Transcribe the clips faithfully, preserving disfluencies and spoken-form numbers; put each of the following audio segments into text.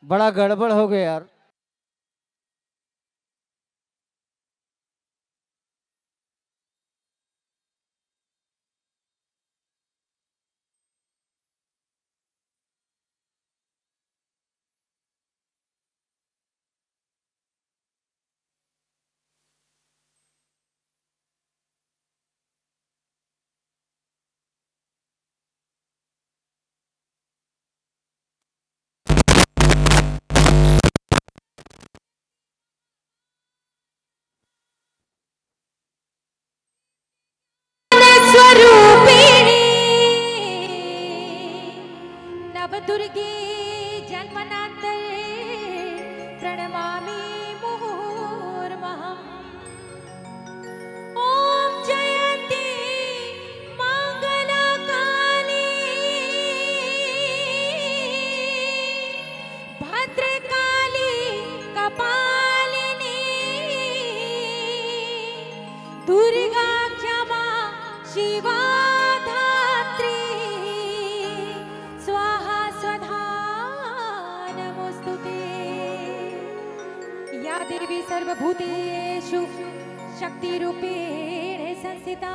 बड़ा गड़बड़ हो गया यार। स्वरूपिणी नवदुर्गे जन्मनाथं प्रणमामि मुहुर्मुहुः। ॐ जयन्ती मंगलकाली भद्रकाली कपालिनी दुर्गा क्षमा शिवा धात्री स्वाहा स्वधा नमोस्तुते। या देवी सर्वभूतेषु शक्तिरूपेण संस्थिता।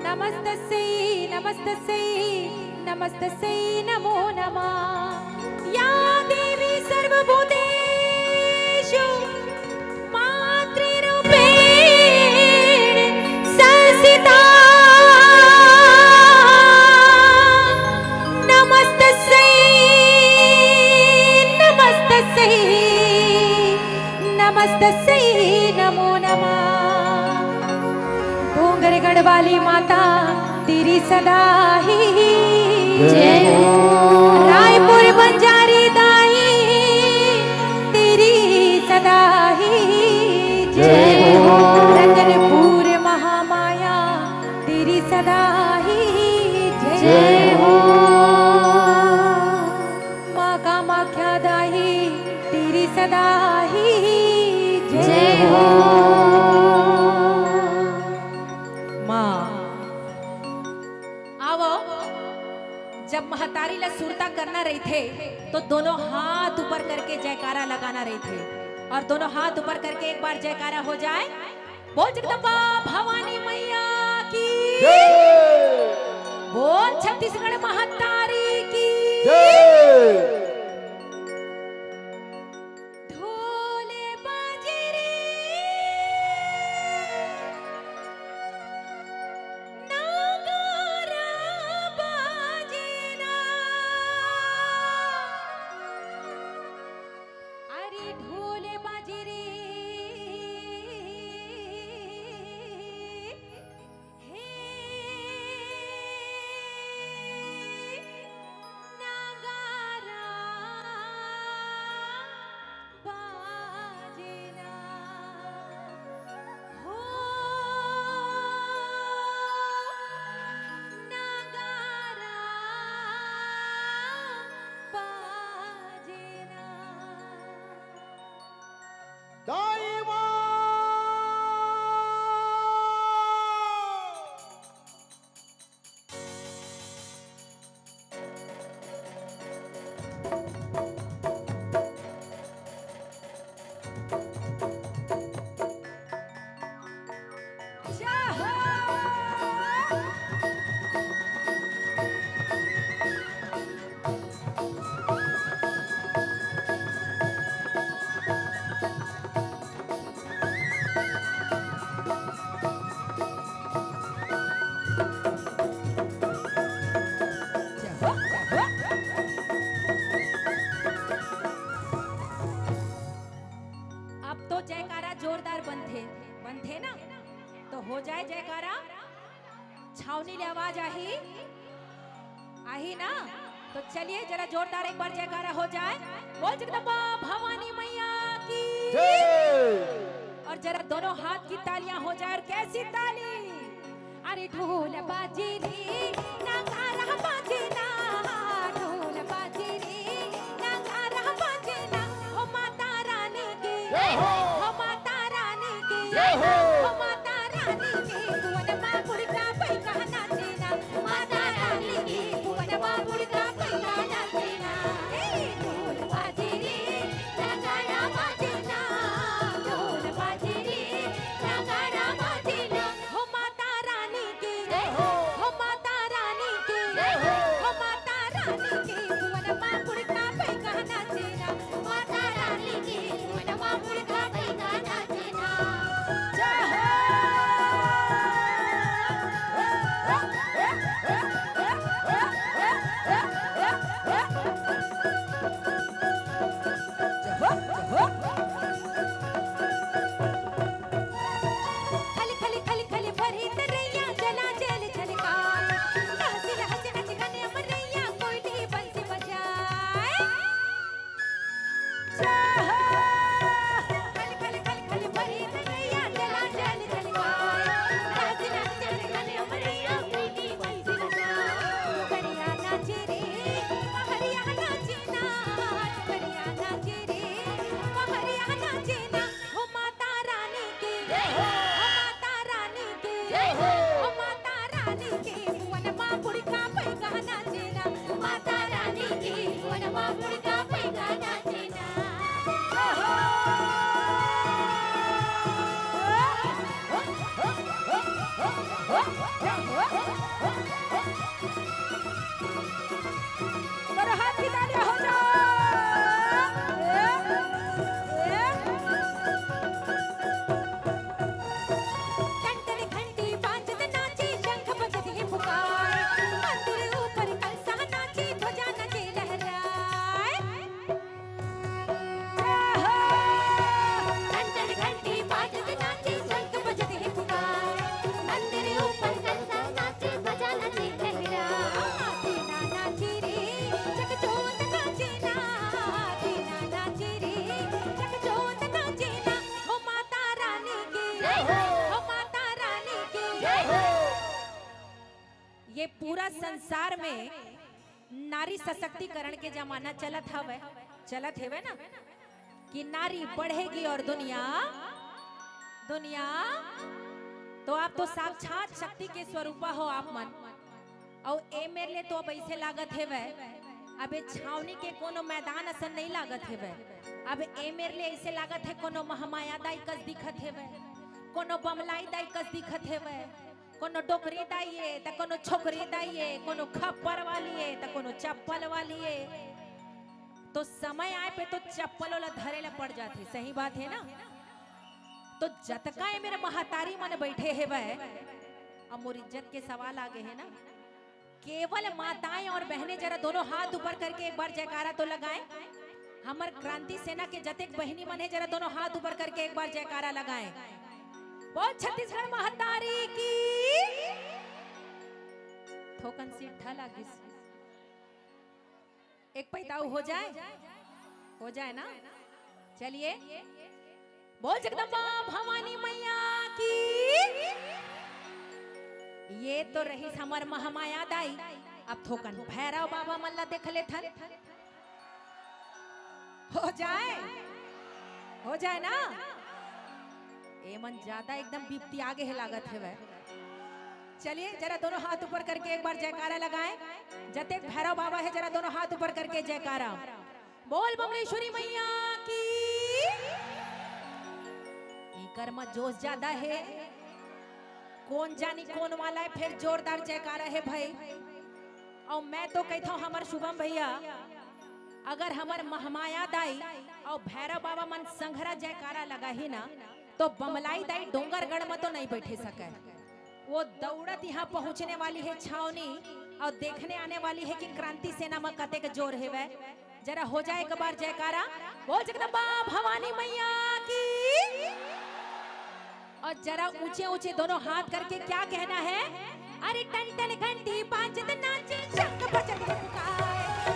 नमस्तस्यै नमस्तस्यै नमस्तस्यै नमो नमः। या देवी सर्वभूतेषु मातृरूपेण संस्थिता। नमस्तस्यै नमस्तस्यै नमस्तस्यै नमो नमः। डोंगरगढ़ वाली माता तेरी सदा ही जय हो। रायपुर बंजारी दाई तेरी सदा ही जय हो। रतनपुर महामाया तेरी सदा ही जय हो। माँ कामाख्या दाई तेरी सदा ही जय हो। माँ, आवो, जब महतारी ला सुरता करना रहिथे, तो दोनों हाथ ऊपर करके जयकारा लगाना रहिथे, और दोनों हाथ ऊपर करके एक बार जयकारा हो जाए। बोल जगदम्बा भवानी मैया की। जय। बोल छत्तीसगढ़ महतारी की। जय। ढोल बाजे रे, नगारा बाजे ना। अरे ढोल बाजे रे, हे। तो चलिए, जरा जोरदार एक बार जयकारा हो जाए। बोल जगदम्बा भवानी मैया की। जय। और जरा दोनों हाथ की तालियां हो जाए। और कैसी ताली? अरे ढोल बाजे रे, नगारा बाजे ना, ढोल बाजे रे, नगारा बाजे ना, हो माता रानी की, जय हो। हो माता रानी की, जय हो। हो माता रानी की, भुवन माँ बुढ़का पैका नाचे ना, माता रानी की, भुवन माँ बुढ़का पैका नाचे ना। हे ढोल बाजे रे, नगारा बाजे ना, ढोल बाजे रे, नगारा बाजे ना, हो माता रानी की, जय हो। हो माता रानी की, जय हो। हो माता रानी की, भुवन माँ बुढ़का पैका नाचे ना, माता रानी की, भुवन माँ बुढ़का पैका नाचे ना। जय हो। खल खल खल खल बरही तरैया, जला जल झलकाए। हंसी हंसी नच गने अमरैया, कोयली बंसी बजाए। जय हो। खल खल खल खल बरही तरैया, जला जल झलकाए। हंसी हंसी नच गने अमरैया, कोयली बंसी बजाए। करिया नाचे रे, पहरिया नाचे ना, करिया नाचे रे, पहरिया नाचे ना। हो माता रानी की, जय हो। हो माता रानी की, जय हो। हो माता रानी की, भुवन माँ बुढ़का पैका नाचे ना, माता रानी की, भुवन माँ बुढ़का पैका नाचे ना। जय हो। करो हाथ की तालियां हो जाओ। ए, ए। टन टन घंटी बाजत नाचे, शंख बजत है पुकार। मंदिर ऊपर कलसा नाचे, ध्वजा नाचे लहराए। जय हो। टन टन घंटी बाजत नाचे, शंख बजत है पुकार। मंदिर ऊपर कलसा नाचे, ध्वजा नाचे लहरा। दीना नाचे रे, जगजोत नाचे ना। दीना नाचे रे, जगजोत नाचे ना। हो माता रानी की, जय हो। हो माता रानी की, जय हो। ये पूरा संसार में नारी सशक्तिकरण के जमाना चलत हवय, चलत हेवय ना, कि नारी बढ़ेगी और दुनिया, दुनिया, तो आप तो साक्षात शक्ति के स्वरूपा हो आप मन। अउ ए मेर ले तो अब ऐसे लागत हेवय, अब ए छावनी के कोनो मैदान असन नहीं लागत हेवय। अब ए मेर ले ऐसे लागत हे कोनो महामाया दाई कस दिखत हेवय, कोनो बमलाई दाई कस दिखत हेवय। कोनो डोकरी दाई ए, त कोनो छोकरी दाई ए, कोनो खप्पर वाली ए, त कोनो चप्पल वाली ए। तो समय आए पे तो चप्पल वाला धरे ला पड़ जाथे, सही बात हे ना? तो जतका ए मेर महतारी मन बैठे हेवय, अब मोर इज्जत के सवाल आ गे हे ना। केवल माताएं और बहनें जरा दोनों हाथ ऊपर करके एक बार जयकारा तो लगाएं। हमर क्रांति सेना के जतेक बहिनी मन हे, जरा दोनों हाथ ऊपर करके एक बार जयकारा लगाएं। बोल छत्तीसगढ़ महतारी की। थोकन सीट ठा लागिस। एक पैताऊ हो जाए, हो जाए ना। चलिए, बोल जगदम्बा भवानी मैया की। ये तो रहिस हमर महामाया दाई। अब थोकन भैरव बाबा मन ला देख लेथन। हो जाए, हो जाए ना। ए मन ज्यादा एकदम बिपतिया गे हे लागत हेवय। चलिए, जरा दोनों हाथ ऊपर करके एक बार जयकारा लगाएं। जतेक भैरव बाबा हे, जरा दोनों हाथ ऊपर करके जयकारा। बोल बमलेश्वरी मैया की। एकर म जोश ज्यादा हे, कोन जानी कोन वाला हे, फेर जोरदार जयकारा हे भाई। अउ मैं तो कहिथंव हमर शुभम भैया, अगर हमर महमाया दाई अउ भैरव बाबा मन संघरा जयकारा लगाही ना, तो बमलाई दाई डोंगरगढ़ म तो नहीं बैठे सकय। वो दौड़त यहाँ पहुँचने वाली हे छावनी अउ देखने आने वाली हे कि क्रांति सेना म कतेक जोर हेवय। जरा हो जाए एक बार जयकारा, बोल जगदम्बा भवानी मैया की। और जरा ऊंचे ऊंचे दोनों हाथ करके क्या कहना है? अरे टन टन घंटी बाजत नाचे, शंख बजत पुकारे।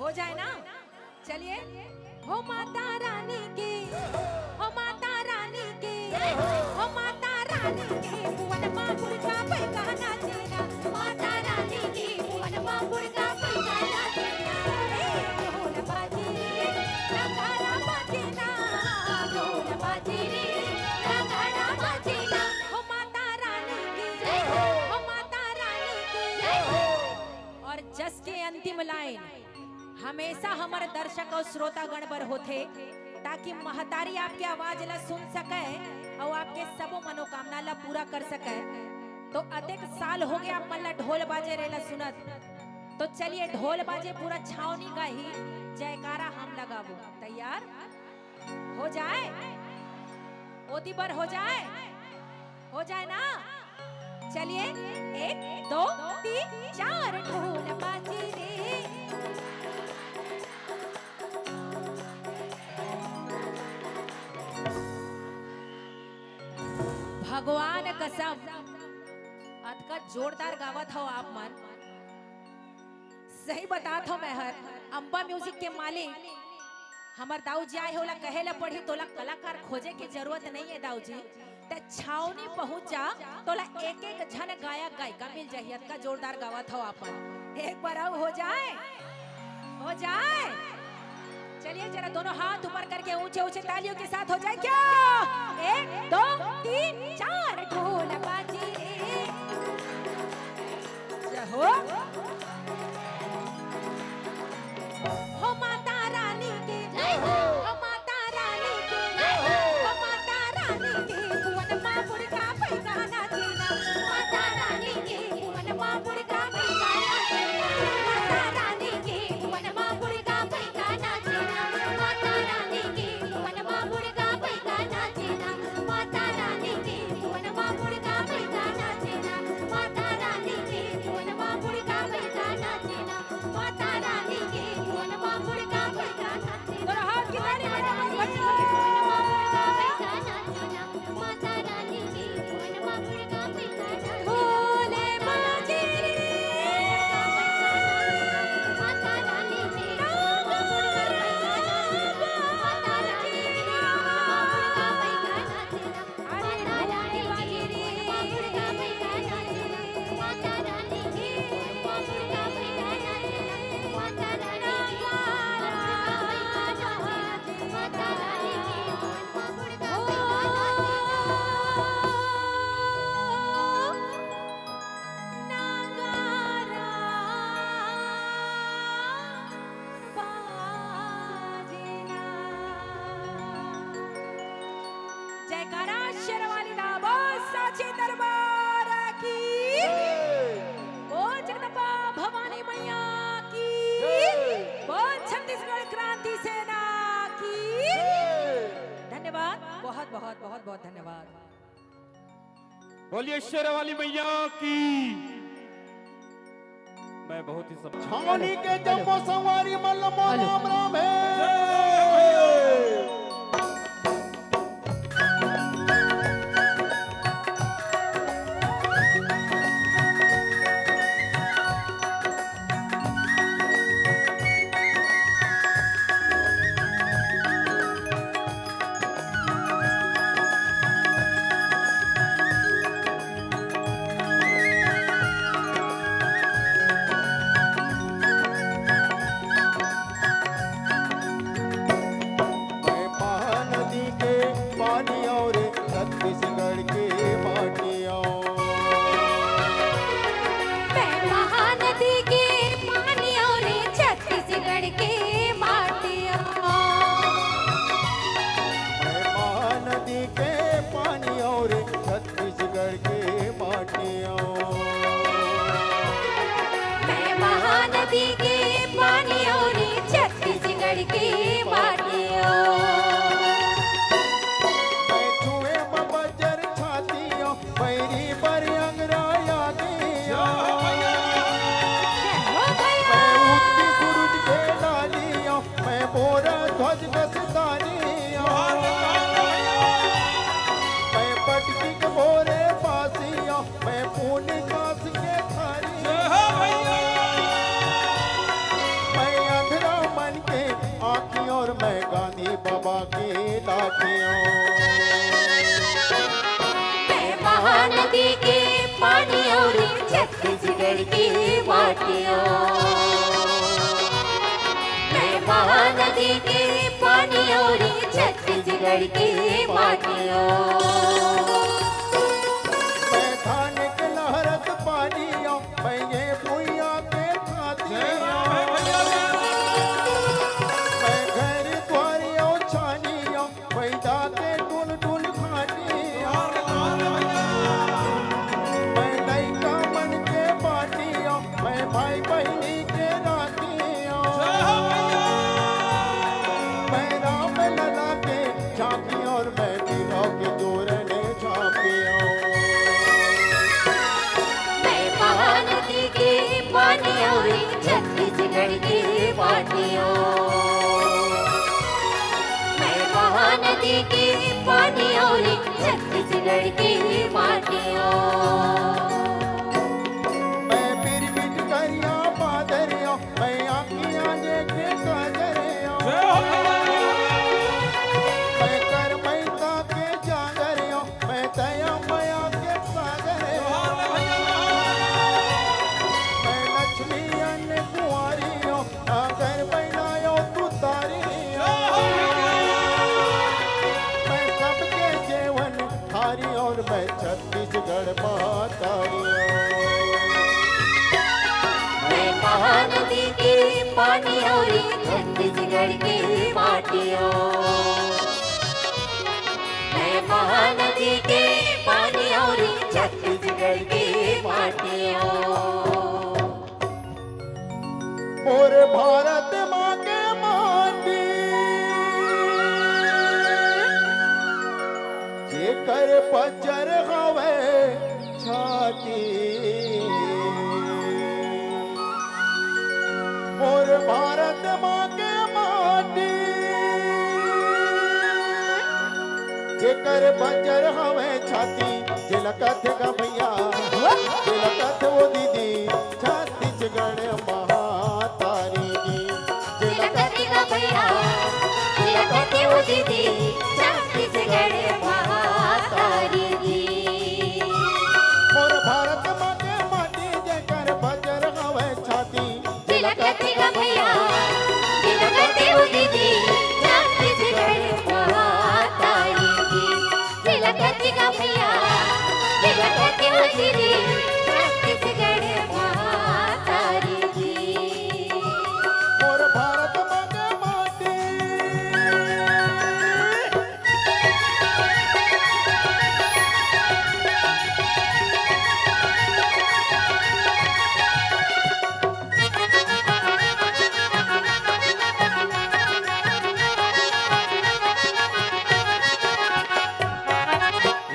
हो जाए ना। चलिए। हो माता रानी की, हो माता रानी की, हो माता रानी की, भुवन माँ दुर्गा पैदा नाचे ना। माता रानी की, भुवन माँ दुर्गा पैदा नाचे ना। ए, ढोल बाजे रे, नगाड़ा बाजे ना, ढोल बाजे रे, नगाड़ा बाजे ना। हो माता रानी की, हो माता रानी की। और जस के अंतिम लाइन हमेशा हमर दर्शक अउ श्रोतागण बर होथे, ताकि महतारी आपके आवाज ला सुन सके अउ आपके सबो मनोकामना ला पूरा कर सके। तो अतेक साल हो गए आप मन ला ढोल बाजे रेला सुनत, तो चलिए ढोल बाजे पूरा छावनी गाही, जयकारा हम लगाबो। तैयार हो जाए, ओती बर हो जाए, हो जाए ना। चलिए, एक, दो, तीन, चार, ढोल बाजे रे। भगवान कसम, अतका जोरदार गावत हो आप मन। सही बतात हो मैं हर, अम्बा म्यूजिक के मालिक हमर दाऊ जी आए हे, ओला कहे ला पड़ही, तोला कलाकार खोजे के जरूरत नहीं है दाऊ जी। ते छावनी पहुंच जा, तोला एक एक झन गायक गायिका मिल जाही। अतका जोरदार गावत हो आप मन। एक बार अउ हो जाए, हो जाए। चलिए जरा दोनों हाथ ऊपर करके ऊंचे ऊंचे तालियों के साथ हो जाए क्या? एक, दो, तीन, चार, ढोल बाजे रे। जय हो। हो माता रानी की जय हो। हो माता रानी की जय हो। हो माता रानी की भुवन माँ दुर्गा पैदा नाचे ना। माता रानी की भुवन माँ दुर्गा पैदा नाचे ना। माता रानी की भुवन माँ दुर्गा पैदा नाचे ना। माता रानी की भुवन माँ दुर्गा पैदा नाचे ना। माता रानी की भुवन माँ दुर्गा पैदा नाचे ना। माता रानी की भुवन माँ दुर्गा पैदा नाचे ना। माता रानी की भुवन माँ दुर्गा पैदा नाचे ना। तोरा हाथ की ताली बजाओ, बच्चों। माता रानी की भुवन माँ दुर्गा पैदा नाचे ना। ढोल बाजे रे। माता रानी की भुवन माँ दुर्गा पैदा नाचे ना। माता रानी की भुवन माँ दुर्गा पैदा नाचे ना। जयकारा शेरवाली दा, बोल साचे दरबार की। बोल जगदम्बा भवानी मैया की। बोल छत्तीसगढ़ क्रांति सेना की। धन्यवाद, बहुत बहुत बहुत बहुत धन्यवाद। बोलिए शेरवाली मैया की। मैं बहुत ही सब छावनी के जम्मो संगवारी मन ल मोर राम राम हे। ताकियों। मैं महानदी के पानी और छत्तीसगढ़ की माटियों। मैं महानदी के पानी और छत्तीसगढ़ की माटियों। मैं धान के लहरत पानियों, मैं ये भुइयां के खातियों। मैं घर द्वारियों छानियों, पैदा के टुन टुन खानियों। मैं लइका मन के बाटियों, मैं भाई बहिनी के रातियों। मैं राम लला के झांकी और मैं वीरों के जोरने झांकियों। मैं महानदी के पानी और छत्तीसगढ़ के माटियों। मैं महानदी के पानी और छत्तीसगढ़ के माटियों। मैं पिरमिट करिया बादरियों, मैं आँखियाँ लेके काजरियों। मैं करमैता के जागरियों, मैं दया मया के सागरियों। मैं लक्ष्मी अन्न कुंवारियों, अगर बनायो तू तारियों। मैं सबके जेवन हारी और मैं छत्तीसगढ़ मातारियों। मैं महानदी के पानी और छत्तीसगढ़ की माटियों। मैं महानदी के पानी और छत्तीसगढ़ की माटियों। मोर भारत माँ के माटी, जेकर बजर हवे छाती। मोर भारत माँ के माटी, जेकर बजर हवे छाती, जेला कथे गा भैया, जेला कथे वो दीदी, छत्तीसगढ़ महातारी जी। जेला कथे गा भैया, जेला कथे वो दीदी, छत्तीसगढ़ महातारी जी। मोर भारत माँ के माटी, जेकर बजर हवे छाती। जेला कथे गा भैया, जेला कथे वो दीदी, छत्तीसगढ़ महातारी जी। जेला कथे गा भैया, जेला कथे वो दीदी, छत्तीसगढ़ महातारी जी। मोर भारत माँ के माटी।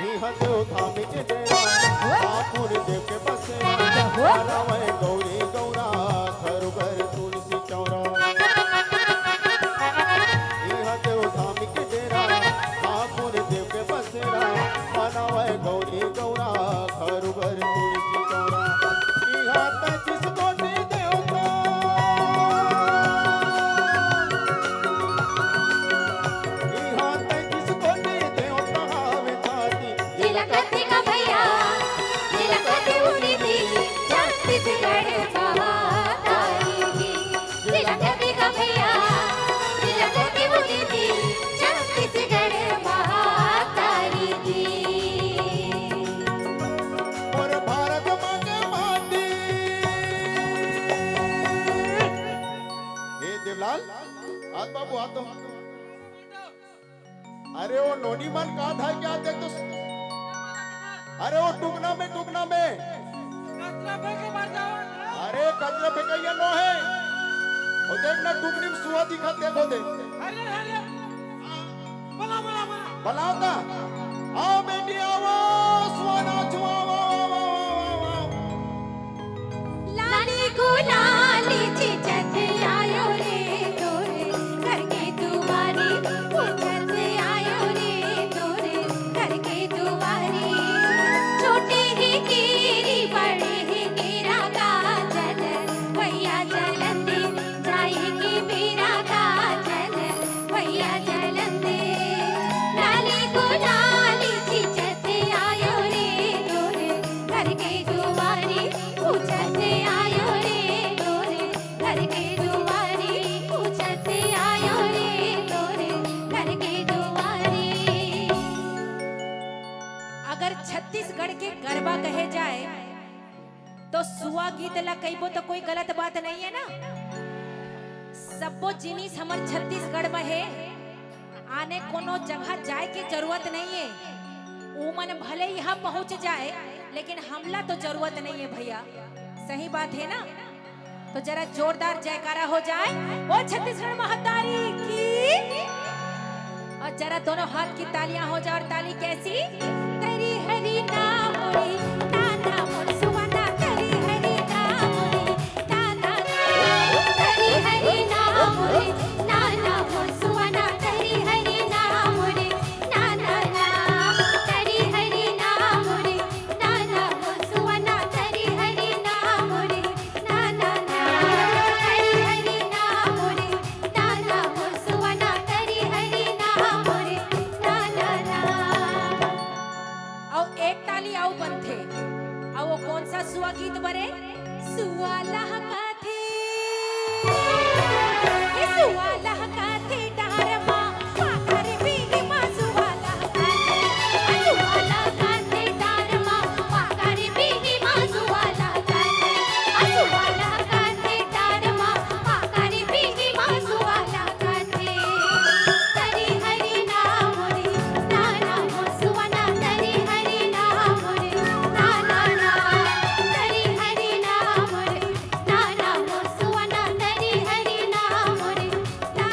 इहाँ देव धाम के डेरा, बापुर देव के बसेरा, हरावय गौरी गौरा, घर घर तुलसी चौरा। इहाँ देव धाम के डेरा, बापुर देव के बसेरा, मनावय गौरी गौरा, घर घर तुलसी चौरा। इहाँ तैंतीस कोटि देवता, इहाँ तैंतीस कोटि देवता हवे छाती। जेला कथे गा भैया, जेला कथे वो दीदी, छत्तीसगढ़ महातारी जी। जेला कथे गा भैया, जेला कथे वो दीदी, छत्तीसगढ़ महातारी जी। मोर भारत माँ के माटी। ए देवलाल, हाथ बाबू, हाथ दो। अरे वो नोनी मन का धाय के आते तो, अरे वो टुकना में, टुकना में। कचरा फेंके मर जाओ। अरे कचरा फेंकइया नो हे। वो देख ना टुकनी में सुआ दिखत, देखो दे। अरे, अरे। बुला, बुला, बुला। बुलाओ ना। आओ बेटी आओ, सुआ नाचो, आओ, आओ, आओ। लाली गुलाल चिचत आयो रे तोरे घर के दुआरे, चिचत आयो रे तोरे घर के दुआरे। छोटे ही केरी बड़े ही केरा गाजल, भैया चलन दे, जाए के बेरा गाजल, भैया चलन दे। छत्तीसगढ़ के गरबा कहे जाए तो सुआ गीत ला कहिबो तो कोई गलत बात नहीं है ना। सब्बो जिनिस हमर छत्तीसगढ़ में है, आने कोनो जगह जाए के जरूरत नहीं है। उमन भले यहाँ पहुँच जाए, लेकिन हमला तो जरूरत नहीं है भैया। सही बात है ना? तो जरा जोरदार जयकारा हो जाए, बोल छत्तीसगढ़ महतारी की। और जरा दोनों हाथ की तालियां हो जाए। और ताली कैसी? तरी हरी ना मोरी, ना ना मोर सुवना, तरी हरी ना मोरी, ना ना ना। तरी हरी ना मोरी, ना ना मोर सुवना, तरी हरी ना मोरी, ना ना ना। तरी हरी ना मोरी, ना ना मोर सुवना, तरी हरी ना मोरी, ना ना ना। तरी हरी ना मोरी, ना ना मोर सुवना, तरी हरी ना मोरी, ना ना ना। अउ एक ताली अउ बनथे। अउ वो कौन सा सुआ गीत बरे? सुआ लहकाथे, ए सुआ लहकाथे डार मा, पाखर बिही मा सुआ लहकाथे, ए सुआ लहकाथे डार मा, पाखर बिही मा सुआ लहकाथे, ए सुआ लहकाथे डार मा, पाखर बिही मा सुआ लहकाथे। तरी हरी ना मोरी, ना ना मोर सुवना, तरी हरी ना मोरी, ना ना ना। तरी हरी ना मोरी, ना ना मोर सुवना, तरी हरी ना मोरी, ना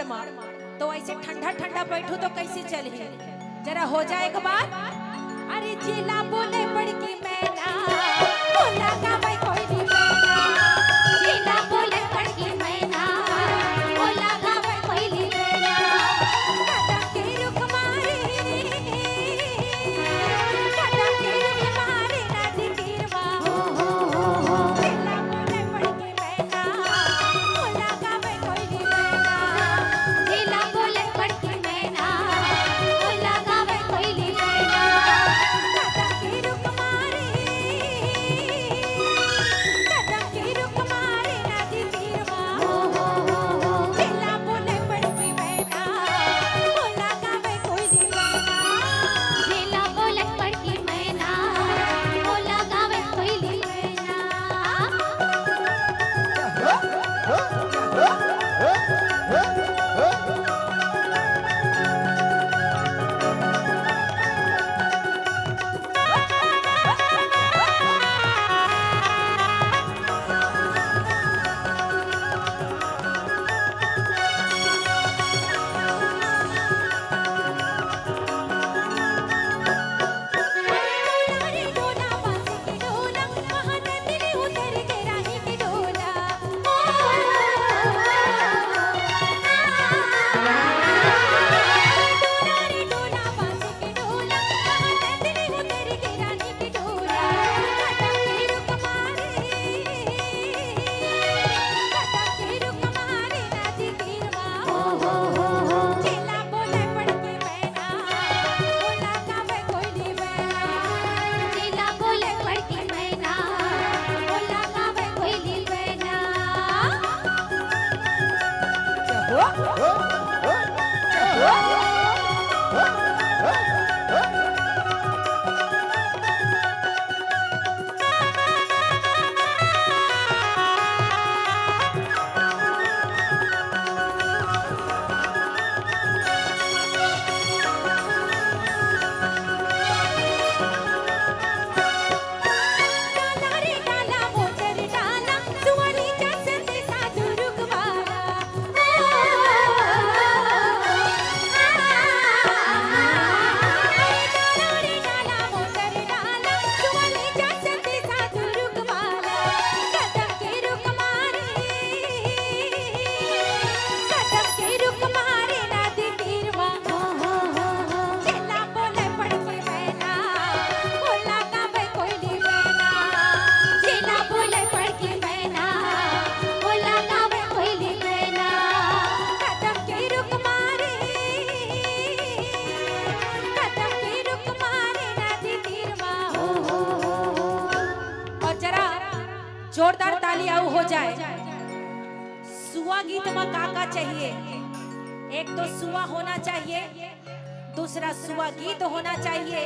तो ऐसे ठंडा ठंडा बैठू तो कैसे चलही? जरा हो जाए एक बार। अरे जिला बोले बड़की मैना, बोला गावे कोयली मैना। जिला बोले बड़की मैना, बोला गावे कोयली मैना। कदम के रुख मारे, कदम के रुख मारे ना जी तीरवा। जिला बोले बड़की और जरा जोरदार ताली आऊ हो जाए। सुआ गीत में का का चाहिए? एक तो सुआ होना चाहिए, दूसरा सुआ गीत होना चाहिए,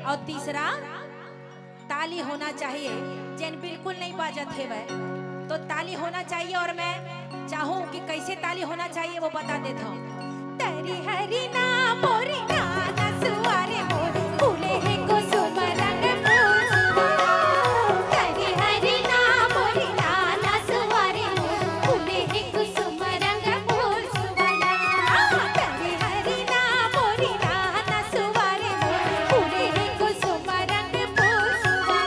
और तीसरा ताली होना चाहिए। जेन बिल्कुल नहीं बाजत हेवय, तो ताली होना चाहिए। और मैं चाहूँ कि कैसे ताली होना चाहिए, वो बता देता हूँ। तरी हरी ना मोरी ना नसुआ रे मोर, फूले हे कुसुम रंग फूल सुवा। तरी हरी ना मोरी ना नसुआ रे मोर, फूले हे कुसुम रंग फूल सुवा। हाँ, तरी हरी ना मोरी ना नसुआ रे मोर, फूले हे कुसुम रंग फूल सुवा।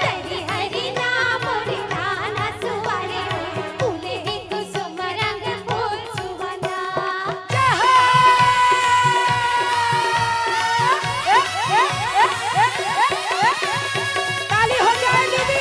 तरी हरी ना मोरी ना नसुआ रे मोर, फूले हे कुसुम रंग फूल सुवा। जय हो। ताली हो जाए दीदी।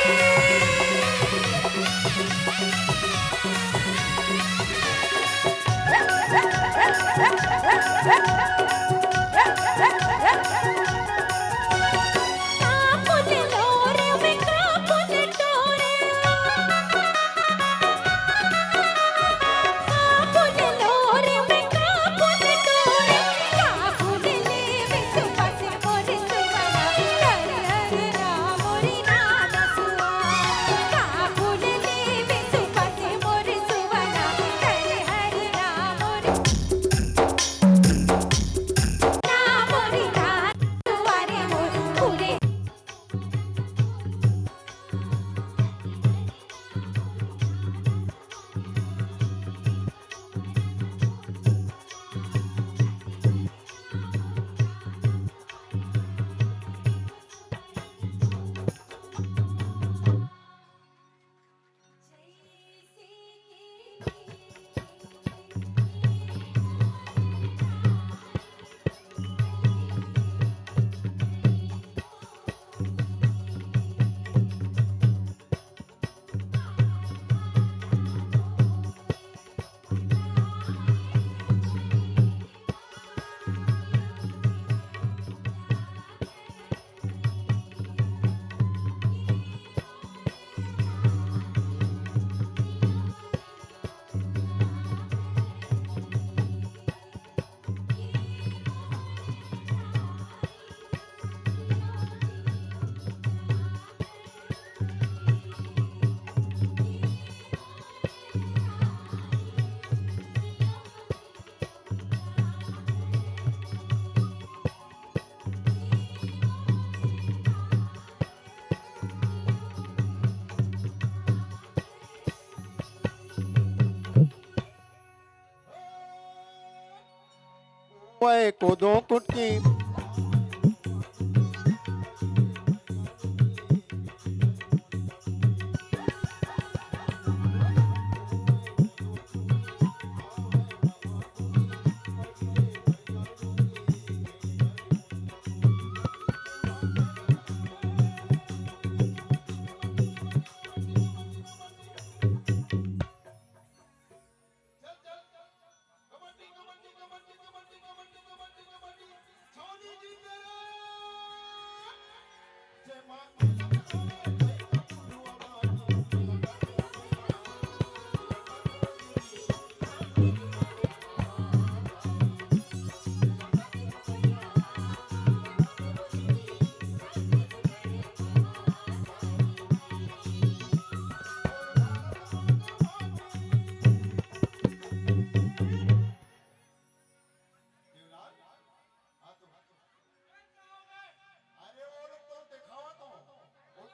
ओए कूदो कुटकी। देवलाल, हाँ तो, अरे वो लोग तो दिखावा तो, वो,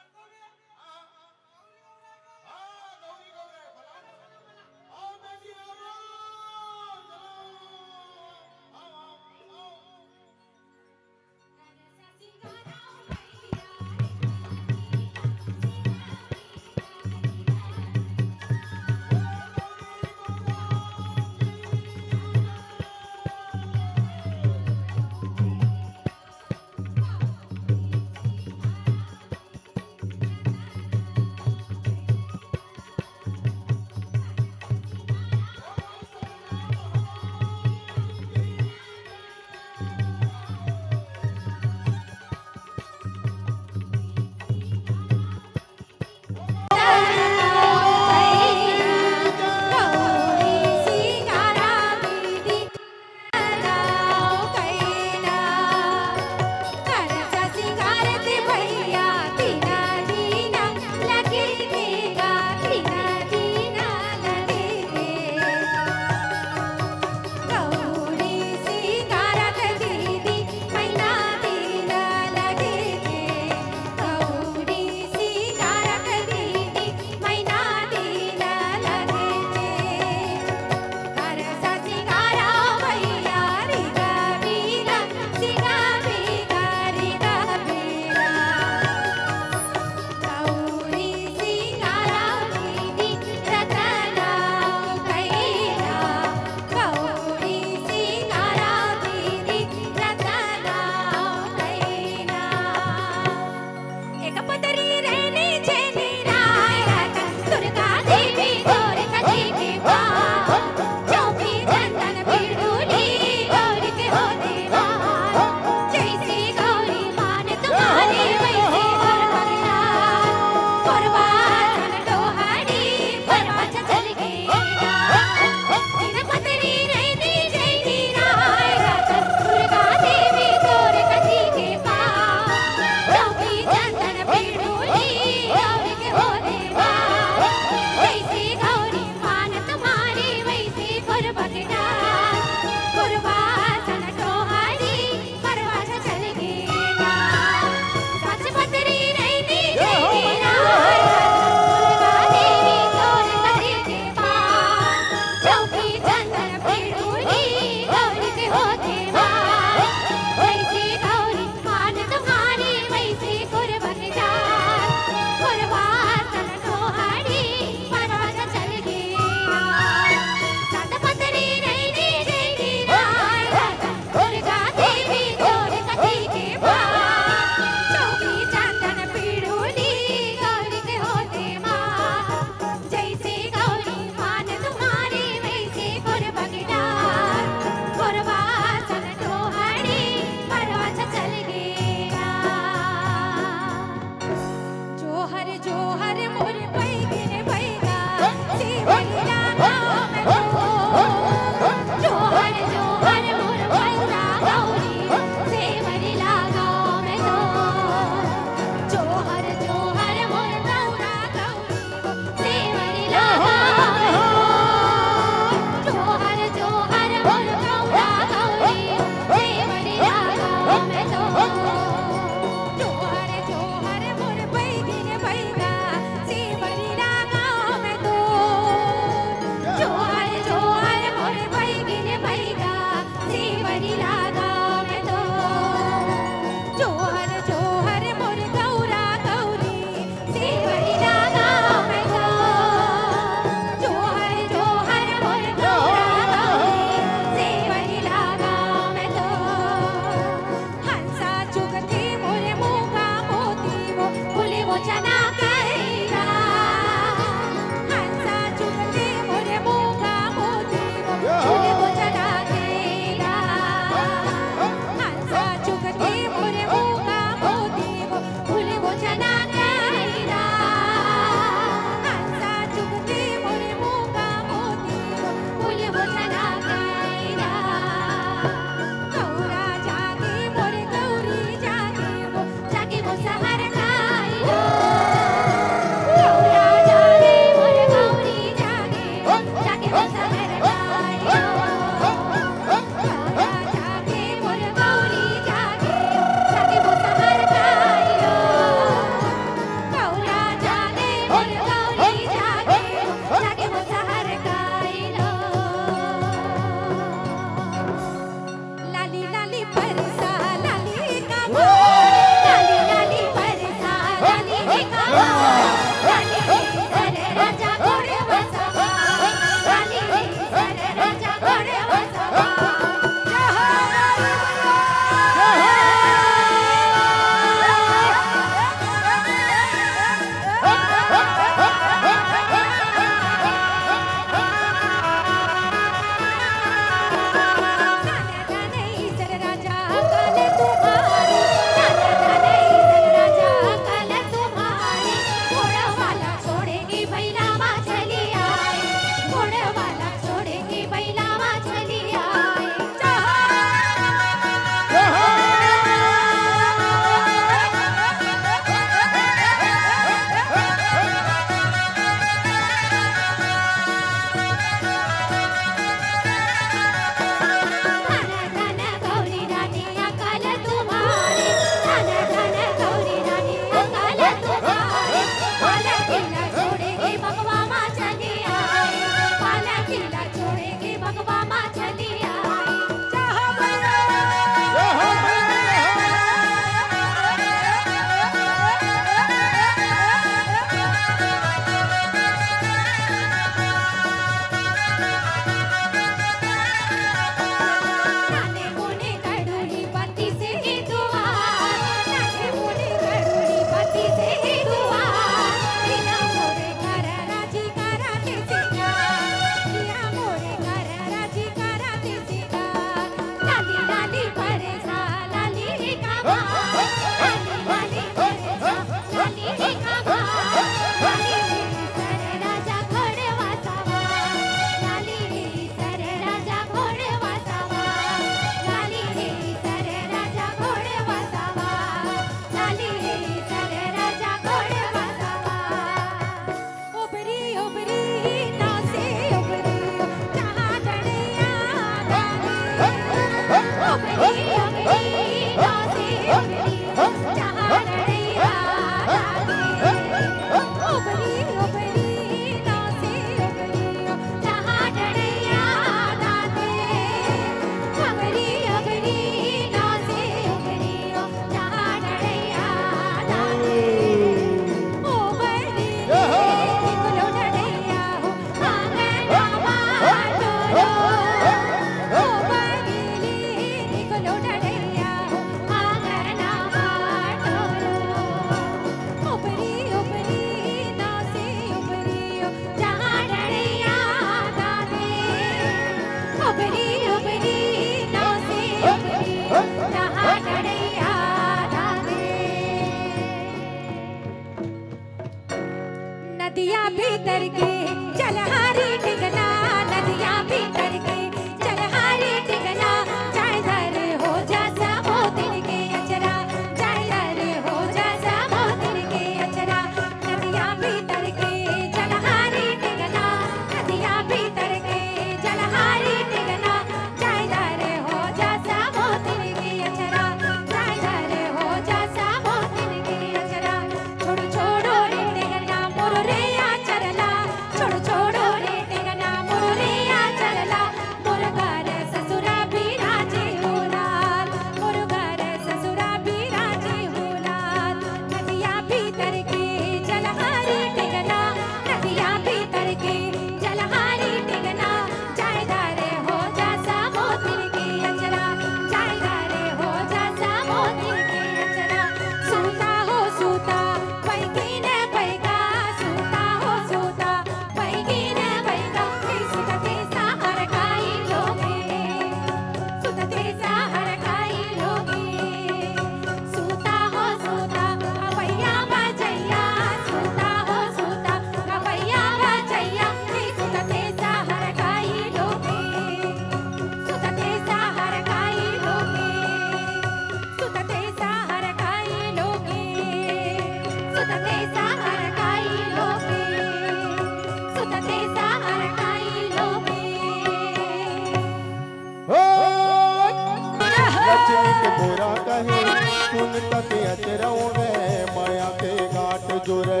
लक्ष्मी के कोरा कहे, सुन तक अचरऊ रे, माया के गांठ जुरे।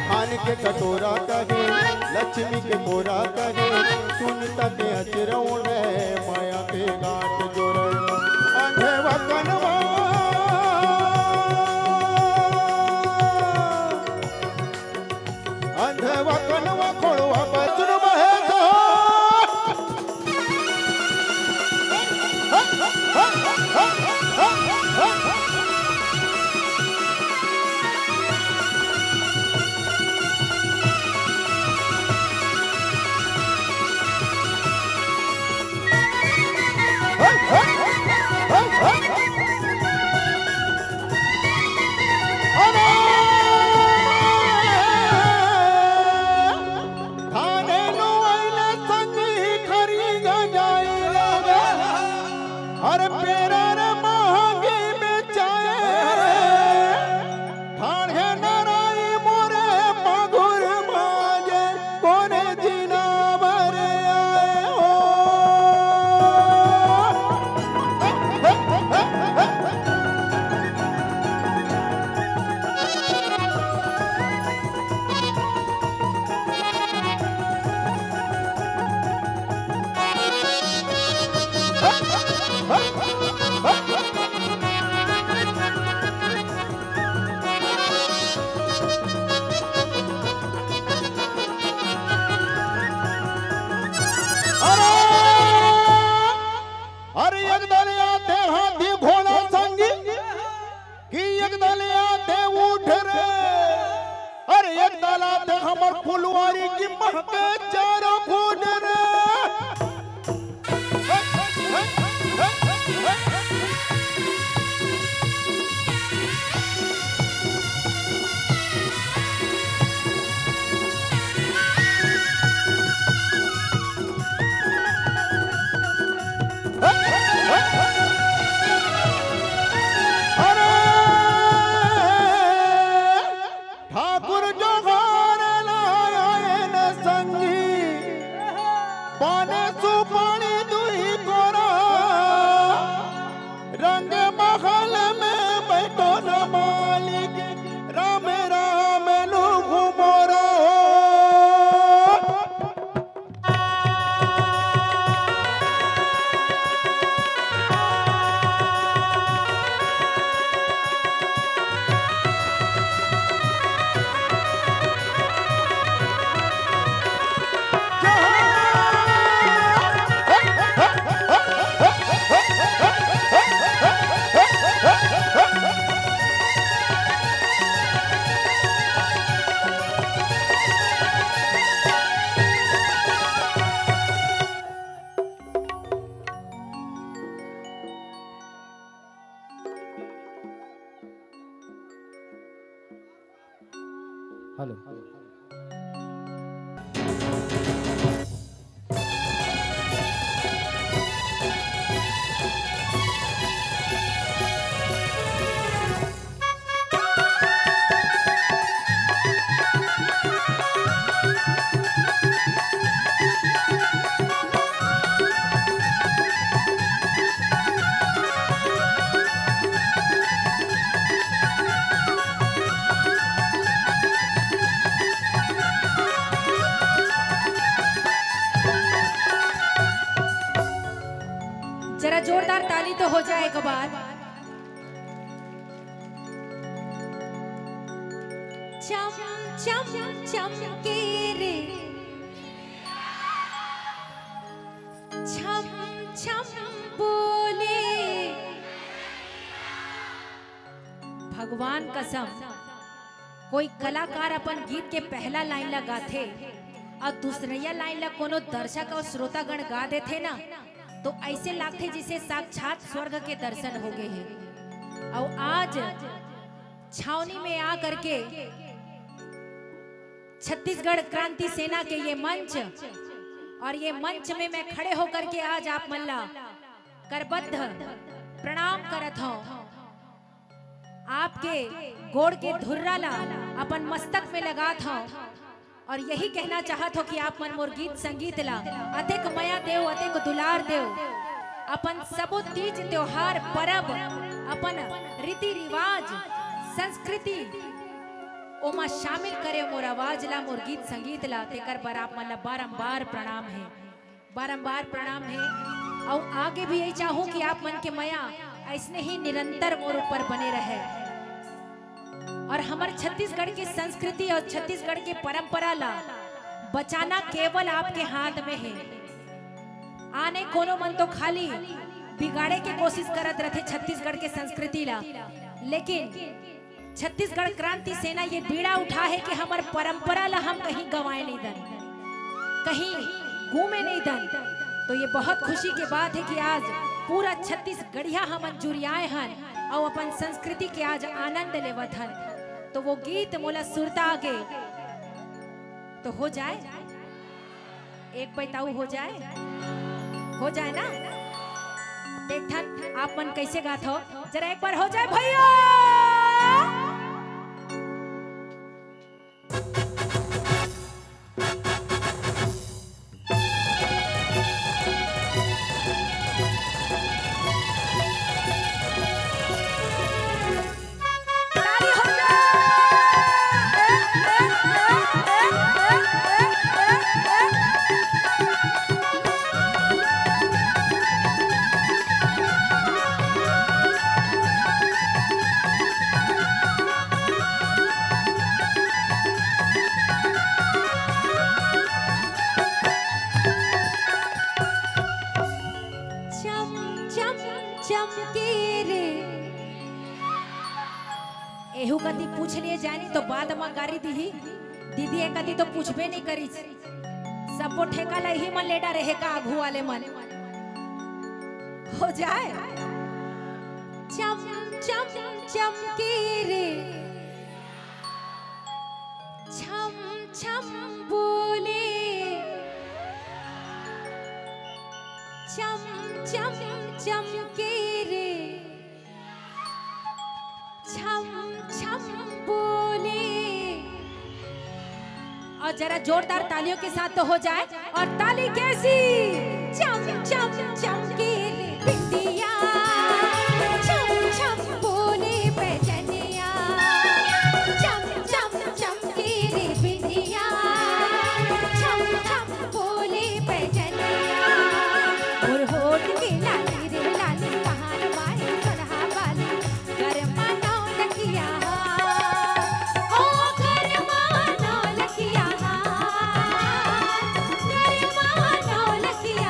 खान के कटोरा कहे, लक्ष्मी के कोरा कहे, सुन तक अचरऊ रे, माया के गांठ जुरे। अंधवा कनवा, अंधवा कनवा खोड़वा बचन बहे तो। थाने नु आइले संगी खरी गंजाई लगे, हर पेरा रे महंगी बेचाए। थाने नराई मोरे मगुर माजे, कोने जिनावर आए हो। अरे, अरे एक दलिया ते हाथी घोड़ा संगी, कि एक दलिया ते उठ रे, अरे एक दला ते हमर फुलवारी की महके चारों खूंट रे। अरे ठाकुर जोहार लाए न संगी, पाने सुपारी दुई कोरा, रंग महल में बैठो न मालिक, राम राम लू घुमोरा हो। हेलो। जरा जोरदार ताली तो हो जाए एक बार। चम चम चमके रे, छम छम बोले। भगवान कसम, कोई कलाकार अपन गीत के पहला लाइन ला गाथे अउ दूसरइया लाइन ला कोनो दर्शक अउ श्रोतागण गा देथे ना, तो ऐसे लागथे जैसे साक्षात स्वर्ग के दर्शन हो गए हे। अउ आज छावनी में आ करके छत्तीसगढ़ क्रांति सेना के ये मंच और ये मंच में मैं खड़े होकर के आज आप मन ला करबद्ध प्रणाम करत हूँ। आपके गोड़ के धुर्रा ला अपन मस्तक में लगात हव और यही कहना चाहत हव कि आप मन मोर गीत संगीत ला अतेक मया देव, अतेक दुलार देव। अपन सबो तीज त्योहार, परब, अपन रीति रिवाज, संस्कृति, ओमा शामिल करे मोर आवाज ला, मोर गीत संगीत ला, तेकर बर आप मन ला बारंबार प्रणाम हे, बारंबार प्रणाम हे। अउ आगे भी यही चाहूँ कि आप मन के मया अइसने ही निरंतर मोर ऊपर बने रहे। और हमर छत्तीसगढ़ के संस्कृति और छत्तीसगढ़ के परंपरा ला बचाना केवल आपके हाथ में हे। आने कोनो मन तो खाली बिगाड़े के कोशिश करत रथे छत्तीसगढ़ के संस्कृति ला, लेकिन छत्तीसगढ़ क्रांति सेना ये बीड़ा उठा हे कि हमर परंपरा ला हम कहीं गंवाए नहीं दन, कहीं गूमे नहीं दन। तो ये बहुत खुशी के बात हे कि आज पूरा छत्तीसगढ़िया हमन जुरियाए हन अउ अपन संस्कृति के आज आनंद लेवत हन। तो वो गीत मोला सुरता आगे तो हो जाए, एक पैताऊ हो जाए, हो जाए ना? देखथन आप मन कैसे गात हो, जरा एक बार हो जाए भैया। चम चम चमके रे। एहू कति पूछ लिए जानी तो बाद म गारी दिही। दीदी ए कति तो पूछबे नहीं करिस, सबो ठेका ला इही मन ले डारे हे का आघू वाले मन। हो जाए। चम चम चमके रे, छम छम बोले, चम चम चमके रे, छम छम बोले। और जरा जोरदार तालियों के साथ तो हो जाए। और ताली कैसी? चम चम चमके रे बिंदिया, छम छम बोले पैजनिया। चम चम चमके रे बिंदिया, छम छम बोले पैजनिया। मोर होठ के लाली रे लाली, कहाँ रे माई सोनहा वाली, गरमा नौ लखिया। ओ गरमा नौ लखिया, गरमा नौ लखिया।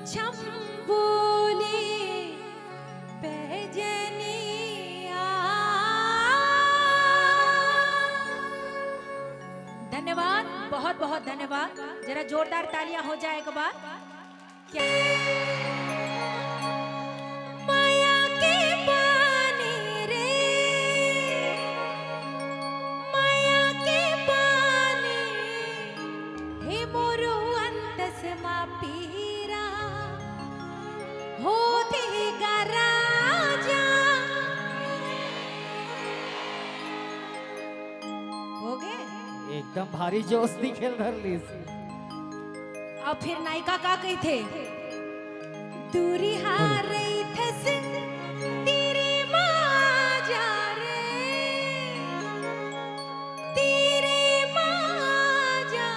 छम बोले पैजनिया। धन्यवाद, बहुत बहुत धन्यवाद। जरा जोरदार तालियां हो जाए एक बार। क्या माया के पानी रे, माया के पानी, हे मोरो अंतस मा पीरा, होथे गा राजा। हो गए? एकदम भारी जोश दिखेल धर लीस। अब फिर नायिका का कहिथे? दूरी हार रही थस, तीरे मा जा रे, तीरे मा जा,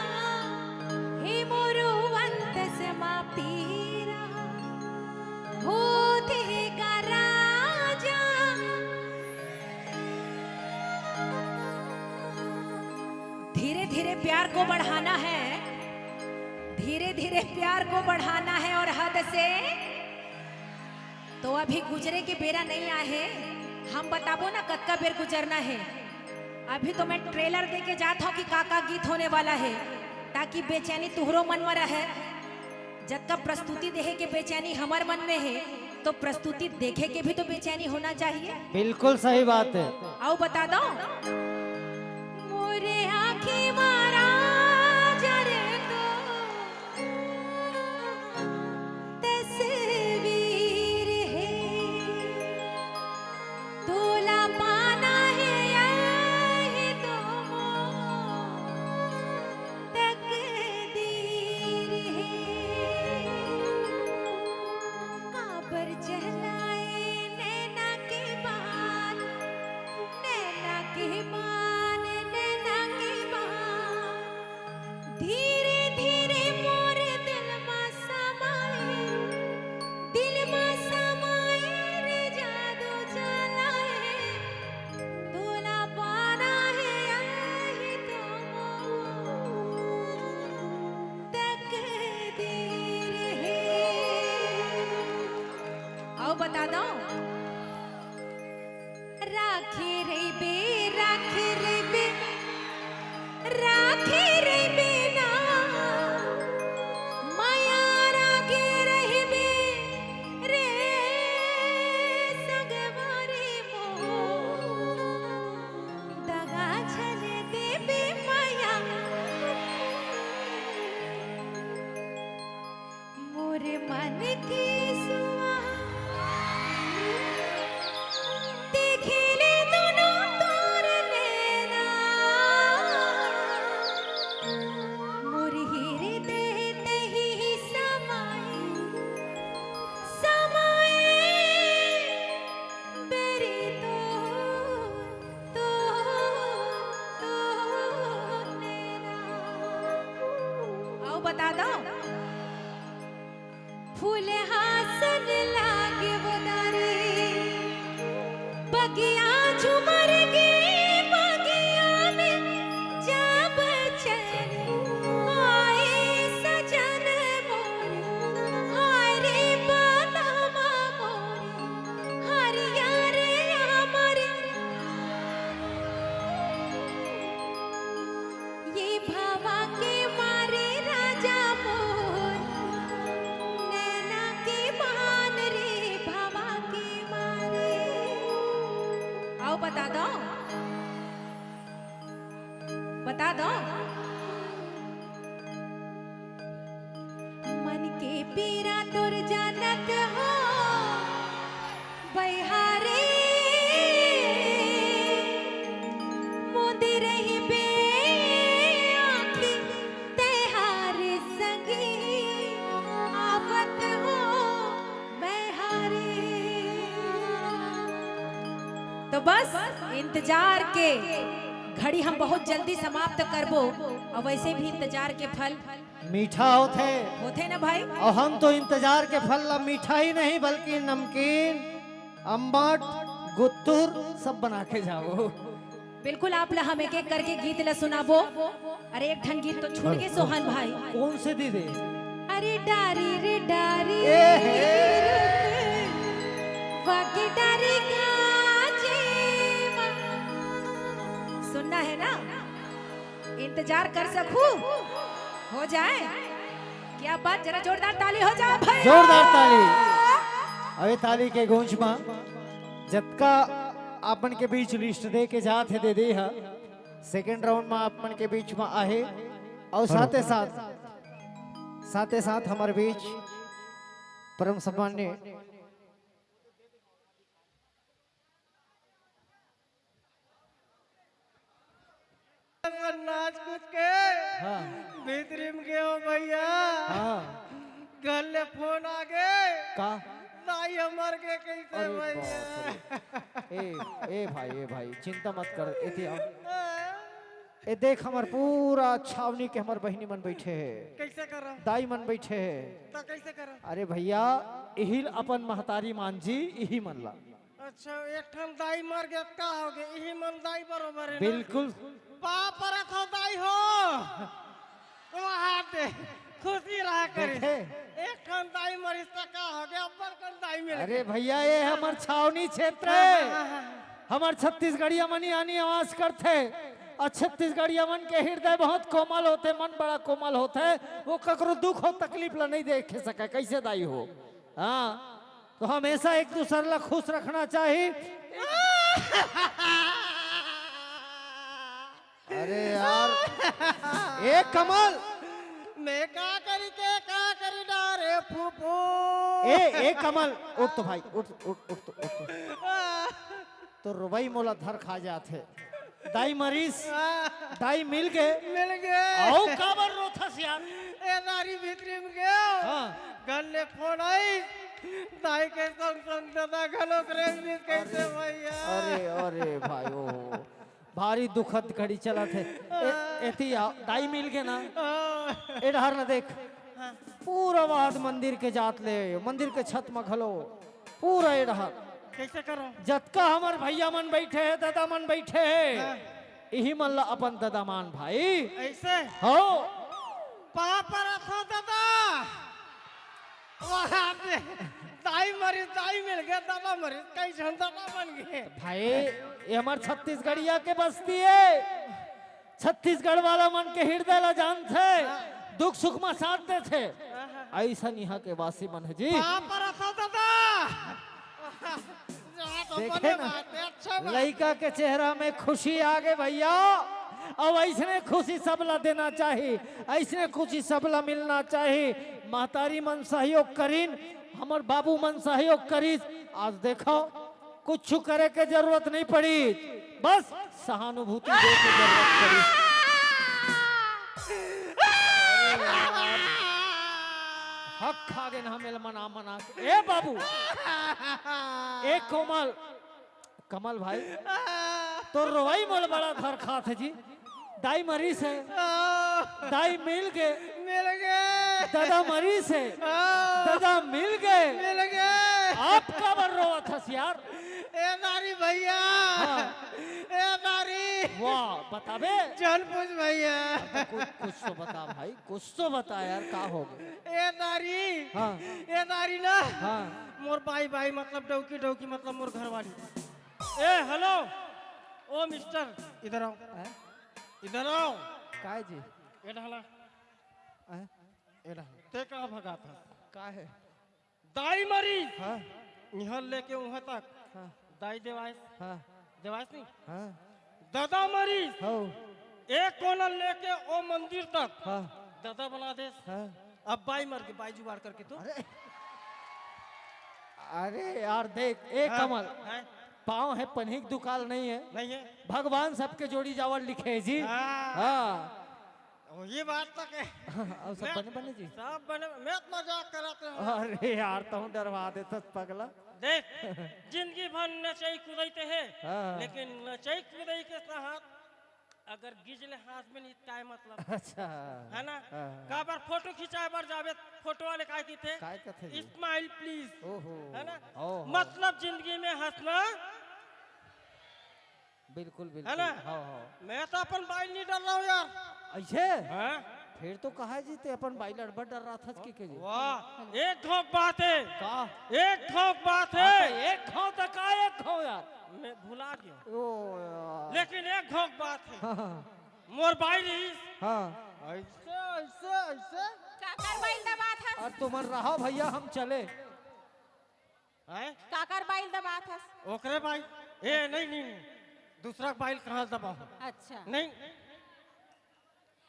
हे मोरो अंतस मा पीरा, होथे गा राजा। धीरे धीरे प्यार को बढ़ाना है, धीरे धीरे प्यार को बढ़ाना है और हद से तो अभी गुजरे के बेरा नहीं आहे। हम बताबो ना कतका बेर गुजरना है। अभी तो मैं ट्रेलर दे के जात हूँ कि का का गीत होने वाला है, ताकि बेचैनी तुहरो मन में रहे। जतका प्रस्तुति देहे के बेचैनी हमर मन में है, तो प्रस्तुति देखे के भी तो बेचैनी होना चाहिए। बिल्कुल सही बात है। आओ बता दो। मोरे आँखी मा राजा रे तो तस्वीर हे, तोला पाना हे, यही तो मोर तकदीर हे। काबर चहलाए नैना के बान, नैना के बान, नैना के बान। धीरे धीरे मोर दिल मा समाए, दिल मा समाए रे जादू चलाए। तोला पाना हे, यही तो मोर तकदीर हे। आओ बता दो। राखे रहिबे, राखे रहिबे, राखे रहिबे ना, माया राखे रहिबे रे संगवारी मोर, दगा झन देबे माया। मोर मन के सुआ देखे ले दुनो तोर नैना, मोर हृदय तही समाए, समाए बेरी तो, तो, तो नैना। आओ बता दो। फूल हासन लागे वो दारी, बगिया झूमर गे, बगिया में जब चल आए सजन मोर, हाय रे बालमा मोर, हरिया रे हमर। ये भवा के मारे राजा मोर, नैना के बान रे भवा के मारे। आओ बता दो, बता दो। मन के पीरा तोर जानत हो बइहारे, मुंद रहिबे आँखी तैहार संगी, आवत हो बइहारे। तो बस इंतजार के घड़ी हम बहुत जल्दी समाप्त करबो, और वैसे भी इंतजार के फल मीठा होथे। होथे ना भाई? और हम तो इंतजार के फल ला मीठा ही नहीं बल्कि नमकीन, अम्बट, गुत्तुर सब बना के जाओ। बिल्कुल, आप ला हम एक एक करके गीत ला सुनाबो। अरे एक ठन गीत तो छूट गे सोहन भाई। कौन से दीदी? डारी रे डारी, ए हे। वाके डारी गाजे मा। सुनना है ना? इंतजार कर सकू? हो जाए? क्या बात, जरा जोरदार ताली हो जाए भाई। जोरदार ताली। अबे ताली के गूंज मा जतका अपन के बीच लिस्ट दे के जात हे, दे दे हा। सेकंड राउंड मा अपन के बीच मा आहे और साथे साथ, साथे साथ हमर बीच परम सम्मान्य नाच कूद के हाँ। भीतरी में गयो भैया। हाँ। घर ले फोन आ गए। का? दाई हमार के कैसे अरे भैया? बाप रे। ए, ए भाई, ए भाई, चिंता मत कर, एती आओ। ए देख, हमर पूरा छावनी के हमर बहिनी मन बैठे हे। कैसे करो? दाई मन बैठे हे। तो कैसे करो? अरे भैया, इहिल अपन महतारी मान जी, इही मन ला। अच्छा, एक ठन दाई मर गया, का हो गया? इही मन दाई बरोबर है ना? बिल्कुल। पाँव परत हो दाई हो। वहाँ दे, खुशी रहा करे। देखे? एक ठन दाई मरिस त का हो गया? अब्बड़ कन दाई मिल अरे गए। भैया, ये हमर छावनी क्षेत्र हाँ, है। हाँ, हाँ, हाँ। हमर छत्तीसगढ़िया मन यानी आवाज करथे। और छत्तीसगढ़िया मन के हृदय बहुत कोमल होथे, मन बड़ा कोमल होथे। वो ककरो दुख हो, तकलीफ ला नहीं देख सके। कैसे दाई हो? हाँ, तो हमेशा एक दूसर ला खुश रखना चाही। अरे यार, ए कमल, मैं का करी के का करी ना रे फूफू। ए, ए कमल, उठ तो भाई, उठ, उठ, उठ तो, उठ तो। तो रोवई मोला धर खा जात हे। दाई मरीस, हाँ। दाई मिल गे। मिल गे। अउ काबर रोथस यार? ए नारी भीतरी में गयो। हाँ। घर ले फोन आई, दाई के संग संग ददा घलो करे मिस कैसे अरे, भैया? अरे, अरे भाई, ओहो। भारी दुखद घड़ी चलत हे। ए, एती आ, दाई मिल गे ना? हाँ। ए डहर ला देख। हाँ। पूरा वाद मंदिर के जात ले, मंदिर के छत म घलो, पूरा ए डहर। कैसे करो? जतका हमर भैया मन बैठे हे, ददा मन बैठे हे, हाँ। इही मन ला अपन ददा मान भाई। ऐसे? हो। पाँव परत हो ददा। वहाँ पे दाई मरीस, दाई मिल गए, ददा मरीस, कई झन ददा बन गए। भाई, ये हमर छत्तीसगढ़िया के बस्ती हे। छत्तीसगढ़ वाला मन के हृदय ला जानथे, हाँ। दुख सुख मा साथ देथे। हाँ, हाँ। अइसन इहाँ के वासी मन हे जी। पाँव परत हो ददा। जहाँ तो देखे बने ना, बात है, अच्छा बात। लइका के चेहरा में खुशी आ गे भैया। अब अइसने खुशी सबला देना चाही, अइसने खुशी सबला मिलना चाही। महतारी मन सहयोग करिन, हमर बाबू मन सहयोग करिस। आज देखो, कुछ करे के जरूरत नहीं पड़ी, बस सहानुभूति दे के जरूरत पड़ी। हक खा गे ना, मेल मना मना के। ए बाबू, ए कोमल, कमल भाई, तो रोवई मोल बड़ा धर खात हे जी। दाई मरीस हे, हाँ। दाई मिल गे। मिल गे। ददा मरीस हे, हाँ। ददा मिल गे। मिल गे। अब काबर रोवत हस यार? ए नारी भैया। हाँ। ए नारी। वाह, बताबे। जान पूछ भैया। अब तो कुछ, कुछ तो बता भाई, कुछ तो बता यार, का हो गे? ए नारी। हाँ। ए नारी ना। हाँ। मोर बाई, बाई मतलब डौकी, डौकी मतलब मोर घरवाली। ए, हेलो। ओ मिस्टर, इधर आओ। हैं? इधर आओ। काय जी? ए डहला। हैं? ए डहला। ते का भगात हस? का हे? दाई मरीस। हाँ। इहाँ लेके उहाँ तक। हाँ। दाई देवाइस। हाँ। देवाइस नहीं? हाँ। ददा मरीस। हो। एक कोना लेके ओ मंदिर तक। हाँ। ददा बना देस। हाँ। अब बाई मर गे, बाई जुगाड़ करके तो। अरे, अरे यार देख, ए हाँ, कमल, हाँ। पाँव हे, पनही के दुकाल नहीं हे। नहीं हे। भगवान सबके जोड़ी जावल लिखे हे जी। हाँ। हाँ। ओ, ये बात तो के। अब सब मैं बने बने जी? सब बने, मैं तो मजाक करत हूँ। अरे यार, तहूँ डरवा देथस पगला। देख, जिंदगी भर नचई कुदई ते हे, हाँ। लेकिन नचई कुदई के साथ अगर गिजले हाँस में नहीं, काय मतलब? अच्छा। है ना? हाँ, हाँ। काबर फोटो खिंचाए बर जाबे, फोटो वाले काय कहिथे? काय कथे जी? Smile please। ओहो। है ना? ओहो। मतलब जिंदगी में हंसना। बिल्कुल, बिल्कुल। है ना? हाँ, हाँ। मैं तो अपन बाई नहीं डर रहा हूँ यार। ऐसे? हाँ। फेर तो कहा जी, ते अपन बाई ल अड़बड़ डर्राथस के, के जी। वाह, एक घौंक बात हे। का? एक घौंक बात हाँ, हे। तो एक घौंक तो का एक घौंक यार। मैं भुला गया। ओ यार। लेकिन एक घौंक बात हे। हाँ, हाँ, मोर बाई रहिस। हाँ। ऐसे, ऐसे, ऐसे। काकर बाई ल दबाथस? और तुमन रहा भैया, हम चले। हैं? काकर बाई ल दबाथस? ओकरे बाई। ए, नहीं, नहीं, नहीं। दूसरा बाई ल कहाँ दबाहूँ? अच्छा। नहीं।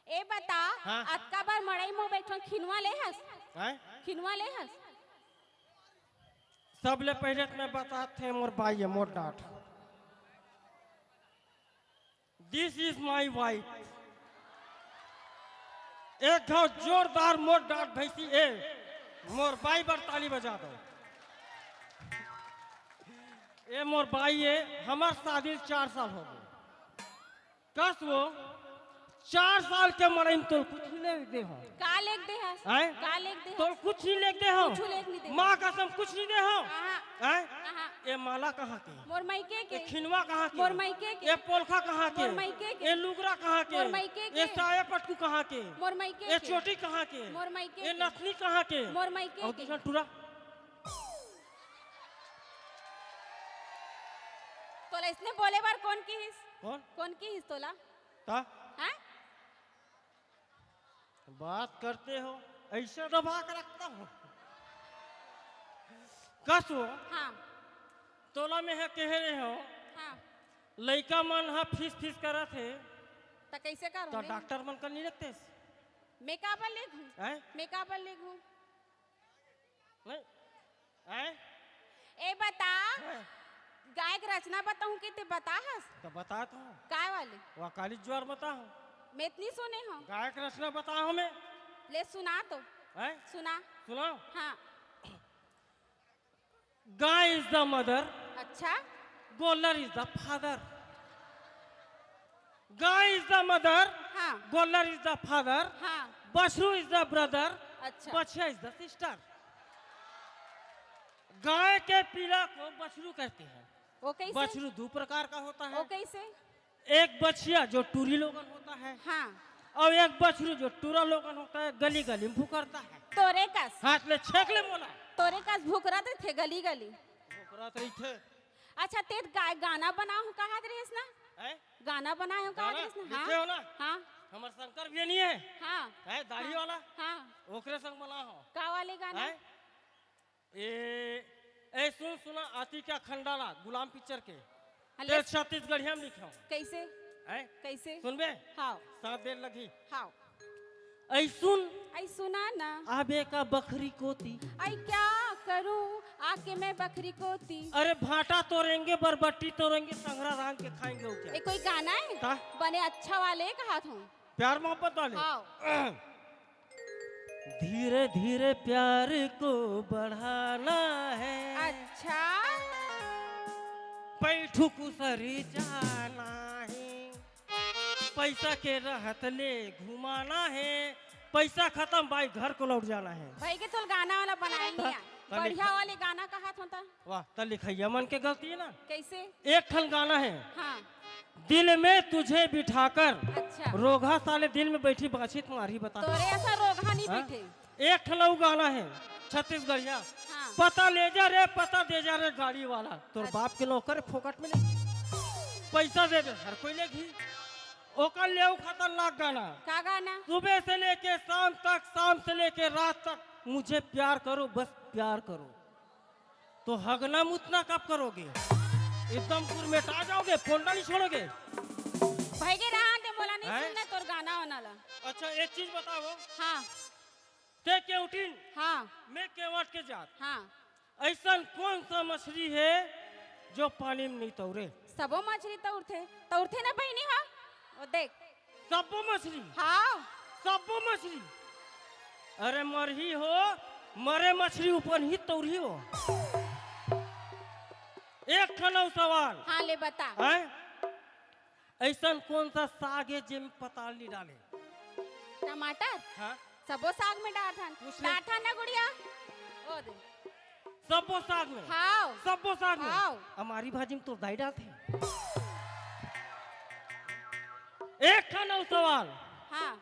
ए बता, हाँ। अतका बार मड़ई म बइठों, खिनवा ले हस? हैं? खिनवा ले हस? सबले पहिले तो मैं बताथे मोर बाई हे, मोर डाँट। This is my wife। एक घाव जोरदार मोर डाँट भैंसी ए, मोर बाई बर ताली बजा दो। ए मोर बाई ए, हमर शादी ल चार साल हो गे। कस वो, चार साल के मड़ई म तोल कुछ नहीं लेके दे हो। का लेके दे हस? हैं? का लेके दे तोल हस? कुछ नहीं लेके दे हो। कुछ लेके नहीं दे। माँ कसम कुछ नहीं दे हो। आहा, हैं? आहा। ए माला कहाँ के? मोर मइके के। ए खिनवा कहाँ के? मोर मइके के। ए पोलखा कहाँ के? मोर मइके के। ए लुगरा कहाँ के? मोर मइके के। ए साया पटकू कहाँ के? मोर मइके ए के। चोटी कहाँ के? मोर मइके ए के। नथनी कहाँ के? मोर मइके अउ के। दूसरा टूरा। तोला इसने बोले बर कोन किहिस? कौन? कोन किहिस तोला? ता? हैं? बात करते हो, ऐसे दबा के रखता हूँ। कस वो, हाँ, तोला में है कहे रहे हो, हाँ। लइका मन हा फीस फीस करत हे, त कैसे करूँ तो मैं? डॉक्टर मन का नहीं रखते? मैं का बर लेगहूँ? हैं? मैं का बर लेगहूँ? नहीं? हैं? ए बता, हैं? गाय के रचना बताहूँ कि ते बता हस? तो बता तो। काय वाले? वह काली ज्वर बता हो। मैं इतनी सुने हूँ। गाय के रचना बता हो मैं। ले सुना तो। हैं? सुना। सुनाओ। हाँ। गाय is the mother, अच्छा। गोल्लर is the father। गाय is the mother, हाँ। गोल्लर is the father, हाँ। बछरू is the brother, अच्छा। बछिया is the sister। गाय के पीला को बछरू कहते हैं। वो कैसे? बछरू दो प्रकार का होता वो है। कैसे? एक बछिया जो टूरी लोगन होता है, हाँ। और एक बछरू जो टूरा लोगन होता है, गली गली में भुकरता है। तोरे कस। हाथ ले छेक ले मोला। तोरे कस भुकरत थे गली गली। भुकरत रही थे। अच्छा, ते गा, गाना बनाहूँ कहत रहिस ना? हैं? गाना बनाहूँ कहत गाना? रहिस ना? लिखे हो ना? हाँ। हमार शंकर भी नहीं है। हाँ। है दाढ़ी वाला? हाँ। ओकरे संग बनाहूँ। का वाले गाना? हैं? ए, ए सुन सुना आतिका खंडाला गुलाम पिक्चर के। हाँ, ते ले। छत्तीसगढ़िया में लिखे हो। कैसे? हैं? कैसे? सुनबे? हाँ। साथ देर लगी। हाँ। ऐ सुन, ऐ सुना ना। आबे का बखरी कोती। ऐ क्या करूँ आके मैं बखरी कोती। अरे भाटा तोरेंगे, बरबट्टी तोरेंगे, संघरा रांग के खाएंगे, और क्या? ये कोई गाना है? का? बने अच्छा वाले कहत हूँ। प्यार मोहब्बत वाले। हाँ। धीरे धीरे प्यार को बढ़ाना है। अच्छा। पैठू कुसरी जाना है। पैसा के रहत ले घुमाना है। पैसा खत्म भाई, घर को लौट जाना है। भाई के तोल गाना वाला बनाए नहीं है। तब बढ़िया लिखा- वाले गाना कहत हूँ त। वाह, त लिखइया मन के गलती है ना। कैसे? एक ठन गाना है, हाँ। दिल में तुझे बिठाकर। अच्छा। रोगहा साले दिल में बैठी बाछी तुम्हारी बता। तोरे ऐसा रोगहा नहीं हाँ? बैठे। एक ठन अउ गाना है छत्तीसगढ़िया, हाँ। पता ले जा रे, पता दे जा रे गाड़ी वाला। तोर अच्छा। बाप के नौकर फोकट में ले, पैसा दे दे हर कोई लेगी। ओकर ले खतरनाक गाना। का गाना? सुबह से लेके शाम तक, शाम से लेके रात तक मुझे प्यार करो, बस प्यार करो। तो हगना मुतना कब करोगे? एकदम गुरमेटा जाओगे, फोंडा नहीं छोड़ोगे। भाई के रहा दे, मोला नहीं हैं? सुनना तोर गाना वाना ला। अच्छा, एक चीज बताओ, हाँ। ते केवटिन, हाँ। मैं केवट के जात। हाँ। ऐसन कौन सा मछली है जो पानी में नहीं तौरे? सबो मछली तौरथे, तौरथे ना बहिनी हा। वो देख। सब्बो मछली, हाँ। सब्बो मछली। अरे मरही हो, मरे मछली ऊपर ही तौरही हो। एक ठन अउ सवाल। हाँ, ले बता। हैं? ऐसन कौन सा साग है जेमे पताल नहीं डाले? टमाटर। हाँ? सबो साग में डारथन। उसमें- डारथन ना गुड़िया। ओ दे। सब्बो साग में। हाँ। सब्बो साग में। हाँ। हमारी भाजी में तो दाई डालते हैं। एक ठन अउ सवाल। हाँ।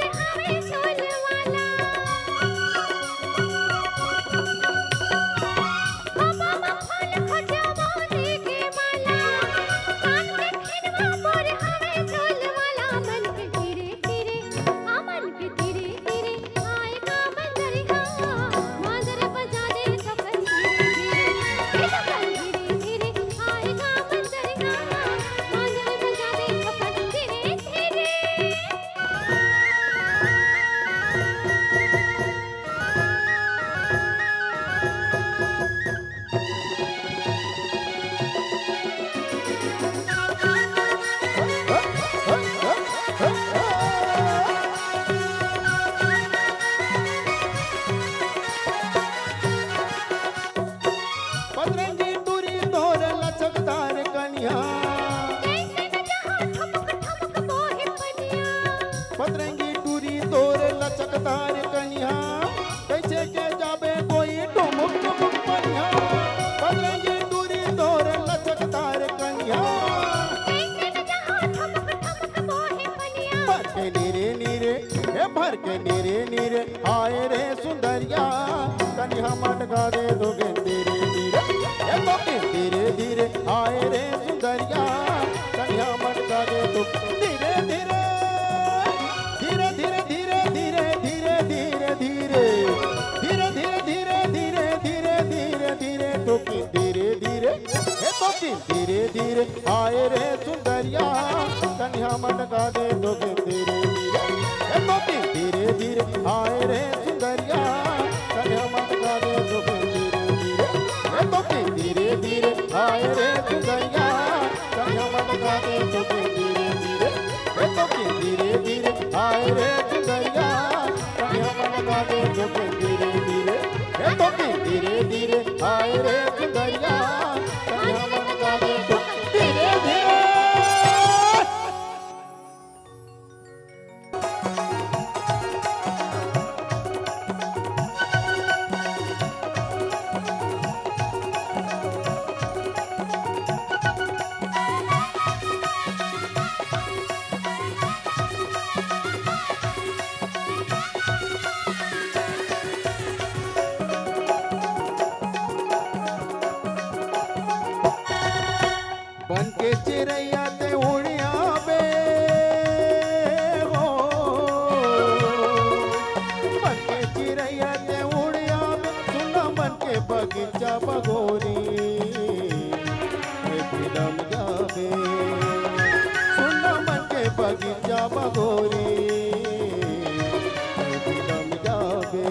कनिहा मटका दे तो के धीरे धीरे, ए तो के धीरे धीरे आए रे सुंदरिया। कनिहा मटका दे तो धीरे धीरे, धीरे धीरे धीरे धीरे धीरे धीरे धीरे धीरे धीरे धीरे धीरे धीरे धीरे तो के धीरे धीरे, ए तो के धीरे धीरे आए रे सुंदरिया। कनिहा मटका दे तो के धीरे धीरे, ए तो के धीरे धीरे आए रे सुंदरिया। कनिहा मटका दे तो के धीरे धीरे, ए तो के धीरे धीरे आए रे सुंदरिया। कनिहा मटका दे तो के धीरे धीरे, ए तो के धीरे धीरे आए रे सुंदरिया। कनिहा मटका दे तो के धीरे धीरे, ए तो के धीरे धीरे आए रे सुंदरिया। कनिहा मटका दे तो के धीरे धीरे। बन के चिरैया ते उड़ियाबे हो, बन के चिरैया ते उड़ियाबे, सुन ना मन के बगीचा बगोरी, ए फिलम जाबे, सुन ना मन के बगीचा बगोरी, ए फिलम जाबे।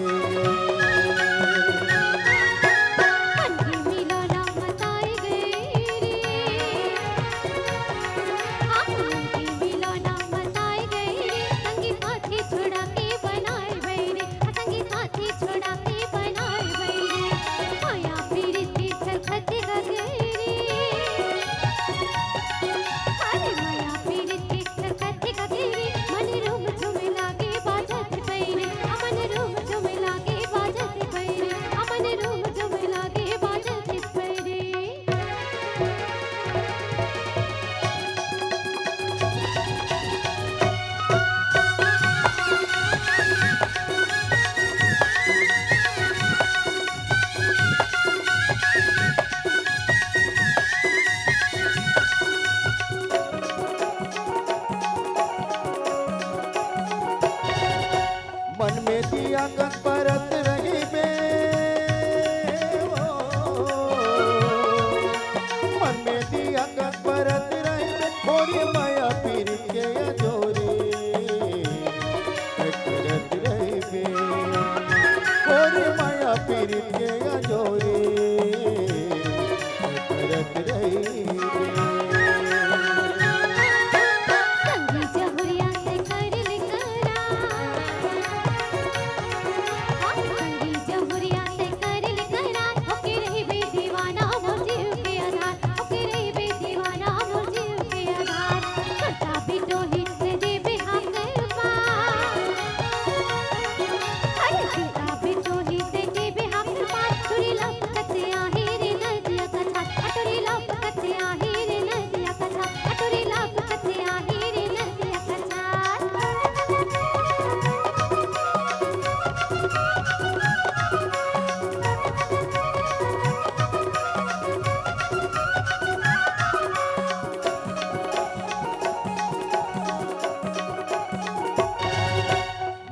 मन के मिलोना मताए गए रे, हाँ, मन के मिलोना मताए गए रे, संगी साथी छोड़ा के बनाए गए रे, संगी साथी छोड़ा के बनाए गए रे, माया पीरित के छलखत गगरी, अरे माया पीरित के छलखत गगरी, मन रूम झूमे लागे बाजत पैरे, अमन रूम झूमे लागे बाजत पैरे, अमन रूम झूमे लागे बाजत पैरे। मन में दिया कन परत रहिबे हो, मन में दिया कन परत रहिबे, होरी माया पीरित के अजोरी करत रहिबे, होरी माया पीरित के अजोरी करत रहिबे। संगी जहुरिया ते कर ले करार, हाँ, संगी जहुरिया ते कर ले करार, होके रहिबे दीवाना मोर जीव के आधार, होके रहिबे दीवाना मोर जीव के आधार। छोटा बिटोही ते देबे हाथ पार, अरे छोटा बिटोही ते देबे हाथ पार, टुरी लपकत आही रे नदिया कछार, टुरी लपकत आही रे नदिया कछार, टुरी लपकत आही रे नदिया कछार।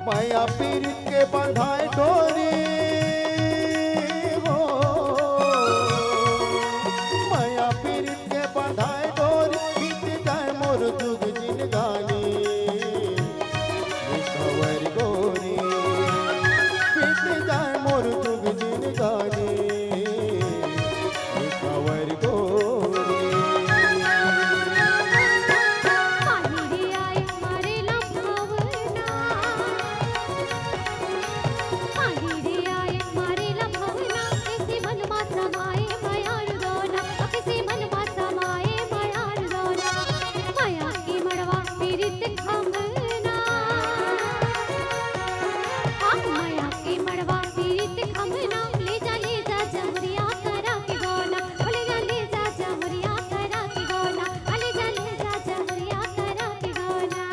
माया पीरित के बंधाए डोरी हो, माया पीरित के बंधाए डोरी, बीत जाए मोर जुग जिनगानी, ए सवर गोरी, बीत जाए मोर जुग जिनगानी, ए सवर गोरी। माही रे आए मारे लंबवना, माही रे आए मारे लंबवना, ऐसे मन मा समाए मयार दोना, ऐसे मन मा समाए मयार दोना। माया के मड़वा पीरित खमना, हाँ, माया के मड़वा पीरित खमना, ले जा, ले जा जमुरिया करा के गोना, ओ ले जा, ले जा जमुरिया करा के गोना, ओ ले जा, ले जा जमुरिया करा के गोना।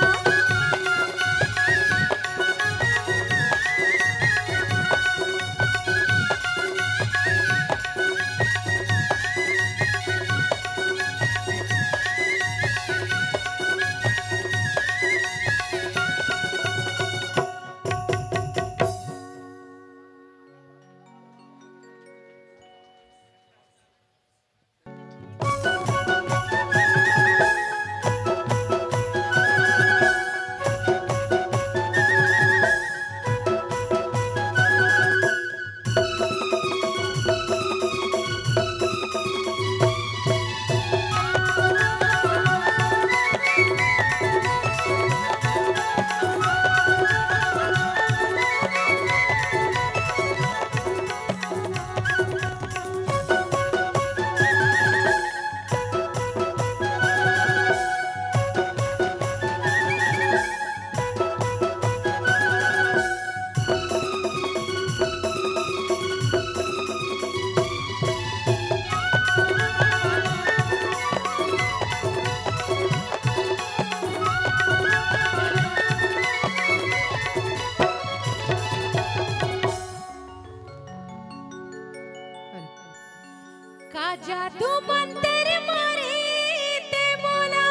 का जादू मंतर मारे ते मोला,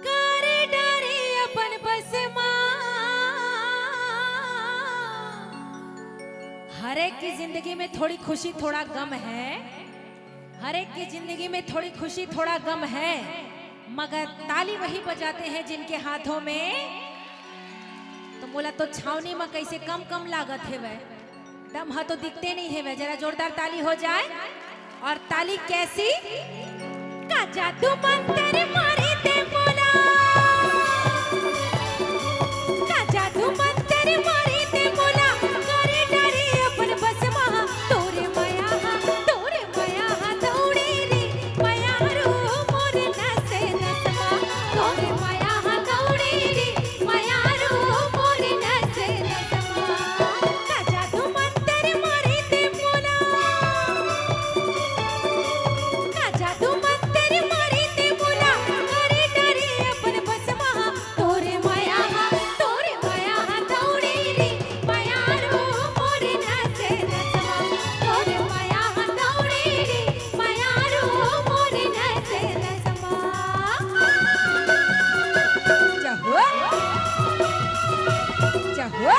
करे डारे अपन बस मा। हर एक की जिंदगी में थोड़ी खुशी, थोड़ा गम है। हर एक की जिंदगी में थोड़ी खुशी, थोड़ा गम है, मगर ताली वही बजाते हैं जिनके हाथों में। तो मोला तो छावनी में कैसे कम कम लागत है वह। दम ह तो दिखते नहीं है वह। जरा जोरदार ताली हो जाए। और ताली कैसी? का जादू मंतर मारे ते मोला, का जादू मंतर मारे ते मोला, करे डारे अपन बस मा। तोरे मया हा, तोरे मया हा दौड़े रे, मया रो मोर नस नस मा। तोरे मया हा दौड़े रे, मया रो मोर नस नस मा। का जादू मंतर मारे ते मोला, का जादू मंतर मारे ते मोला, करे डारे अपन बस मा। तोरे मया हा, तोरे मया हा दौड़े रे, मया रो मोर नस नस मा। तोरे मया हा दौड़े रे, मया रो मोर नस नस मा। जय हो। जय हो।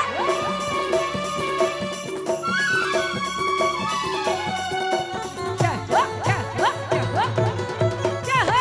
जय हो, जय हो, जय हो। जय हो।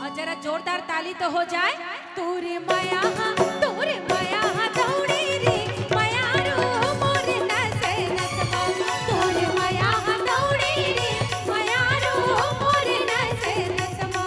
और जरा जोरदार ताली तो हो जाए। तोरे मया हा, तोरे मया हा दौड़े रे, मया रो मोर नस नस मा। तोरे मया हा दौड़े रे, मया रो मोर नस नस मा।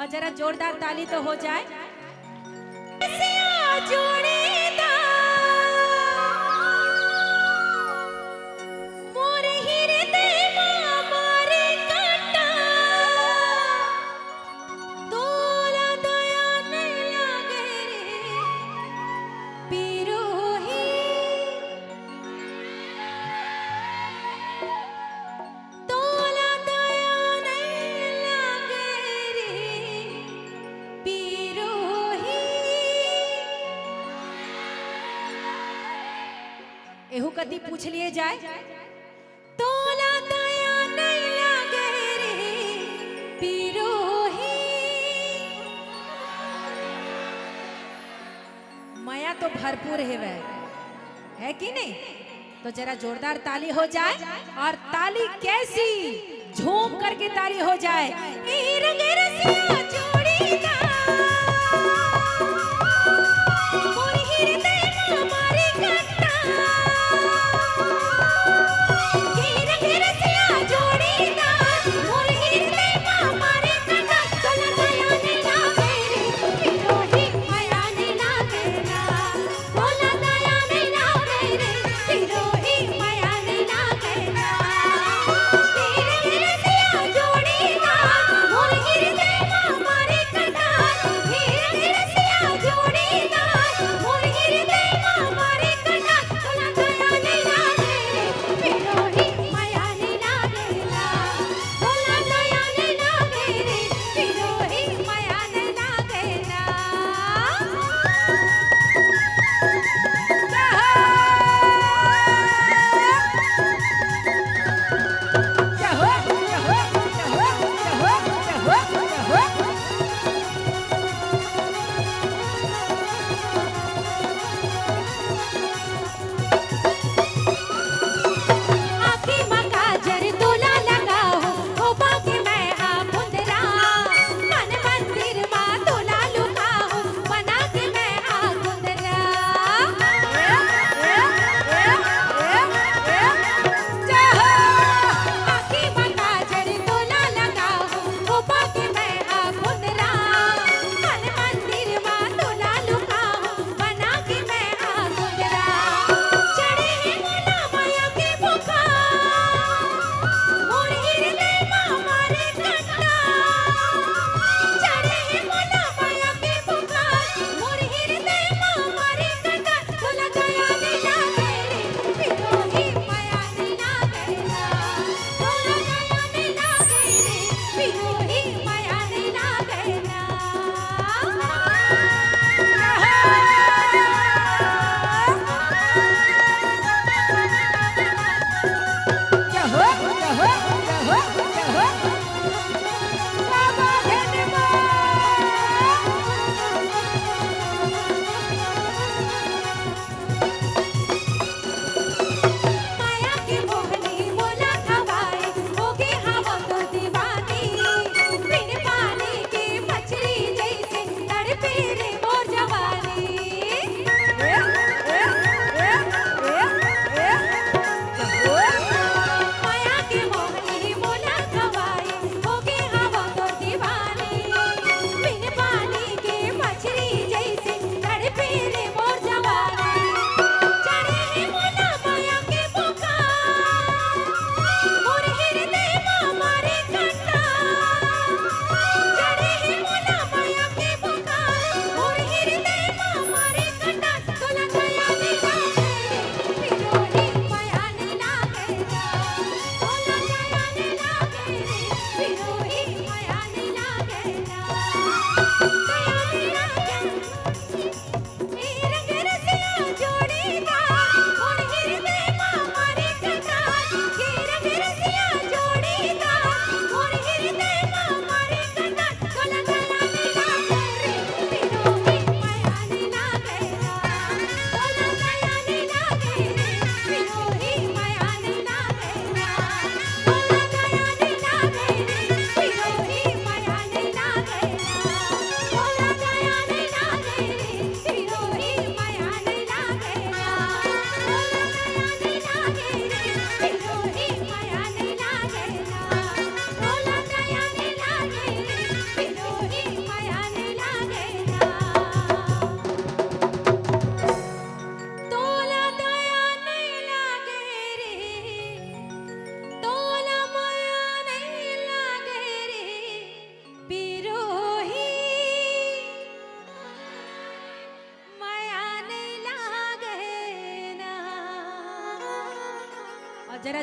जरा जोरदार ताली तो हो जाए। जोड़ीदार, मोर हृदय मा मारे कांटा, तोला दया नइ लागे रे पिरोही। तोला दया नइ लागे रे पिरोही। एहू कति पूछ लिए जाए, तोला दया नइ लागे रे पिरोही। मया तो भरपूर हेवय, है कि नहीं? तो जरा जोरदार ताली हो जाए। और ताली कैसी, झूम करके ताली हो जाए। ए रंग रसिया जोड़ीदार, मोर हृदय मा मारे कांटा। ए रंग रसिया जोड़ीदार, मोर हृदय मा मारे कांटा। तोला दया नइ लागे रे पिरोही, मया नइ लागे ना। तोला दया नइ लागे रे पिरोही, मया नइ लागे ना। ए रंग रसिया जोड़ीदार, मोर हृदय मा मारे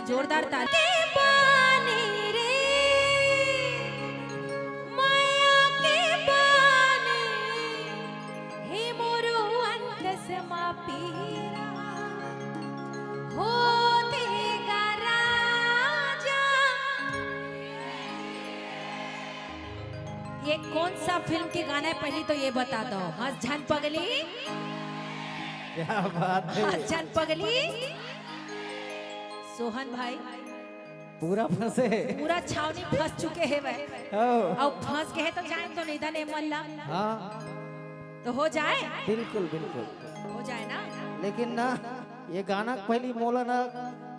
जोरदार ताली। के बानी रे, माया के बानी, हे मोरो अंतस मा पीरा, होथे गा राजा। ये कौन सा फिल्म के गाना है, पहली तो ये बता दो। हंस झन पगली, क्या बात है। हंस झन पगली। सोहन भाई, पूरा फंसे। पूरा छावनी फंस चुके हे वह। हो। अउ फंस के हे तो जाए तो नहीं दन ए मन ला। हाँ। तो हो जाए? बिल्कुल, बिल्कुल। हो जाए ना? लेकिन ना, ये गाना के पहली मोला ना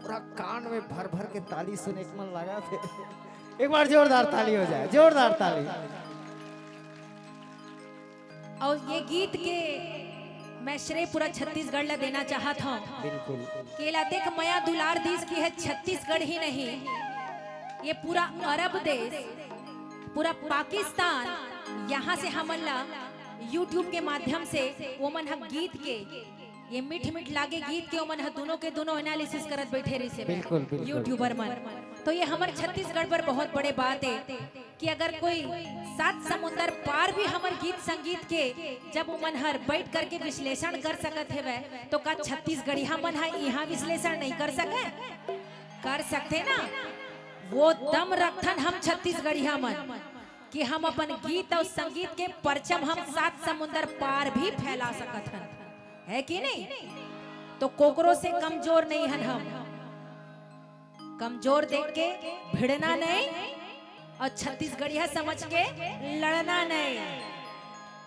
पूरा कान में भर भर के ताली सुने के मन लगा थे। एक बार जोरदार ताली हो जाए, जोरदार ताली। अउ ये गीत के मैं श्रेय पूरा छत्तीसगढ़ ला देना चाहत हूँ। बिल्कुल। केला देख मया दुलार दीस की है छत्तीसगढ़ ही नहीं, ये पूरा अरब देश, पूरा पाकिस्तान, यहाँ से हमन ला YouTube के माध्यम से ओमन ह गीत के, ये मीठ मीठ लागे गीत के ओमन ह दुनों के दुनों analysis करत बैठे रहिसे बिल्कुल, बिल्कुल। YouTuber मन। तो ये हमर छत्तीसगढ़ बर बहुत बड़े बात है कि अगर कोई सात समुंदर पार भी हमर गीत संगीत के जब ओमन हर बैठ करके विश्लेषण कर सकत हेवय, तो का छत्तीसगढ़िया मन ह इहाँ विश्लेषण नहीं कर सके? कर सकथे ना। वो दम रखथन हम छत्तीसगढ़िया मन कि हम अपन गीत अउ संगीत के परचम हम सात समुंदर पार भी फैला सकत हन, है कि नहीं? तो कोकरो से कमजोर नहीं हन हम। कमजोर देख के भिड़ना नहीं अउ छत्तीसगढ़िया समझ के लड़ना नहीं।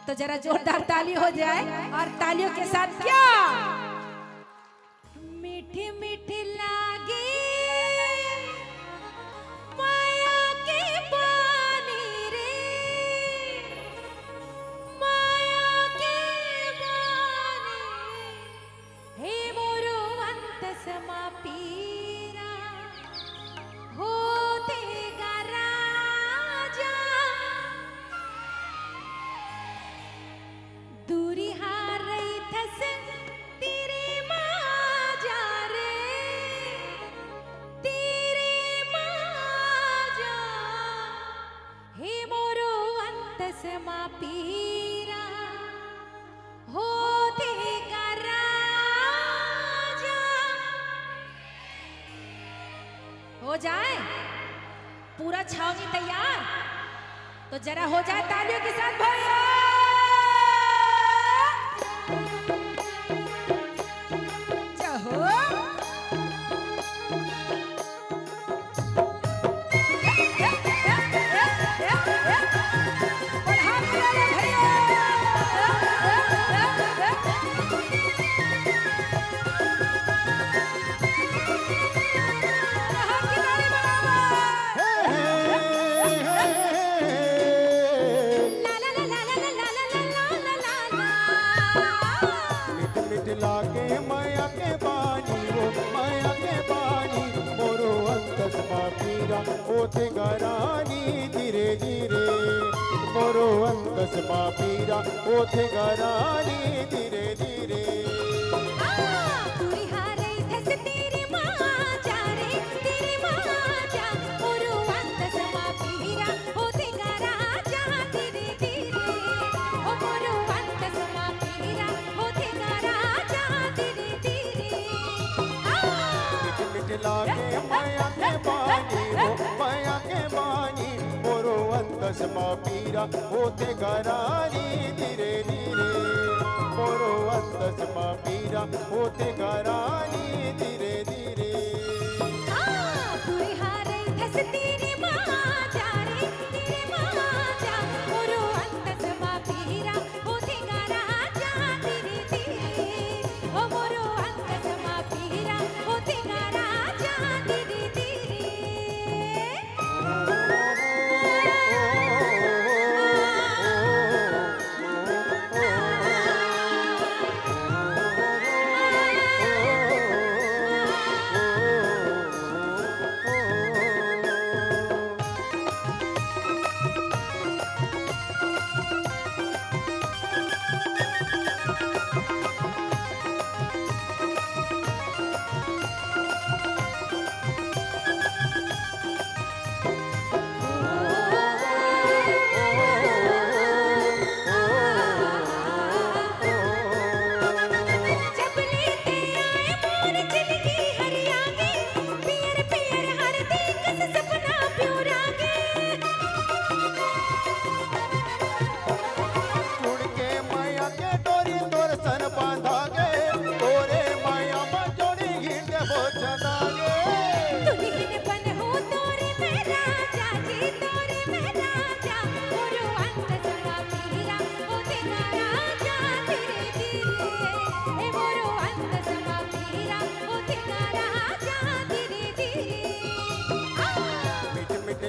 तो जरा जोरदार ताली हो जाए और तालियों के साथ क्या मीठी मीठी लागे माया के पानी रे, माया के पानी। हे मोरो अंतस मा पीरा होथे गा राजा। दूरिहा रहिथस तीरे मा जा रे, तीरे मा जा। हे मोरो अंतस मा पीरा होथे गा राजा। हो जाए पूरा छावनी तैयार, तो जरा हो जाए तालियों के साथ भैया। जय हो। मीठ मीठ लागे मया के पानी, वो मया के पानी, मोरो अंतस मा पीरा होथे गा रानी धीरे धीरे, मोरो अंतस मा पीरा होथे गा रानी धीरे धीरे। आ, तुरिहा रहिथस तीरे मा जा रे, तीरे मा जा, मोरो अंतस मा पीरा होथे गा राजा धीरे धीरे। ओ मोरो अंतस मा पीरा होथे गा राजा धीरे धीरे। आ, मीठ मीठ लागे मया के पानी, वो मया के पानी, मोरो अंतस मा पीरा होथे गा रानी धीरे धीरे, मोरो अंतस मा पीरा होथे गा रानी धीरे धीरे। आ, तुरिहा रहिथस तीरे मा जा रे, तीरे मा जा, मोरो अंतस मा पीरा होथे गा राजा धीरे धीरे। ओ मोरो अंतस मा पीरा होथे गा राजा धीरे धीरे।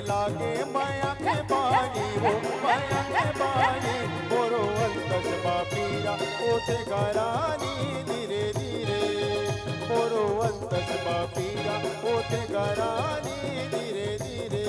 लागे मया के पानी, वो मया के पानी, मोरो अंतस मा पीरा होथे गा रानी धीरे धीरे, मोरो अंतस मा पीरा होथे गा रानी धीरे धीरे।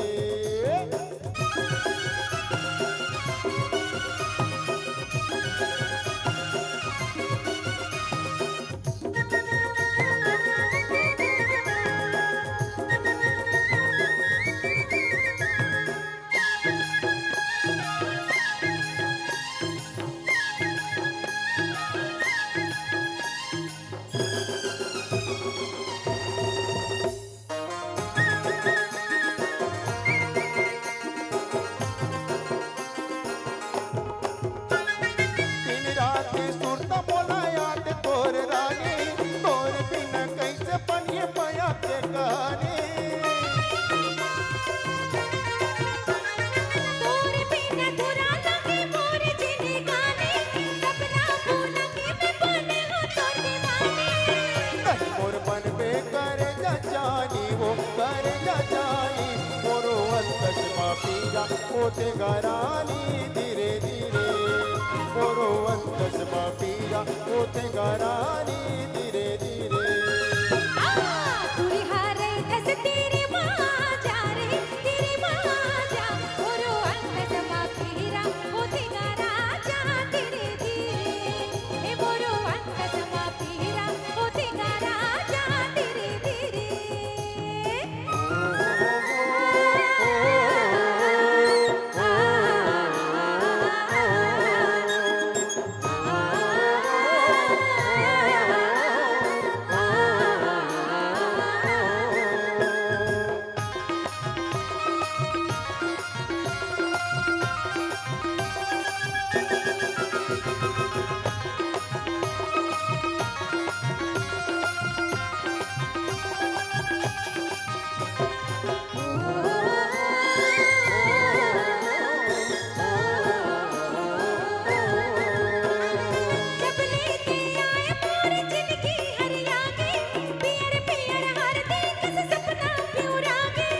दिन रात सुरता मोला याद तोर रानी, तोर बिना कैसे बनिए मया के कहानी। तोर बिना अधूरा लगे मोर जिंदगानी, सपना भूला के मैं बने हो तोर दीवानी। नहीं मोर बनबे करे जा जानी, वो करे जा जानी, मोरो अंतस मा पीरा होथे गा रानी धीरे धीरे, मोरो अंतस मा पीरा होथे गा रानी धीरे धीरे। आ, तुरी हारे धस तेरे माँ जा रे, तेरे माँ जा, मोरो अंतस मा पीरा होथे गा राजा धीरे धीरे। ए मोरो अंतस मा पीरा होथे गा राजा धीरे धीरे। जब लेके आए मोर जिंदगी हरियाली, पियर पियर हरदी कस सपना पिउरागे।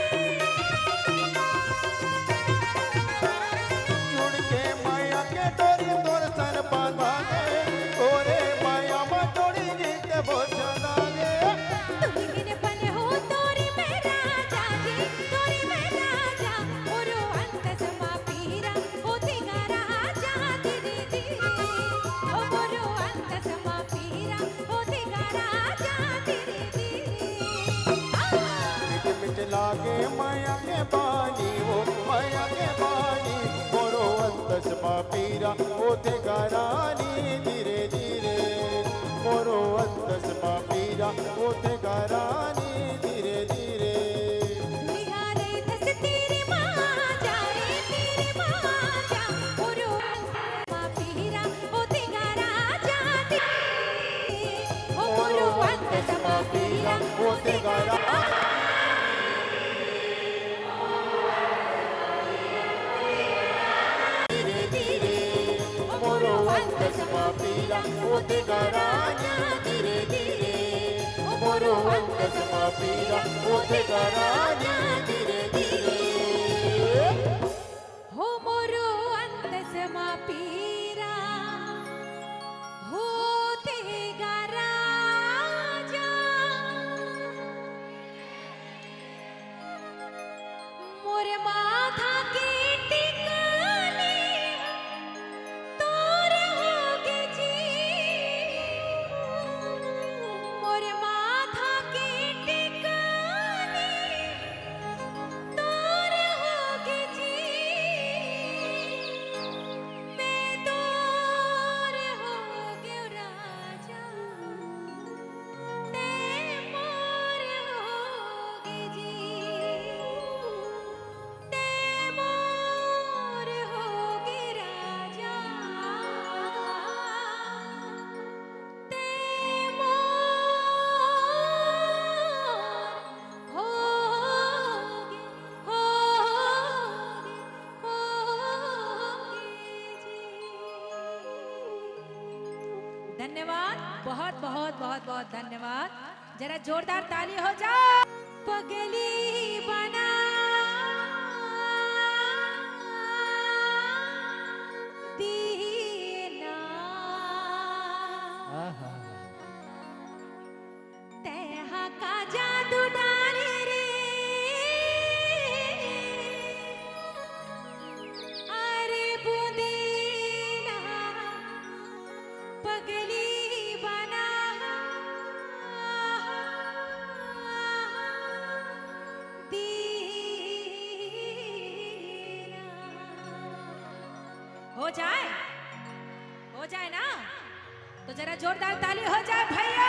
जुड़ के मया के डोरी तोर सन बांधागे, तोरे मया मा जोड़ी गीत बोझना गे। तुही बिन बने हो तोरी मैं राजा जी, तोरी मैं राजा, मोरो अंतस मा पीरा होथे गा राजा धीरे धीरे, ओ मोरो अंतस मा पीरा होथे गा राजा धीरे धीरे। आ! मीठ मीठ लागे मया के बानी, वो मया के बानी, मोरो अंतस मा पीरा होथे गा रानी धीरे धीरे, मोरो अंतस मा पीरा होथे गा रानी धीरे धीरे। निहारे धस तेरे माँ जा रे, तेरे माँ जा, मोरो अंतस मा पीरा होथे गा राजा धीरे, ओ मोरो अंतस मा पीरा होथे गा राजा। धीरे धीरे, मोरो अंतस मा पीरा होथे गा राजा धीरे धीरे, मोरो अंतस मा पीरा होथे गा राजा धीरे धीरे। हो मोरो अंतस मा पीरा होथे गा राजा। मोर माथा के टिकली तोर होगे जी, मोर माथा के टिकली तोर होगे जी, मैं तोर होगे राजा। तैं मोर होगे जी, तैं मोर होगे राजा, तैं मोर होगे, होगे, होगे जी। धन्यवाद, बहुत, बहुत, बहुत, बहुत धन्यवाद। जरा जोरदार ताली हो जाए। पगली बना हो जाए, हो जाए ना, तो जरा जोरदार ताली हो जाए भैया।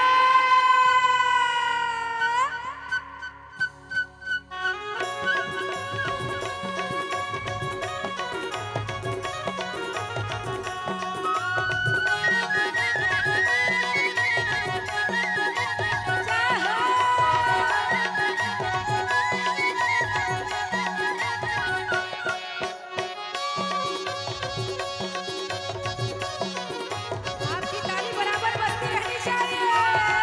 आपकी ताली बराबर बजती रहनी चाहिए।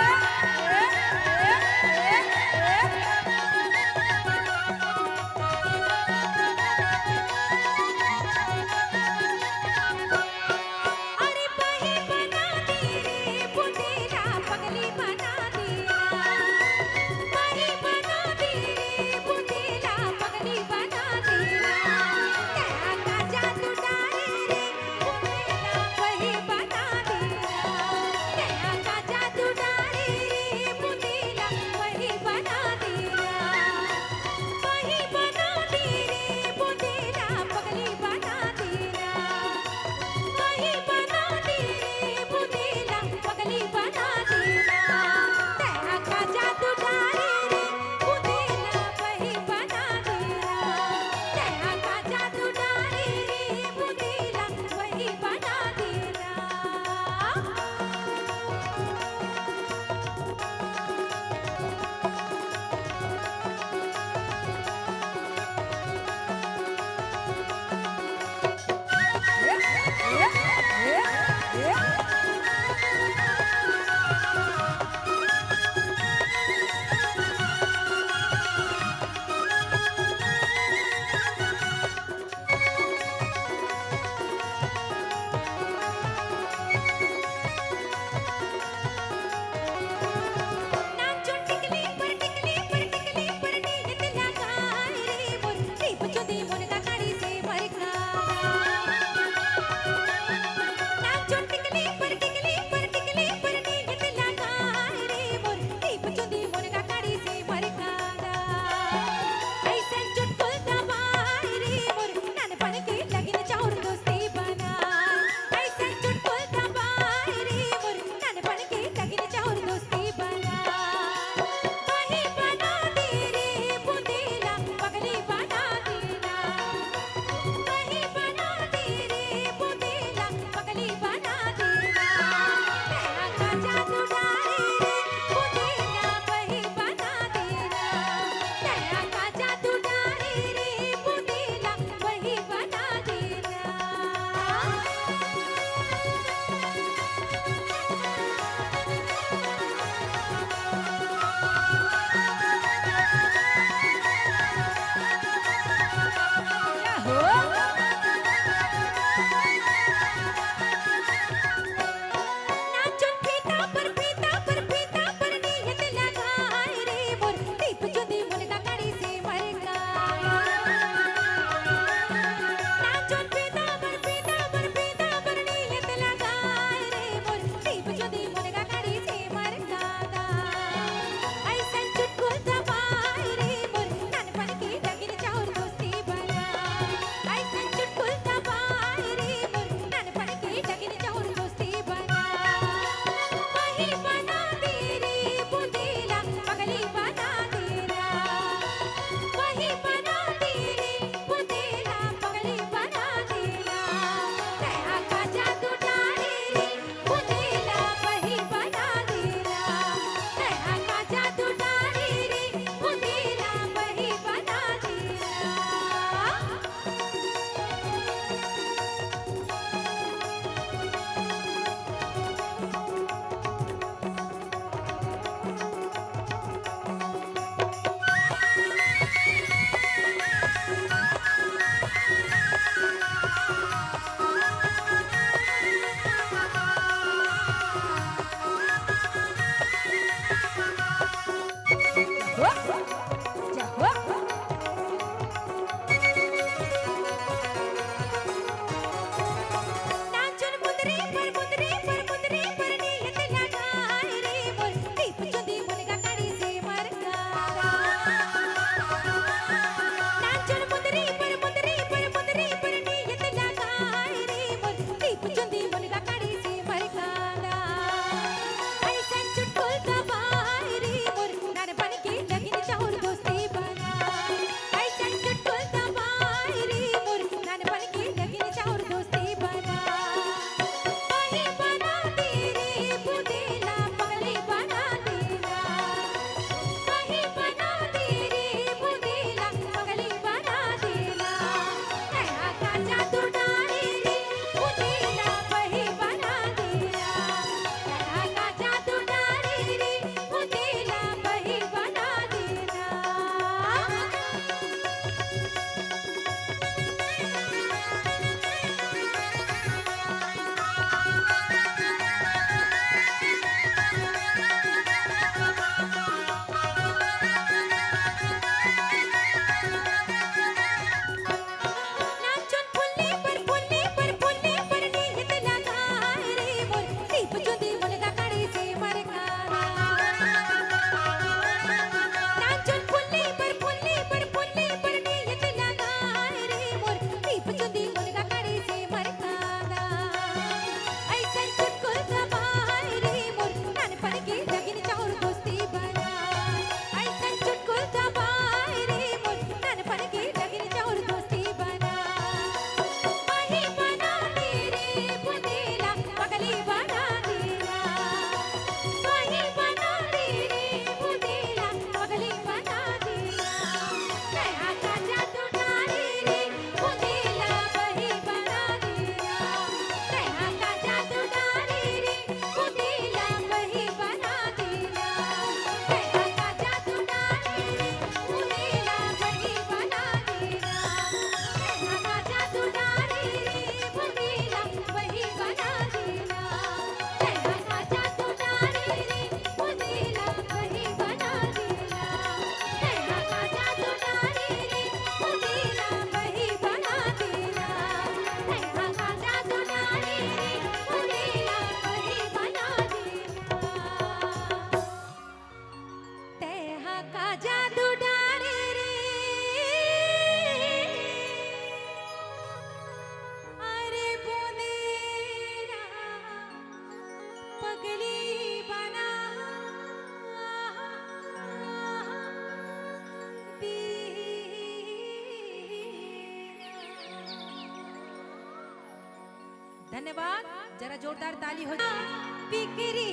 धन्यवाद, जरा जोरदार ताली हो जाए। पिकरी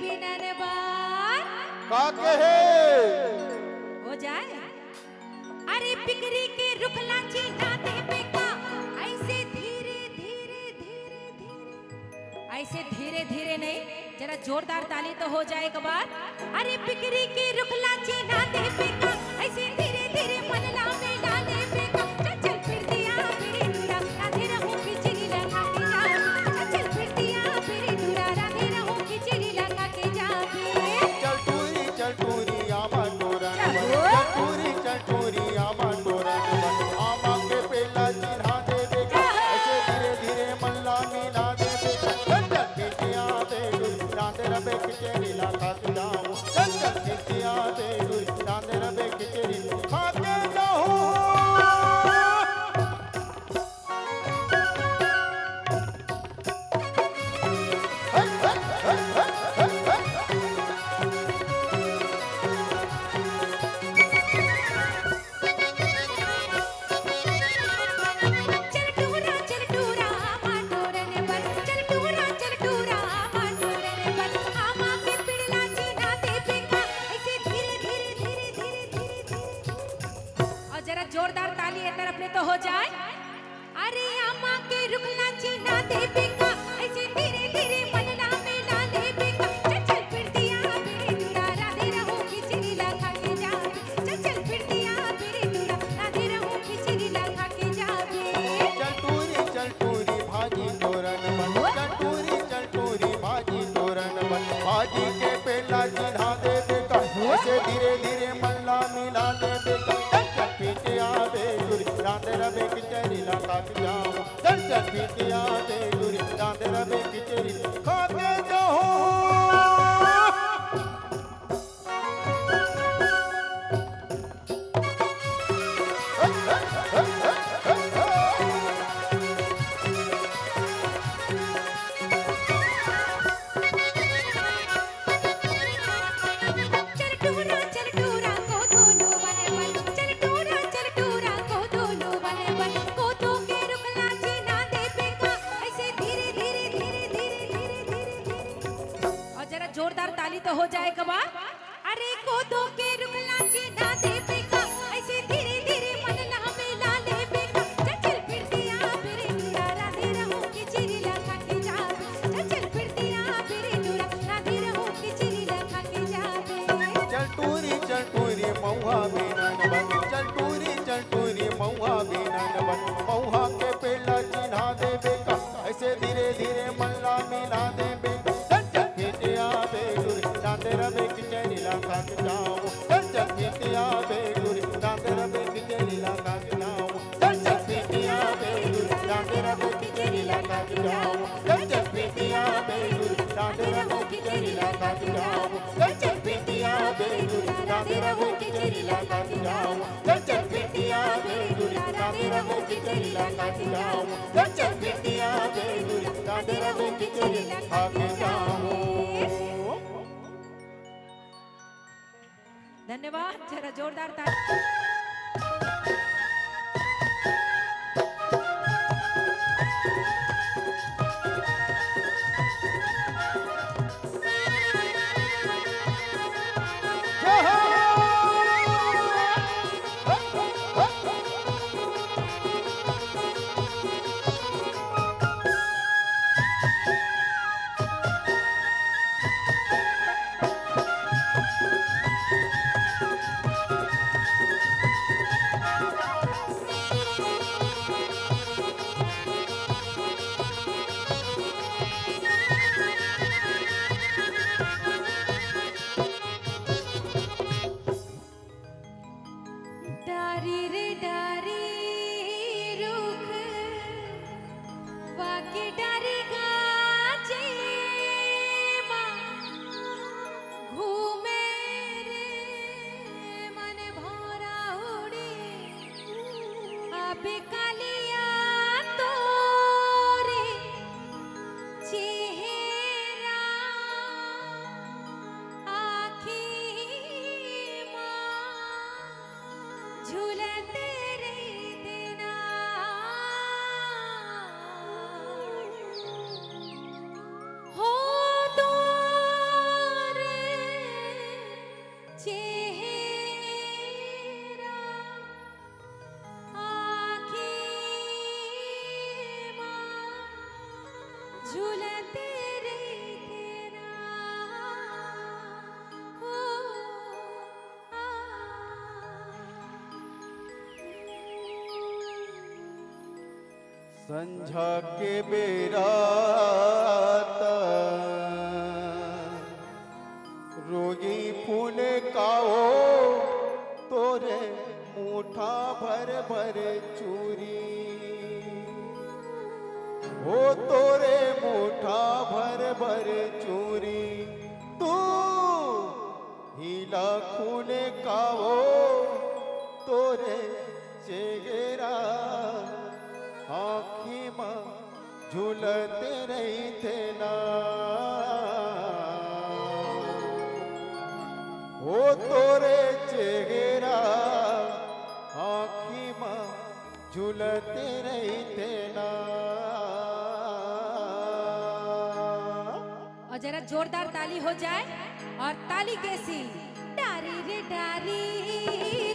बिनन बार का कहे? हो जाए। अरे पिकरी के रुख ला चिन्हा देबे का, ऐसे धीरे धीरे धीरे धीरे, ऐसे धीरे धीरे नहीं, जरा जोरदार ताली तो हो जाए एक बार। अरे पिकरी के रुख ला चिन्हा देबे का, ऐसे धीरे धीरे मन ला मिला लेबे का। चल चल फिर दिया फिर दूरा, राधे रहूं खिचड़ी ला खा के जाबे। चल चल फिर दिया फिर दूरा, राधे रहूं खिचड़ी ला खा के जाबे। चल टूरी चल टूरी आमा टोरा, क्या हुआ? चल टूरी चल टूरी आमा टोरा, आमा के पेला चिन्हा देबे का, ऐसे धीरे धीरे मन ला मिला देबे का। चल चल फिर दिया फिर दूरा, राधे रहूं खिचड़ी ला खा के जाबे। चल चल खिचिया दे गुरी, रांधे रबे खिचड़ी खा के जाहूं। चल टूरा, चल टूरा, आमा टोरन बर। चल टूरा, चल टूरा, आमा टोरन बर। आमा के पेड़ ला चिन्हा देबे का, ऐसे धीरे, धीरे, धीरे। और जरा जोरदार ताली ए तरफ ले तो हो जाए। अरे आमा के रुख ला चिन्हा देबे का, ऐसे धीरे, धीरे मन ला मिला लेबे का। चल, चल फिर दिया मेरे दूरा, राधे रहूं खिचड़ी ला खा के जाबे। चल चल फिर दिया फिर दूरा, राधे रहूं खिचड़ी ला खा के जाबे। चल टूरी चल टूरी भाजी तोरन बन, चल टूरी चल टूरी भाजी तोरन बन। भाजी के पेला चिन्हा देबे का, ऐसे धीरे धीरे मन ला मिला देबे का। चल चल पीटिया बेगुरी, रांधे रबे खिचड़ी ला खा के जाबो। चल चल पीटिया बेगुरी, रांधे रबे खिचड़ी खा के जाबो। चल टूरा, चल टूरा, कोदो लो बने बन। चल टूरा, चल टूरा, कोदो लो बने बन। कोदो के रुख ला चिन्हा देबे का, ऐसे धीरे, धीरे, धीरे। और जरा जोरदार ताली तो हो जाए एक बार। अरे कोदो के रुख ला चिन्हा देबे का, ऐसे धीरे धीरे मन ला मिला लेबे का। चल चल फिर दिया फिर दूरा, राधे रहूं खिचड़ी ला खा के जाबे। चल चल फिर दिया फिर दूरा, राधे रहूं खिचड़ी ला खा के जाबे। चल टूरी चल टूरी महुआ बिनन बन, चल टूरी चल टूरी महुआ बिनन बन। महुआ के पेला चिन्हा देबे का, ऐसे धीरे धीरे मन ला मिला देबे। चल चल खिचिया बेगुरी, रांधे रबे खिचड़ी ला खा के जाबो। चल चल खिचिया बेगुरी, रांधे रबे खिचड़ी ला खा के जाबो। चल चल खिचिया बेगुरी, रांधे रबे खिचड़ी ला खा के जाबो। चल चल खिचिया बेगुरी, रांधे रबे खिचड़ी ला खा के जाबो। चल चल खिचिया बेगुरी, रांधे रबे खिचड़ी ला खा के जाबो। चल चल खिचिया बेगुरी, रांधे रबे खिचड़ी ला खा के जाबो। चल चल खिचिया बेगुरी, रांधे रबे खिचड़ी ला खा के जाबो। धन्यवाद, जरा जोरदार ताली। डारी रे डारी रुख, वाके डारी गाजे मा, घूमे रे मन भौरा उड़ी। अबे कालिया तोरे चेहरा आँखी मा झूलत रहिते ना। संझा के बेरा त रोई फुनकाओ तोरे मुठा भर भर चूरी, हो तोरे मुठा भर भर चूरी। तू हीला फुनकाओ तोरे चेहरा आँखी म झुलत रहिथे ना। ओ तोरे चेहरा आँखी म झुलत रहिथे ना। और जरा जोरदार ताली हो जाए। और ताली कैसी? डारी रे डारी,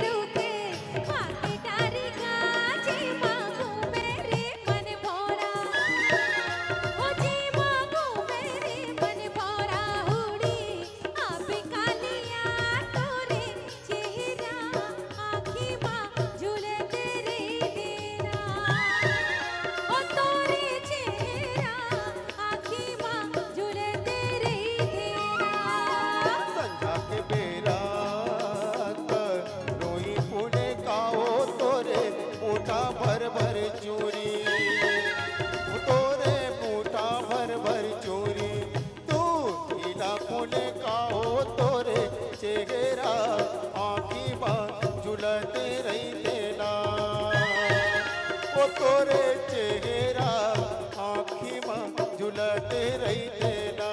रुके माँ के डारी, गाजे माँ घूमे रे मन भोरा। ओ जे माँ घूमे रे मन भोरा, उड़ी आप कालिया तोरे चेहरा आँखी मा झुलत रहिथे ना। ओ तोरे चेहरा आँखी मा झुलत रहिथे ना। संझा के बेरा त रोई फुनकाओ तोरे मुठा भर भर चूरी, तोरे मुठा भर भर चूरी। तू हीला फुनकाओ तोरे चेहरा आँखी म झुलत रहिथे ना। ओ तोरे चेहरा आँखी म झुलत रहिथे ना।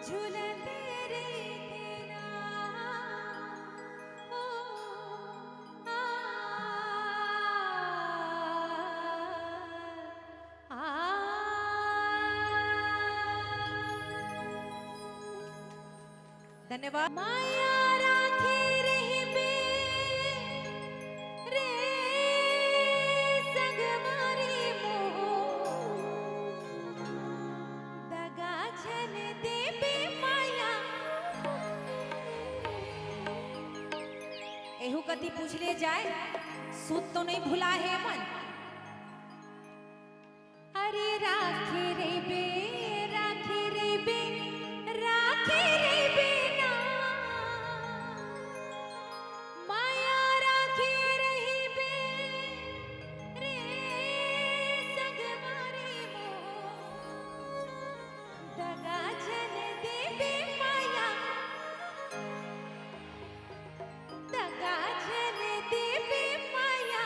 झूलत रहिथे ना, ओ, आ, आ। धन्यवाद। माया राखे रहिबे रे संगवारी मोर, दगा झन देबे माया। एहू कति पूछ ले जाए, सुत तो नहीं भुला हे मन? अरे राखे रहिबे, राखे रहिबे, राखे रहिबे ना। माया राखे रहिबे रे संगवारी मोर। दगा झन देबे माया, दगा झन देबे माया,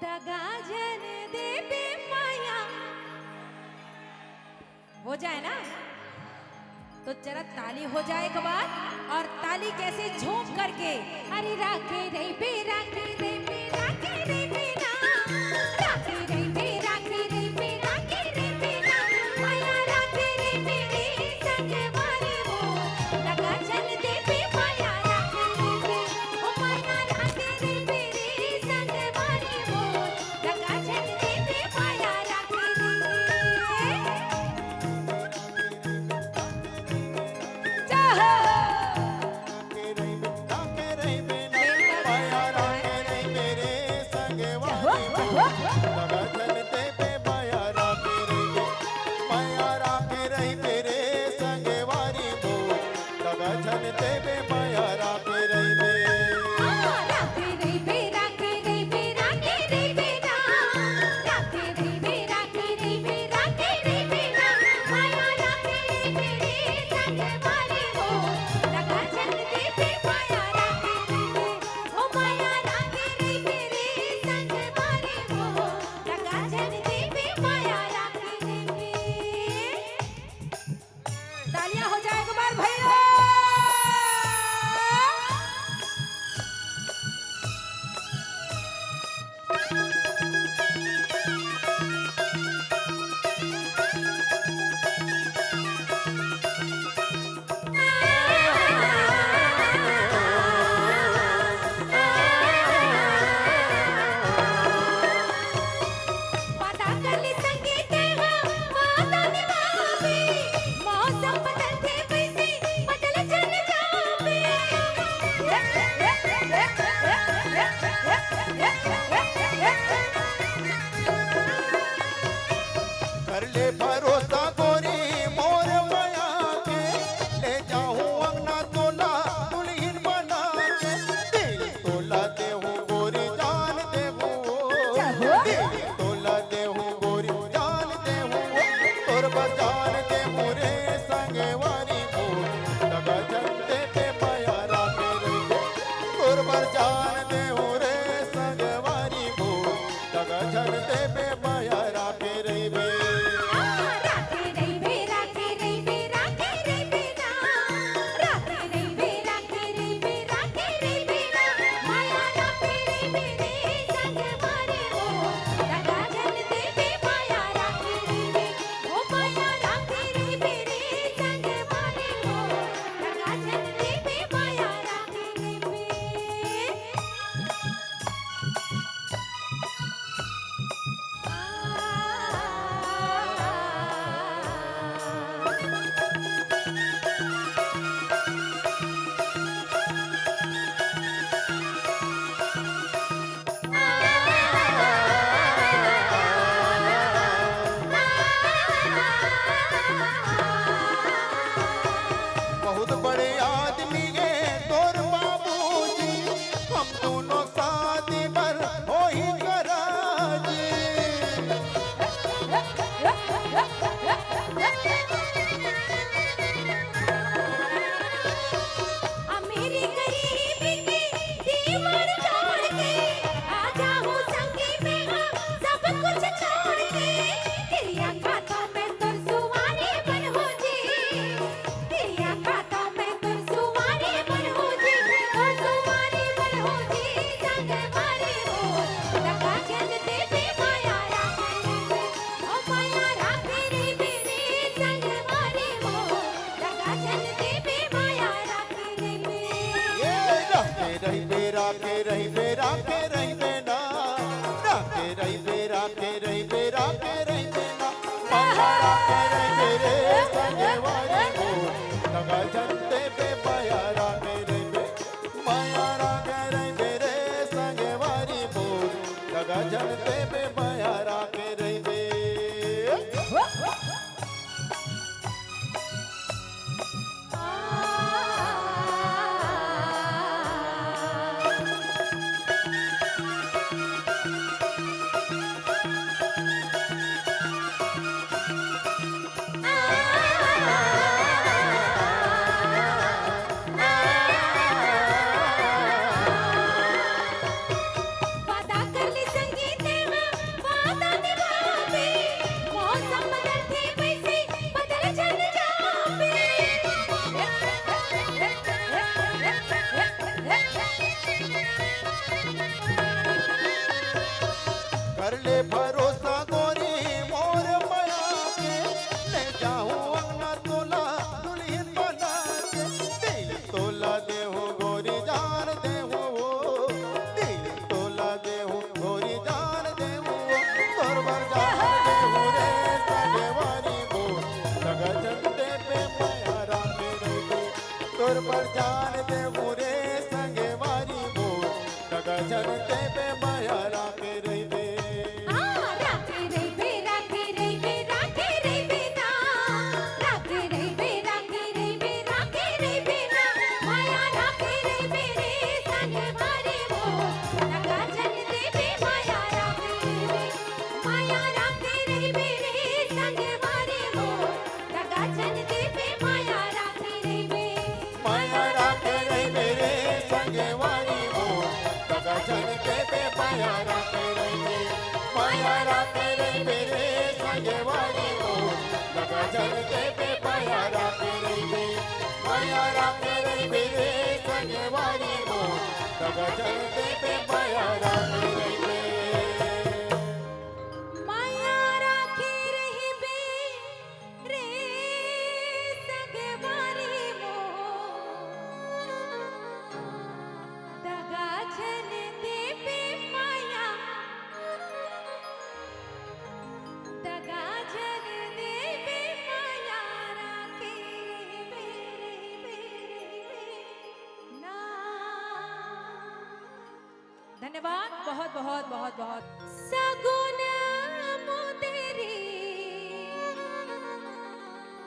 दगा झन देबे माया। हो जाए ना, तो जरा ताली हो जाए एक बार। और ताली कैसे झोंक करके, अरे राखे रहिबे, राखे रहिबे, राखे रहिबे ना, राखे रहिबे, राखे रहिबे, राखे रहिबे ना, माया राखे रहिबे रे संगवारी मोर, दगा झन देबे माया राखे रहिबे, ओ माया राखे रहिबे रे संगवारी मोर, दगा झन देबे माया राखे रहिबे। जय हो। राखे रहिबे, राखे रहिबे ना, राखे रहिबे, राखे रहिबे, राखे रहिबे ना, माया राखे रहिबे रे संगवारी मोर, दगा झन देबे माया राखे रहिबे, माया राखे रहिबे रे संगवारी मोर, दगा झन देबे माया राखे रहिबे। वादा कर ले संगी तेहा, वादा निभाबे, मौसम बदलथे वैसे बदल झन जाबे। कर ले भरोसा गोरी मोर मया के, ले जाहूं अंगना तोला दुल्हन बना के। दिल तोला देहूं गोरी जान देहूं ओ, दिल तोला देहूं गोरी जान देहूं ओ, तोर बर जान देहूं रे संगवारी मोर, दगा झन देबे माया राखे रहिबे। तोर बर जान देहूं रे संगवारी मोर, दगा झन देबे माया राखे रहिबे। आ, राखे रहिबे, राखे रहिबे, राखे रहिबे ना। राखे रहिबे, राखे रहिबे, राखे रहिबे ना। माया राखे रहिबे रे संगवारी मोर, दगा झन देबे माया राखे रहिबे। माया राखे रहिबे रे संगवारी मोर, दगा झन देबे माया राखे रहिबे। माया राखे रहिबे रे संगवारी मोर, दगा झन देबे माया राखे रहिबे। माया राखे रहिबे रे संगवारी मोर, दगा झन देबे माया राखे रहिबे। माया राखे रहिबे रे संगवारी मोर, दगा झन देबे माया राखे रहिबे। माया राखे रहिबे रे संगवारी मोर, दगा झन देबे माया, दगा झन देबे माया राखे रहिबे, रहिबे, रहिबे ना। धन्यवाद, बहुत, बहुत, बहुत, बहुत। सगुन मुदरी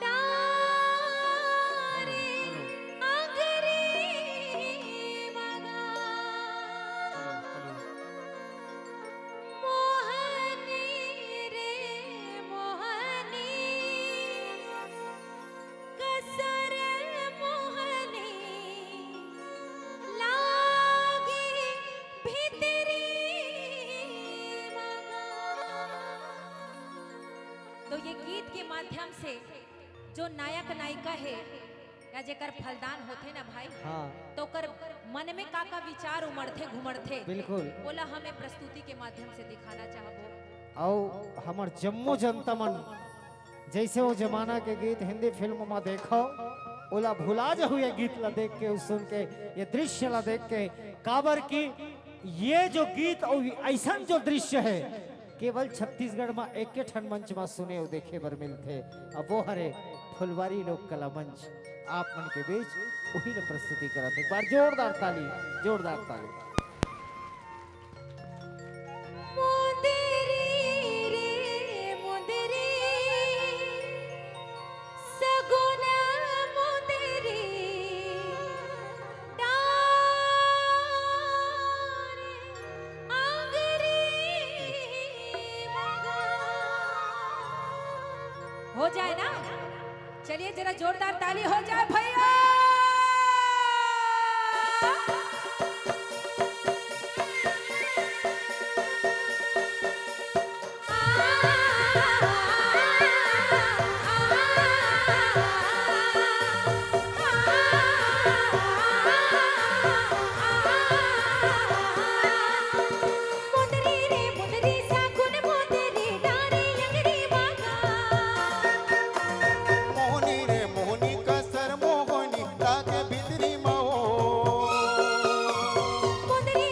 डारे आंगरी मगा। मोहनी रे मोहनी कसर मोहनी लागे भीतरी मगा। तो ये गीत के माध्यम से जो नायक नायिका हे या जेकर फलदान होथे ना भाई, हाँ। तो ओकर मन में का का विचार उमड़थे घुमड़थे, बिल्कुल। ओला हम ए प्रस्तुति के माध्यम से दिखाना चाहबो। अउ हमर जम्मो जनता मन जैसे वो जमाना के गीत हिंदी फिल्म में देखो, ओला भुला जाहू ये गीत ला देख के, सुन के, ये दृश्य ला देख के। काबर कि ये जो गीत अउ ऐसन जो दृश्य हे, केवल छत्तीसगढ़ में एक ठन मंच में सुने अउ देखे बर मिलथे। अब वो हरे फुलवारी लोक कला मंच, आप मन के बीच वही ला प्रस्तुति करत। एक बार जोरदार ताली, जोरदार ताली। मुंदरी रे मुंदरी, सगुन मुंदरी, डार आंगरी मगा। हो जाए ना? चलिए, जरा जोरदार ताली हो जाए भैया। मुंदरी रे मुंदरी, सगुन मुंदरी, डारे अंगरी मगा। मोहनी रे मोहनी, कसर मोहनी लागे भीतरी मा ओ। मुंदरी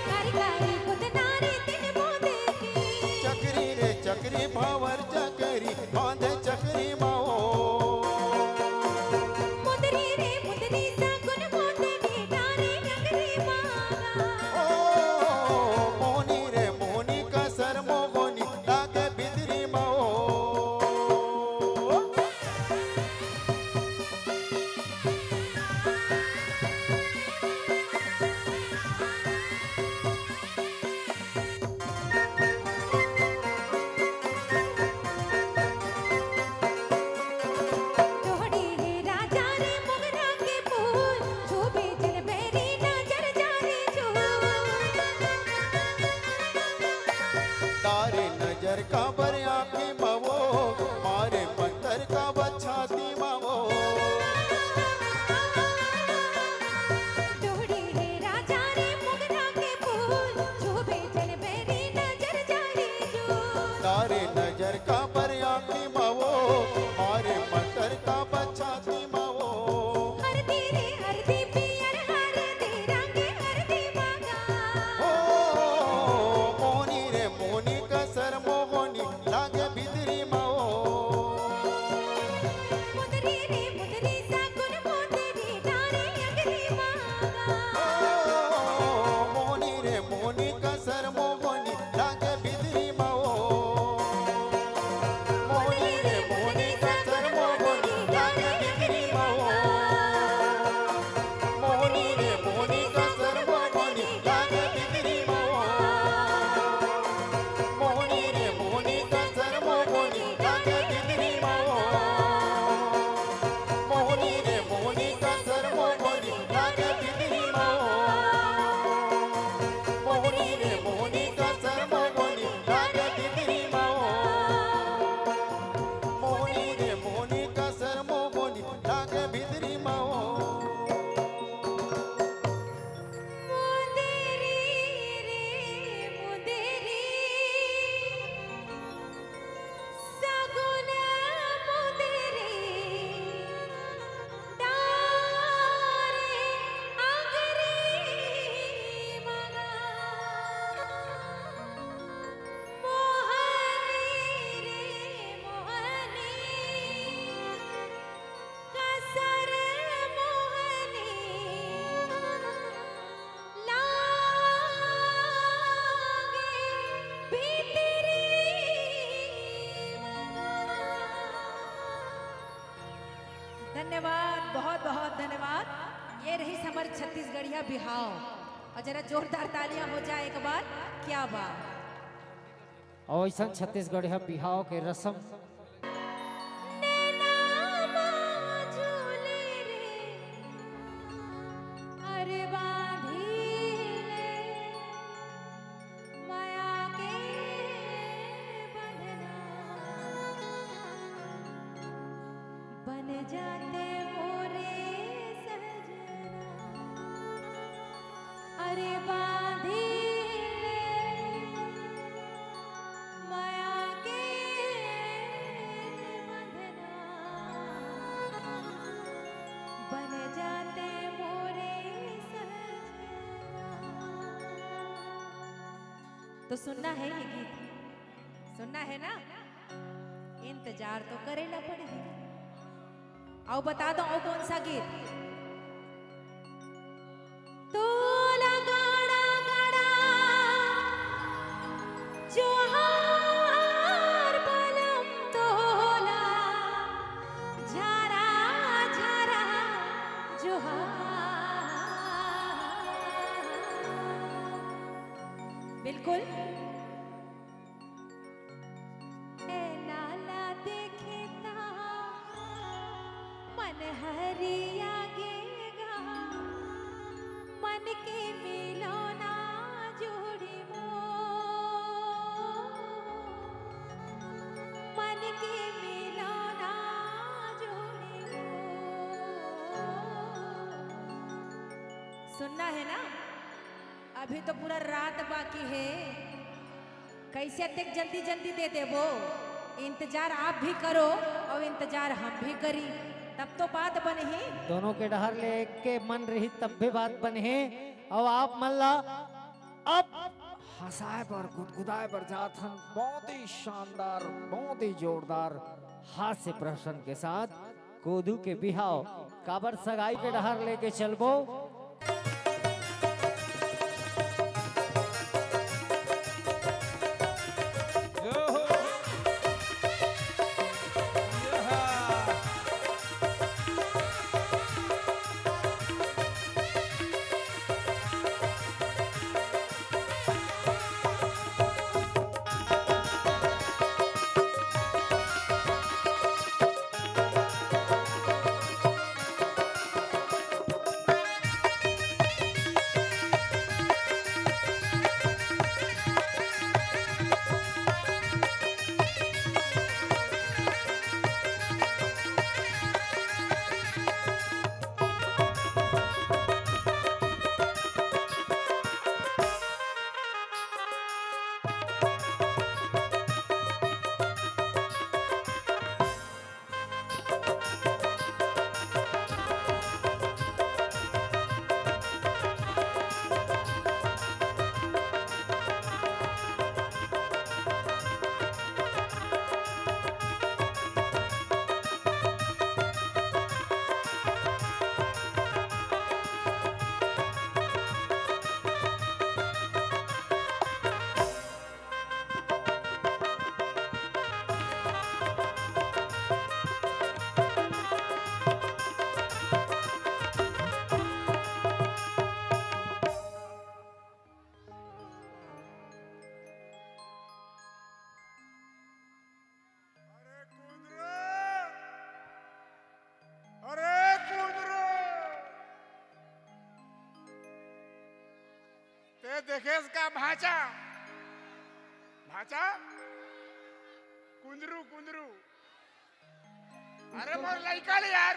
कारी कारी गोदना रे तीन बूंद के। चकरी रे चकरी, भंवर चकरी, बांधे चकरी मा ओ। मुंदरी रे मुंदरी, सगुन मुंदरी, डारे अंगरी मा। ओ, मोहनी रे मोहनी, कसर मोहनी, लागे बिदरी मा ओ। जोड़ी हे राजा रे मोगरा के फूल, छूबे जल बैरी नजर जाने जो। तारे नजर काबर आँखी मा ओ, मारे मंतर काबर छाती मा ओ। जोड़ी हे राजा रे मोगरा के फूल, छूबे जल बैरी नजर जाने जो। तारे नजर काबर आँखी मा ओ, मारे मंतर काबर छाती मा ओ। हरदी रे हरदी, पियर हरदी, रंग हरदी मांगा। ओ, मोहनी रे मोहनी, कसर मोहनी, लागे बिदरी मा ओ। मुंदरी रे मुंदरी, सगुन मुंदरी, डारे अंगरी मांगा। ओ, मोहनी रे मोहनी, कसर मोहनी, लागे बिदरी मा ओ। मोहनी रे मोहनी, कसर मोहनी, लागे बिदरी मा ओ। मोहनी रे मोहनी, कसर मोहनी, लागे बिदरी मा ओ। मोहनी रे मोहनी, कसर मोहनी, लागे बिदरी मा ओ। मोहनी रे मोहनी, कसर मोहनी, लागे बिदरी मा ओ। मोहनी रे मोहनी, कसर मोहनी, लागे बिदरी मा ओ। मोहनी रे मोहनी, कसर मोहनी, लागे बिदरी मा ओ। मुंदरी रे मुंदरी, सगुन मुंदरी, डारे अंगरी मांगा। मोहनी रे मोहनी, कसर मोहनी, लागे बिदरी मांगा। धन्यवाद, बहुत बहुत धन्यवाद। ये रहिस हमर छत्तीसगढ़िया बिहाव। और जरा जोरदार तालियां हो जाए एक बार। क्या बात। अउ अइसन छत्तीसगढ़िया बिहाव के रसम। नैना मा झूले रे, अरे बांधी ले मया के बंधना। बन जाते मोरे सजना, अरे बांधी ले मया के बंधना, बन जाते मोरे सजना। तो सुनना है ये गीत, सुनना है ना? इंतजार तो करे ला पड़ही। अउ बता दो, अउ कौन सा गीत? तोला गाड़ा गाड़ा जोहार बलम तोला, झारा झारा जोहार। बिल्कुल। ए नाला देखे ता मन हरिया गे गा, मन के मिलो ना जोड़ी मो, मन के मिलो ना जोड़ी मो। सुनना है ना, अभी तो पूरा रात बाकी है। कैसे अतेक जल्दी जल्दी दे देबो? इंतजार आप भी करो अउ इंतजार हम भी करी, तब तो बात बनही। दोनों के डहर ले एक के मन रही तब भी बात बनही। अउ आप मन ला अब हंसाए बर, गुदगुदाए बर जात हन। बहुत ही शानदार, बहुत ही जोरदार हास्य प्रहसन के साथ कोदू के बिहाव काबर सगाई के डहर लेके चलबो। अरे कुंदरू, अरे कुंदरू, ते देखेस का भांचा? भांचा? कुंदरू, कुंदरू। अरे मोर लइका ले यार,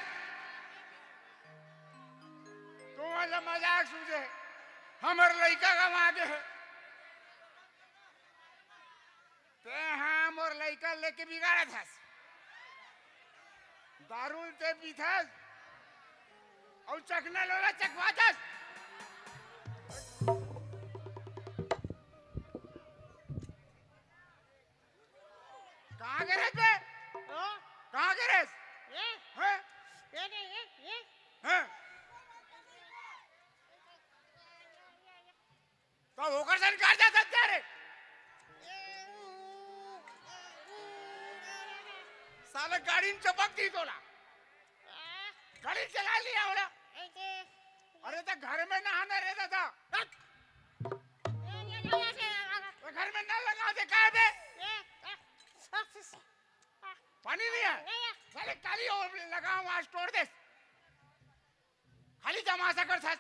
तुमन ला मजाक सूझे, हमर लइका गंवा गे हे। ते हा मोर लइका लेके बिगाड़त हस, दारू ते पीथस अउ चखना लोला चखवाथस। कहाँ गे रेहेस बे? हाँ? कहाँ गे रेहेस? ये? हैं? ये नहीं, ये, ये। हैं? त ओकर सन कर जा सकते रे। साले गाड़ी में चपक दी तोला। गाड़ी चला लिया ओला। अरे त घर में नहाना रे दादा। तो घर में नल लगा दे, काय बे? पानी नहीं है? साले काली और लगाओ, आज तोड़ दे। खाली तमाशा कर था।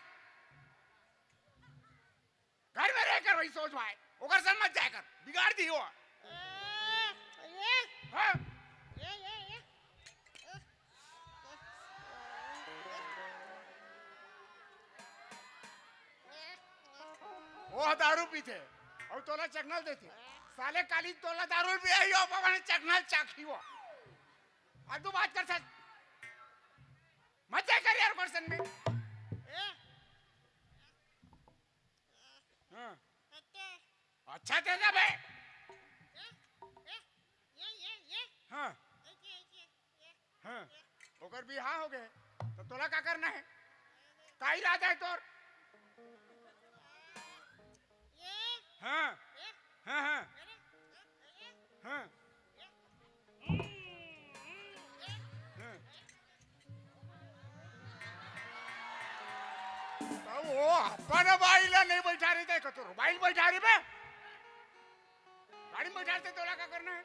घर में रहकर वही सोच भाई, ओकर संग मत जाए कर, बिगाड़ दी हो। हाँ? वो दारू पीथे अउ तोला चखना ल देथे। साले काली तोला दारू पियाही हो, बाबा ने चखना ल चाखी हो। फालतू बात कर सच। मत जाए कर यार ओकर संग में। हाँ। अच्छा दे ना बे। हाँ। हाँ। ओकर बिहाव हो गए, तो तोला का करना है? का इरादा है तोर? हाँ। हाँ, हाँ। हाँ। हाँ। त वो अपन बाई ला नहीं बैठा रही, त कतो बाई बैठा रही बे। गाड़ी में बैठा रही, तोला का करना है?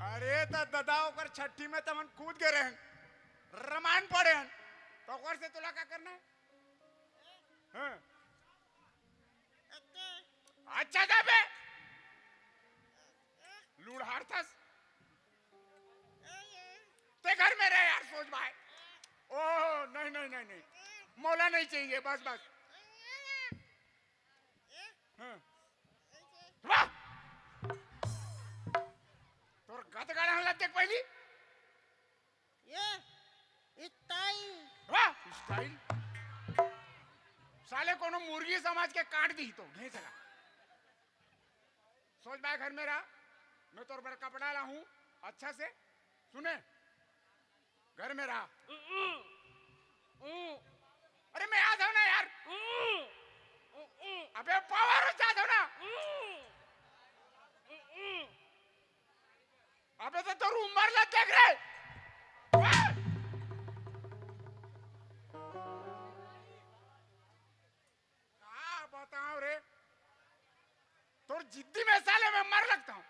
अरे त ददा ओकर छट्ठी में तमन कूद गे रहन, रमायन पढ़े हन, त ओकर से तोला का करना है? हाँ। अच्छा जाबे। लूढ़ार थस। ते घर में रह यार, सोच भाई। ओ, नहीं, नहीं, नहीं, नहीं। मोला नहीं चाहिए, बस, बस। हाँ। वाह! तोर गत गाड़ा हम लग देख पहली। ये? साले कोनो मुर्गी समझ के काट दी तो घेंच ला। सोच भाई, घर में रहा, मैं तोर बर कपड़ा ला हूँ अच्छा से, सुने, घर में रहा। अरे मैं आ जाऊँ ना यार। अबे पावर हो जा जाऊँ ना। अबे तो तोर उम्र ला देख रे। का बताओ रे, तोर जिद्दी में साले मैं मर लगता हूँ।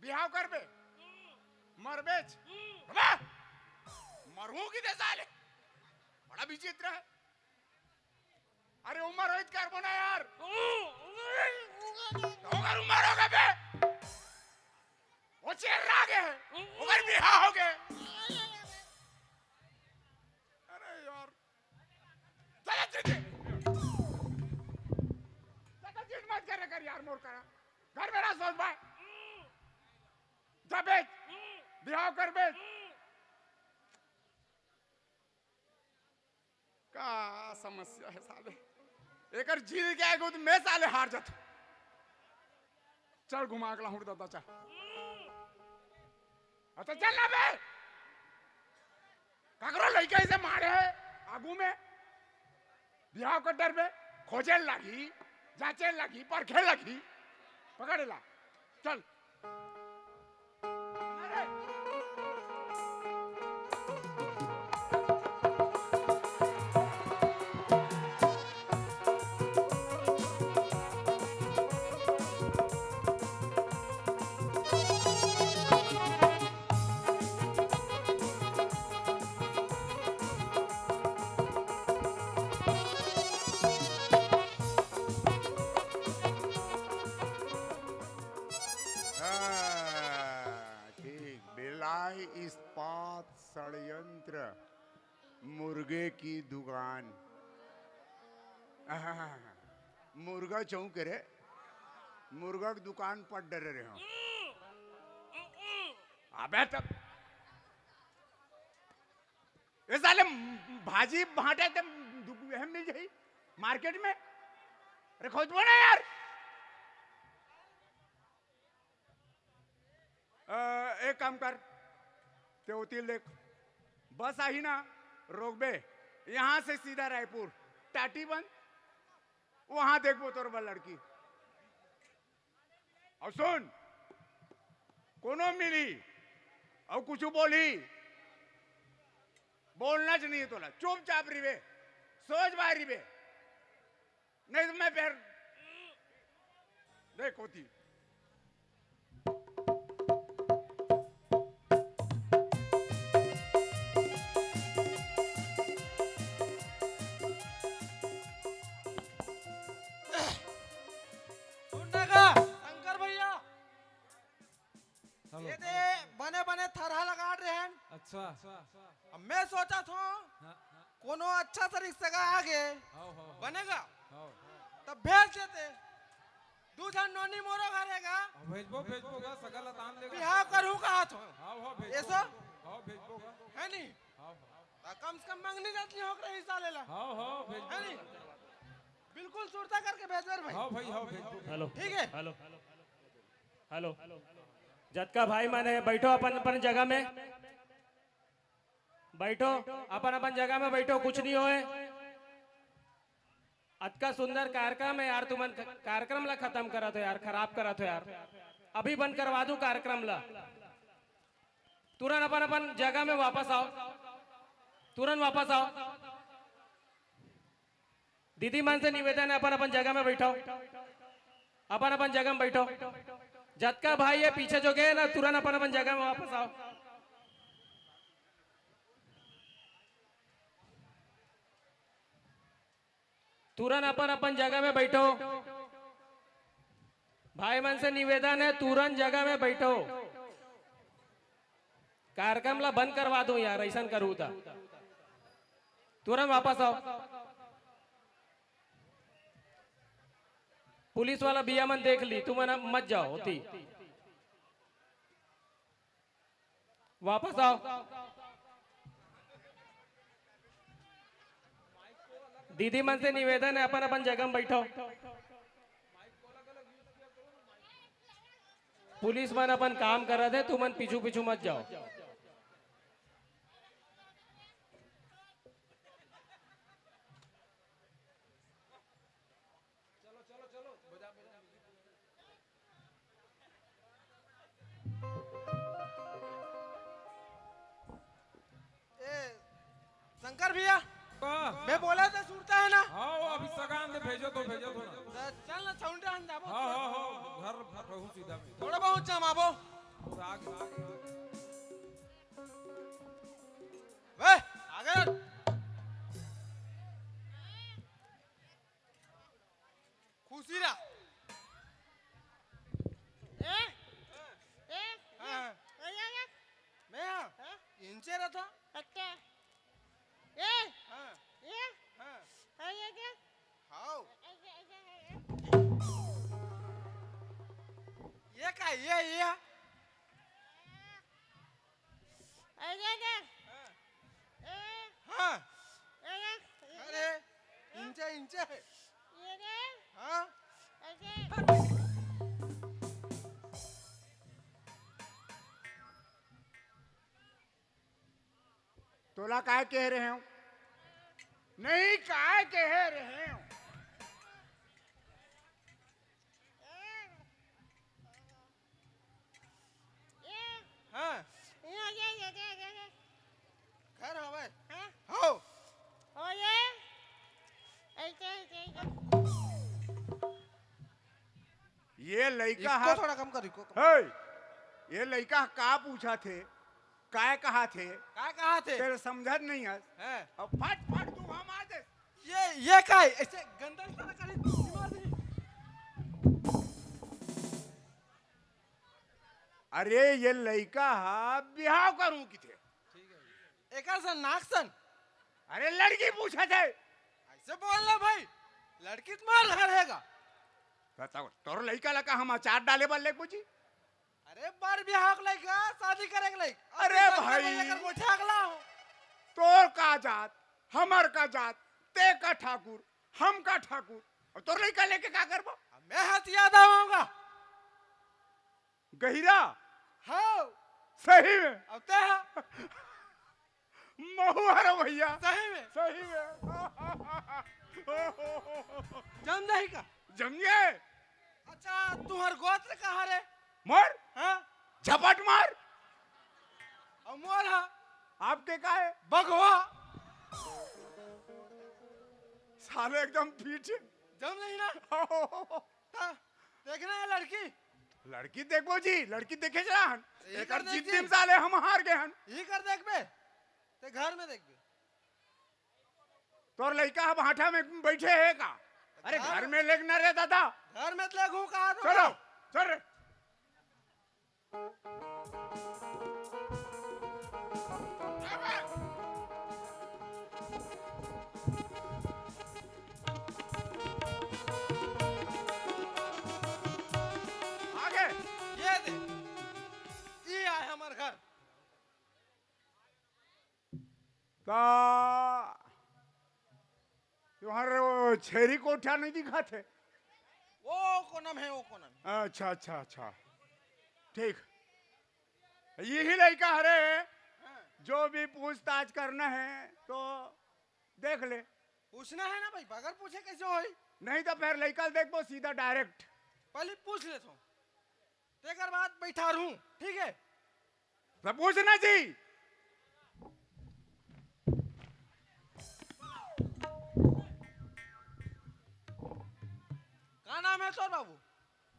बिहाव करबे, मरबेच। बाबा, मरू की दे साले, बड़ा विचित्र है। अरे उम्र होइत करबो ना यार। तो अगर उम्र हो गए बे, वो चेर रह गए हैं, अगर बिहाव हो गए। अरे यार, ज्यादा जिद, ज्यादा जिद मत करे कर यार, मोर करा। घर में रह सोच भाई, जा बेच, बिहाव कर बेच। का समस्या है साले, एकर जिद के आगे तो मैं साले हार जाता। चल घुमा के लाहूं दादा, चल। अच्छा चल ना बे, ककरो लइका इसे मारे है आगू में, बिहाव कर डर में खोजे लगी, जाचे लगी, परखे लगी, पकड़ ला, चल। हाँ, ठीक। बिलाई इस्पात षड्यंत्र, मुर्गे की दुकान। आहा, मुर्गा चौंक रे, मुर्गा की दुकान पर डरे रहे हो। अबे तब ये साले भाजी भाटे ते दु-, एहम मिल जाई मार्केट में। अरे खोजबो ना यार। अ, एक काम कर, ते ओती देख, बस आही ना, रोकबे, यहाँ से सीधा रायपुर, टाटी बंद, वहां देखबो तोर बर लड़की। अउ सुन, कोनो मिली अउ कुछु बोली, बोलना च नहीं तोला, चुपचाप रिबे, सोच बाहर रिबे, नहीं तो मैं फिर देख होती। सुन ना गा, शंकर भैया, हेलो। ये दे बने बने थरहा लगा रहे हैं। अच्छा। अब मैं सोचा था हाँ। कोनो अच्छा सा रिश्तेदार आ गए, हाँ, हाँ, हाँ। बनेगा, हाँ। तब भेज देते। दू झन नोनी मोरो घर हेगा। हाँ, भेजबो, भेजबो गा, सगा लतान देगा। बिहाव करूँ कहा थो। हाँ, हाँ, भेजबो। ऐसा? हाँ, भेजबो गा। है नहीं? हाँ, हाँ। तो कम से कम मंगनी जात नहीं हो रही साले ला। हाँ, हाँ, भेजबो। है नहीं? बिल्कुल सुरता करके भेजो रे भाई। हाँ भाई, हाँ, भेजबो। हेलो। ठीक है? हेलो। हेलो। जतका भाई मन हे, बैठो अपन अपन जगह में। बैठो, अपन अपन जगह में बैठो, कुछ नहीं होए। अतका सुंदर कार्यक्रम है यार, तुमन क-, कार्यक्रम ला खत्म करत हो यार, खराब करत हो यार। अभी बंद करवा दूं कार्यक्रम ला। तुरंत अपन अपन जगह में वापस आओ, तुरंत वापस आओ। दीदी मन से निवेदन है, अपन अपन जगह में बैठो, अपन अपन जगह में बैठो। जतका भाई है पीछे जो गए ना, तुरंत अपन अपन जगह में वापस आओ। तुरंत अपन अपन जगह में बैठो। भाई मन से निवेदन है, तुरंत जगह में बैठो। कार्यक्रम ला बंद करवा दूं यार, ऐसा करूं ता। तुरंत वापस आओ। पुलिस वाला भैया मन देख ली, तुमन अब मत जाओ होती। वापस आओ। दीदी मन से निवेदन हे, अपन अपन जगह में बैठव। पुलिस मन अपन काम करत हे, तुमन पीछू पीछू मत जाव। ए, शंकर भैया, वाह। मैं बोला था, सुनता है ना? हाँ, वो अभी सगान दे भेजो तो, भेजो तो ना। त चल ना, छौंटा हम जाबो। हाँ, हाँ, हाँ, घर, घर रहू सीधा में। थोड़ा बहुत जमाबो। तो आगे। वे, आगे। खुशी रहा। ए? ए? हाँ। ए, ए, ए। मैं हाँ। हाँ? इंचे रहा था। अच्छा। ए? हाँ। ए? हाँ। ए, ए, ए। हाउ। ए, ए, ए, ए, ए। ये का, ये, ये? अरे रे। हाँ। ए। हाँ। अरे, अरे, अरे। इंचे, इंचे। ये रे। हाँ। अरे। तोला काय कह रहे हो? नहीं, काय कह रहे हो? हाँ। घर हवय। हाँ। हो। ये लइका इको हा थोड़ा कम कर, इको कम। हे, ये लइका हा का पूछा थे, काय कहा थे? काय कहा थे? तेरे समझत नहीं है। हैं। अब फट फट तू हम आ दे। ये, ये काय? ऐसे गंदा इशारा करे, दिमाग नहीं। अरे, ये लइका हा बिहाव करूं किथे। ठीक है। एकर सन, नाक सन। अरे, लड़की पूछत हे। ऐसे बोल ना भाई, लड़की तो मार घर हैगा। बताओ, तोर लइका ला का हम अचार डाले बर लेगबो जी? अरे, बर बिहाव के लइका, शादी करे के लइका। अरे अभी भाई। लेकर गोठा अगला हो। तोर का जात, हमर का जात, ते का ठाकुर, हम का ठाकुर, और तोर लइका लेके का करबो? अब मैं हथिया दबाऊंगा। गहिरा? हाँ। सही में? अब ते हा। महुआ रे भैया। सही में? सही में। जम जाही का? जम जाए। अच्छा, तुम्हार गोत्र कहाँ रे? मोर? हाँ। झपट मार। और मोर हा? आपके का है? बघवा। साले एकदम पीछे। जम नहीं ना? हाँ, देखना है लड़की। लड़की देखबो जी, लड़की देखे चला हन। यही एकर कर देख जिद्दी जी। में साले हम हार गए हन। यही कर देखबे, ते घर में देखबे। तोर लइका ह भाठा में बैठे हे का? अरे घर घर में लेगना रे दादा। घर में लेगू का तो चलो, चल रे। आगे। ये दे। ये आए हमार घर। का तुम्हारे वो छेरी कोठा नहीं दिखाते? वो कोना में है, वो कोना में। अच्छा, अच्छा, अच्छा, ठीक। यही लइका हरे, हाँ। जो भी पूछताछ करना है तो देख ले। पूछना है ना भाई, बगैर पूछे कैसे होई? नहीं तो फिर लइका देखबो सीधा direct। पहले पूछ ले तो, तेकर बाद बैठा रहूं, ठीक है? सब पूछना जी। का नाम है तोर बाबू?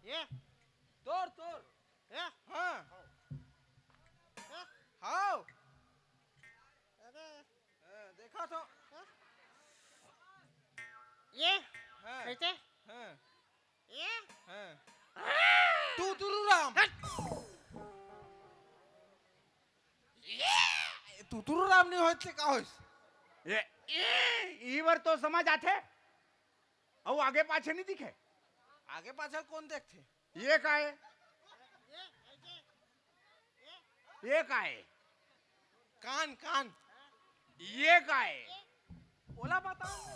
ये। तोर, तोर। ये। हाँ। ये। हाँ। अरे। हाँ, देखा तो। हाँ। ये। हाँ। कैसे? हाँ। ये? हाँ। तू तुरू राम। हट। ये? तू तुरू राम नहीं होत से का होइस? ये, ये, ई बार तो समझ आथे। अउ आगे पाछे नहीं दिखे। आगे पाछे कौन देखथे? ये का है? ये का है? कान, कान। ये का है? ओला बताओ।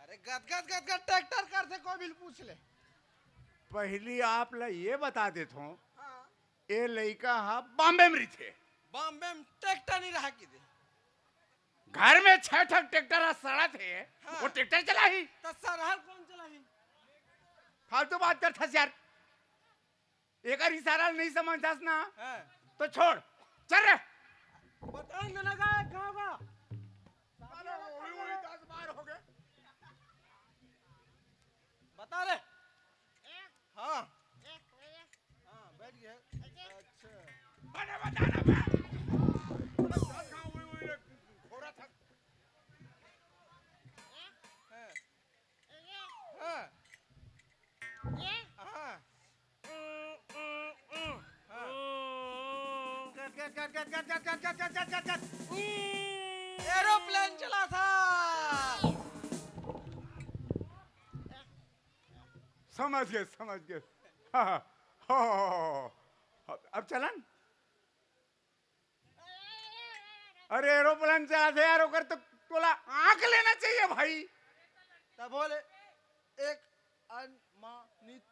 अरे गदगद गदगद ट्रैक्टर करथे, कोई भी पूछ ले। पहिली आप ला ये बता देत हों, हाँ। ए लइका ह बॉम्बे में रहिथे। बॉम्बे में ट्रैक्टर नहीं रहा कि दे। घर में छह ठक ट्रैक्टर ह सड़त हे, हाँ। वो ट्रैक्टर चलाही। तो सरहल कौन चलाही? फालतू बात करथस यार, एकर इशारा नहीं समझथस ना, हाँ। तो छोड़, चल रे। बता ना ना का कहाँ का? अरे, वही, वही दस बार हो गए। बता रे। हाँ। एरोप्लेन चला था। समझ गए, समझ गए। हाँ, हाँ, हो, हो, हो, हो। अब, अब चलन। अरे, एरोप्लेन चला था यार, ओकर तो तोला आंख लेना चाहिए भाई। तब बोले, एक अनुमानित।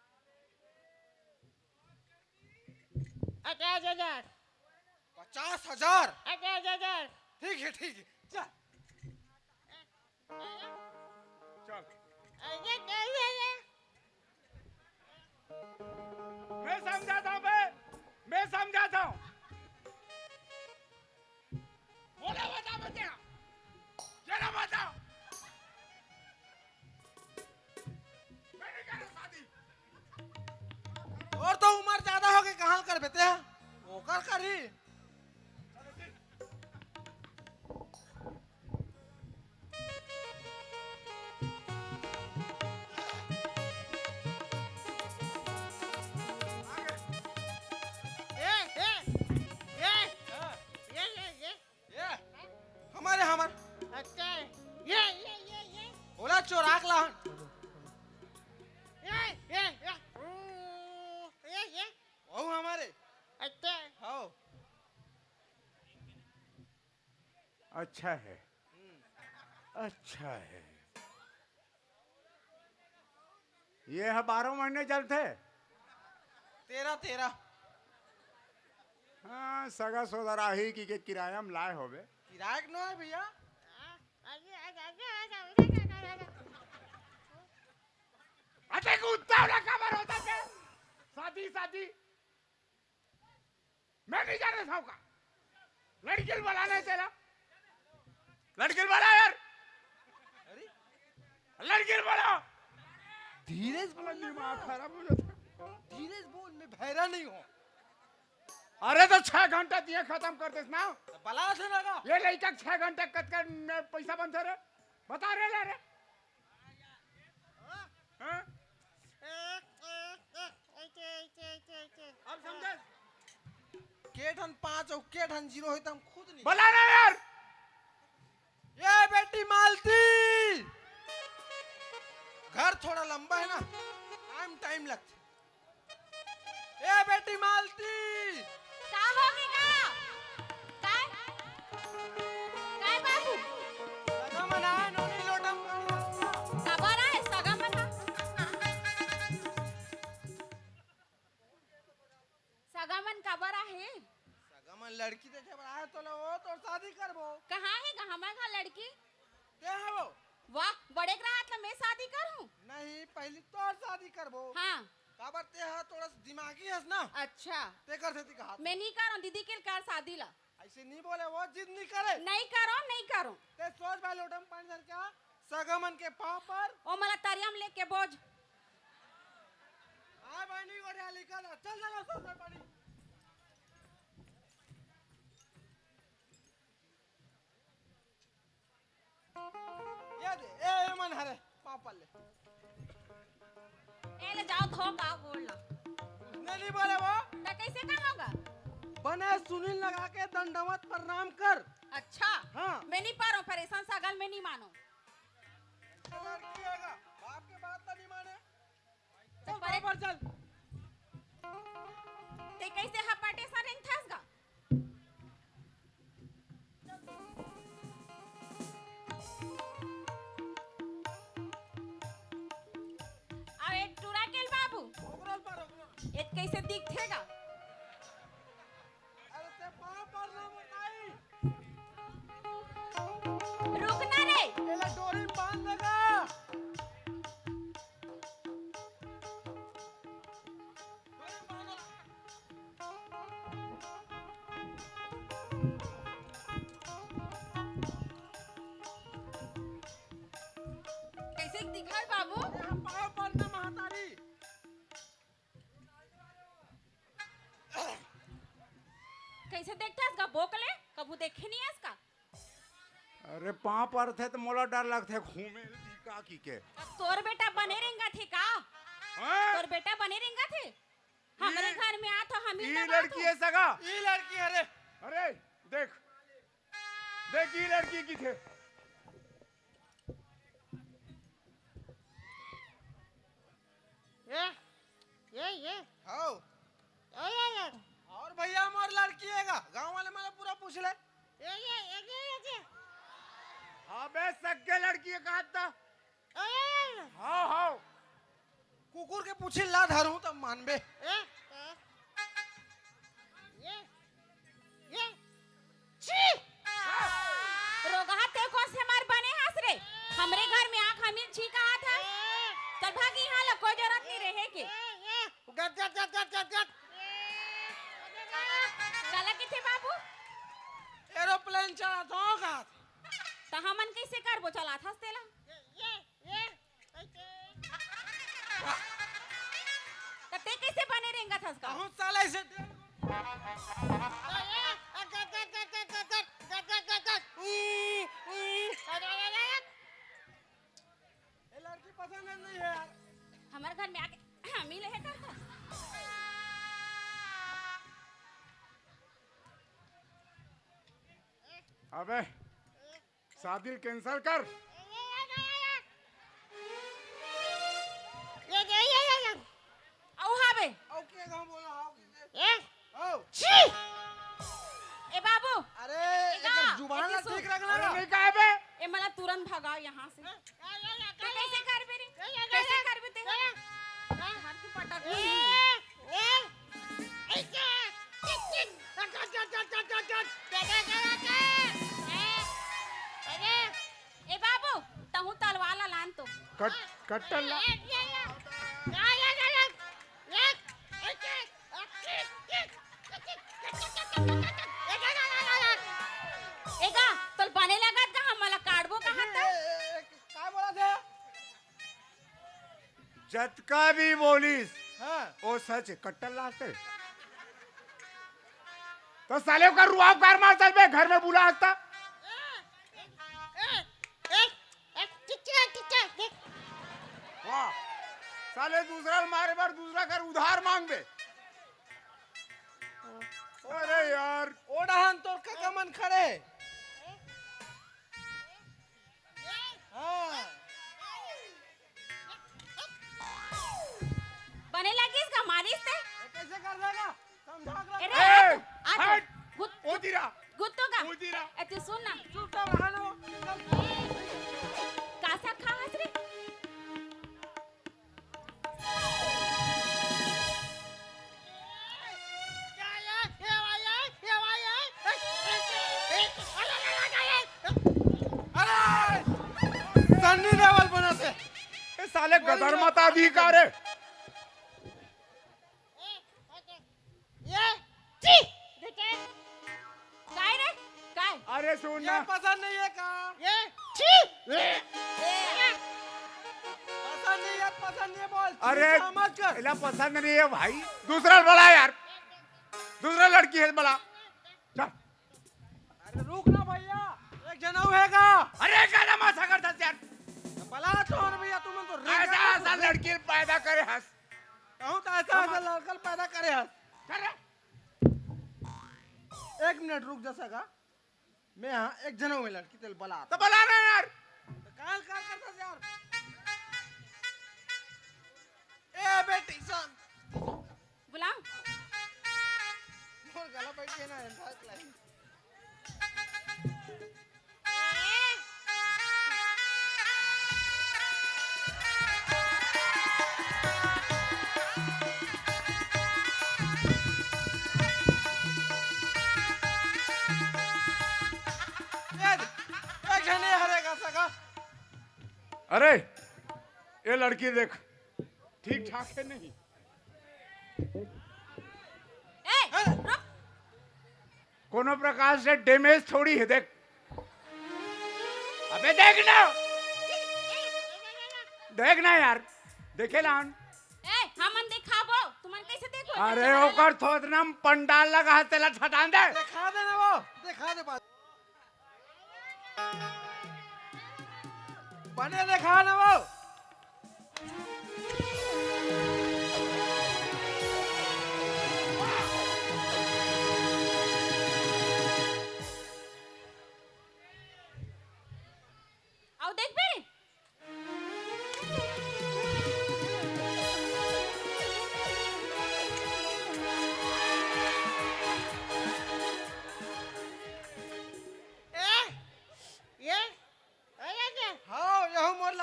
पचास हजार। पचास हजार? पचास हजार। ठीक है, ठीक है, चल। चल। अरे, क्या है ये? मैं समझाता हूँ बे, मैं समझाता हूँ। बोला बता बच्चा, जरा बता। मैं नहीं कर रहा शादी। और तो उम्र ज्यादा हो गई, कहाँ कर बेटे? वो कर करी। ए, ए, ए, हाँ। ये, ये, ये। ये, हमारे, हमारे। अच्छा, ये, ये, ये, ये। ओला चोराक ला। ये, ये, ये। ओ, ये, ये। वो हमारे। अच्छा। हाँ। अच्छा है। हम्म। अच्छा है। ये ह बारह महीने चलथे। तेरह, तेरह। हाँ, सगा सोदर आही कि के किराया म लाए होबे। किराया के नो है भैया। अते कुत्ता वाला काबर होता के? शादी, शादी। मैं नहीं जाने साहब का। लड़की ल बुलाना है तेरा। लड़की ल बुला यार। अरे? लड़की ल बुला। धीरे से बोल। दिमाग खराब हो जाता। धीरे से बोल, मैं भैरा नहीं हूँ। अरे तो छह घंटा दिए खत्म कर देस ना। तो बुला से ना का? ये लड़का छह घंटा कतका में पैसा बनता रे? बता रे, ले रे। हाँ? अब समझे? के ठन पाँच और के ठन जीरो होई त हम खुद नहीं। बुला ना यार। ये बेटी मालती, घर थोड़ा लंबा है ना, टाइम, टाइम लगथे। ए बेटी मालती। का होगे का? काय? काय बाबू? सगा मन आए, नोनी लोटा म पानी रखना। काबर आए सगा मन? सगा मन काबर आहे? सगा मन लड़की देखे बर आए, तोला वो तोर शादी करबो। कहाँ हे गा हमर घर लड़की? ते हवो। वाह, बड़े के रहत ल मैं शादी करहूँ? नहीं, पहली तोर शादी करबो। हाँ। काबर ते ह थोड़ा सा दिमागी हस ना। अच्छा। तेकर सेती कहा। मैं नहीं करूँ, दीदी के कर शादी ला। ऐसे नहीं बोले, वो जिद नहीं करे। नहीं करो, नहीं करो। ते सोच भाई लोटा म पानी धर के आ, सगा मन के पाँव पर। ओ मला तरिया म लेके बोझ। हाँ भाई, नहीं गोठिया लिखा था। चल, चल, सोच भाई पानी। ये दे, ए, ए मन हरे, पाँव पर ले। ए ले जाओ, धो का गोड़ ला। उसने नहीं बोले वो। त कैसे कहोगा? बने सुनील लगा के दंडवत प्रणाम कर। अच्छा। हाँ। मैं नहीं पारो, परेशान सगा ल मैं नहीं मानो। लड़की है का, बाप के बात तो नहीं माने। चल, चल, परे। बराबर चल। ते कैसे हपाटे सा रेंगथस गा? अबे टुरा केल बाबू, ओकरल पर, ओकरल। एत कैसे दिखथे गा? अरे ते पाँव पर ना बताई। रुक ना रे। एला डोरी बांध देगा। डोरी बांध। कैसे दिखत बाबू? एहा पाँव पर ना महतारी। कैसे देखथस गा बोकले? कभू देखे नहीं हस का? अरे पाँव परथे त मोला डर लगथे, घूमे का की के। अब तोर बेटा बने रेंगथे का? हाँ? तोर बेटा बने रेंगथे? हमरे ई, घर में आत हो, हम ई लड़की है सगा? ई लड़की है रे। अरे, देख, देख, ये लड़की की थे। ये, ये, ये। हाउ। ये, ये, ये। और भैया, मोर लड़की हे गा? गांव वाले मन पूरा पूछ ले। ये, ये, ये, ये, ये, ये। अबे, सग्गे लड़की हे कहा था। ए! हाव, हाव। कुकुर के पूछी ला धरूं तब मानबे। ए, ए, ये, ये, छी! रोगहा ते कोन से मार बने हस रे? हमरे घर में आके हमिन छी कहा था। चल भाग इहां ला, कोई जरूरत नहीं रहे के। गट, गट, गट, गट, गट, गट। काला किथे बाबू? एरोप्लेन चलात हों का? त हमन कइसे करबो, चलात हस तेला? ये, ये, ये, ऐसे। त ते कइसे बने रेंगत हस का? बहुत साला ऐसे। ये लड़की पसंद नहीं है यार। हमर घर में आके हम ही ले कर। अबे, शादी cancel कर। अउ हावे। अउ के गाँव बोला, हाव के? ए? हाव। छी! ए बाबू। अरे, ए एकर जुबान ला ठीक रखना ना। अरे, नहीं कहे बे। ए, मला तुरंत भगाओ यहाँ से। तू कैसे करबे रे? कैसे करबे ते? घर की पटक। ए, ए, ए, ए, ए, ए, बाबू, तहूँ तलवार ला लान तो। कट, कट्टर ला। एगा, तोल बने लगत गा, हमला काटबो कहाँ त? ए, ए, ए, का बोला थे? जतका भी बोलिस, हाँ। ओ सच हे, कट्टर लाते। तो साले का रुआब कार मार सकबे, घर में बुला आता। वाह, साले दूसरा मारे बार दूसरा कर उधार मांगबे। अरे यार। ओ डहन तोर कका मन खड़े। हाँ। बने लगिस का मारिस ते? ये कैसे कर देगा? समझा कर। अरे, ए, आ तो, आ तो, हट। गुत-, ओ दीरा। गुत्तो का? ओ दीरा। ए, तू सुन ना। चुपचाप रहा ना वो। कासा खावत रे? अरे! सन्नी देवल बना थे। ए साले गदर मत अधिकार है। ये छी! बेटे। काय रे? काय? अरे सुन ये ना। पसंद नहीं है का? ये छी! पसंद नहीं है, पसंद नहीं है बोल। अरे, समझ कर। इला पसंद नहीं है भाई। दूसरा बुला यार। दूसरा लड़की है बुला। चल। अरे रुक ना भैया, एक जना अउ हे का? अरे एक जना मत सकर दस यार। बला तो ना भैया, तुमन तो रेंगत ऐसा, हो। ऐसा लड़की पैदा करे हस। कहूँ तो ऐसा, ऐसा लड़का पैदा करे हस। चल रे। एक मिनट रुक जा सगा। मैं हाँ, एक जना अउ हे लड़की तेल बला। तो बला ना यार। तो काल काल करता यार। ए बेटी सन। बुलाओ। मोर गला बैठ के ना, भाग लाई। ए, एक झने हरे का सगा। अरे, ये लड़की देख, ठीक ठाक है नहीं? ए, रुक। कोनो प्रकार से damage थोड़ी है, देख। अबे देख ना। देख ना यार, देखे लान। ए, हमन दिखाबो, तुमन कैसे देखो? अरे, ओकर थोथना म पंडाल लगा है, तेला छटान दे। दिखा दे ना वो, दिखा दे बात। बने देखा ना वो।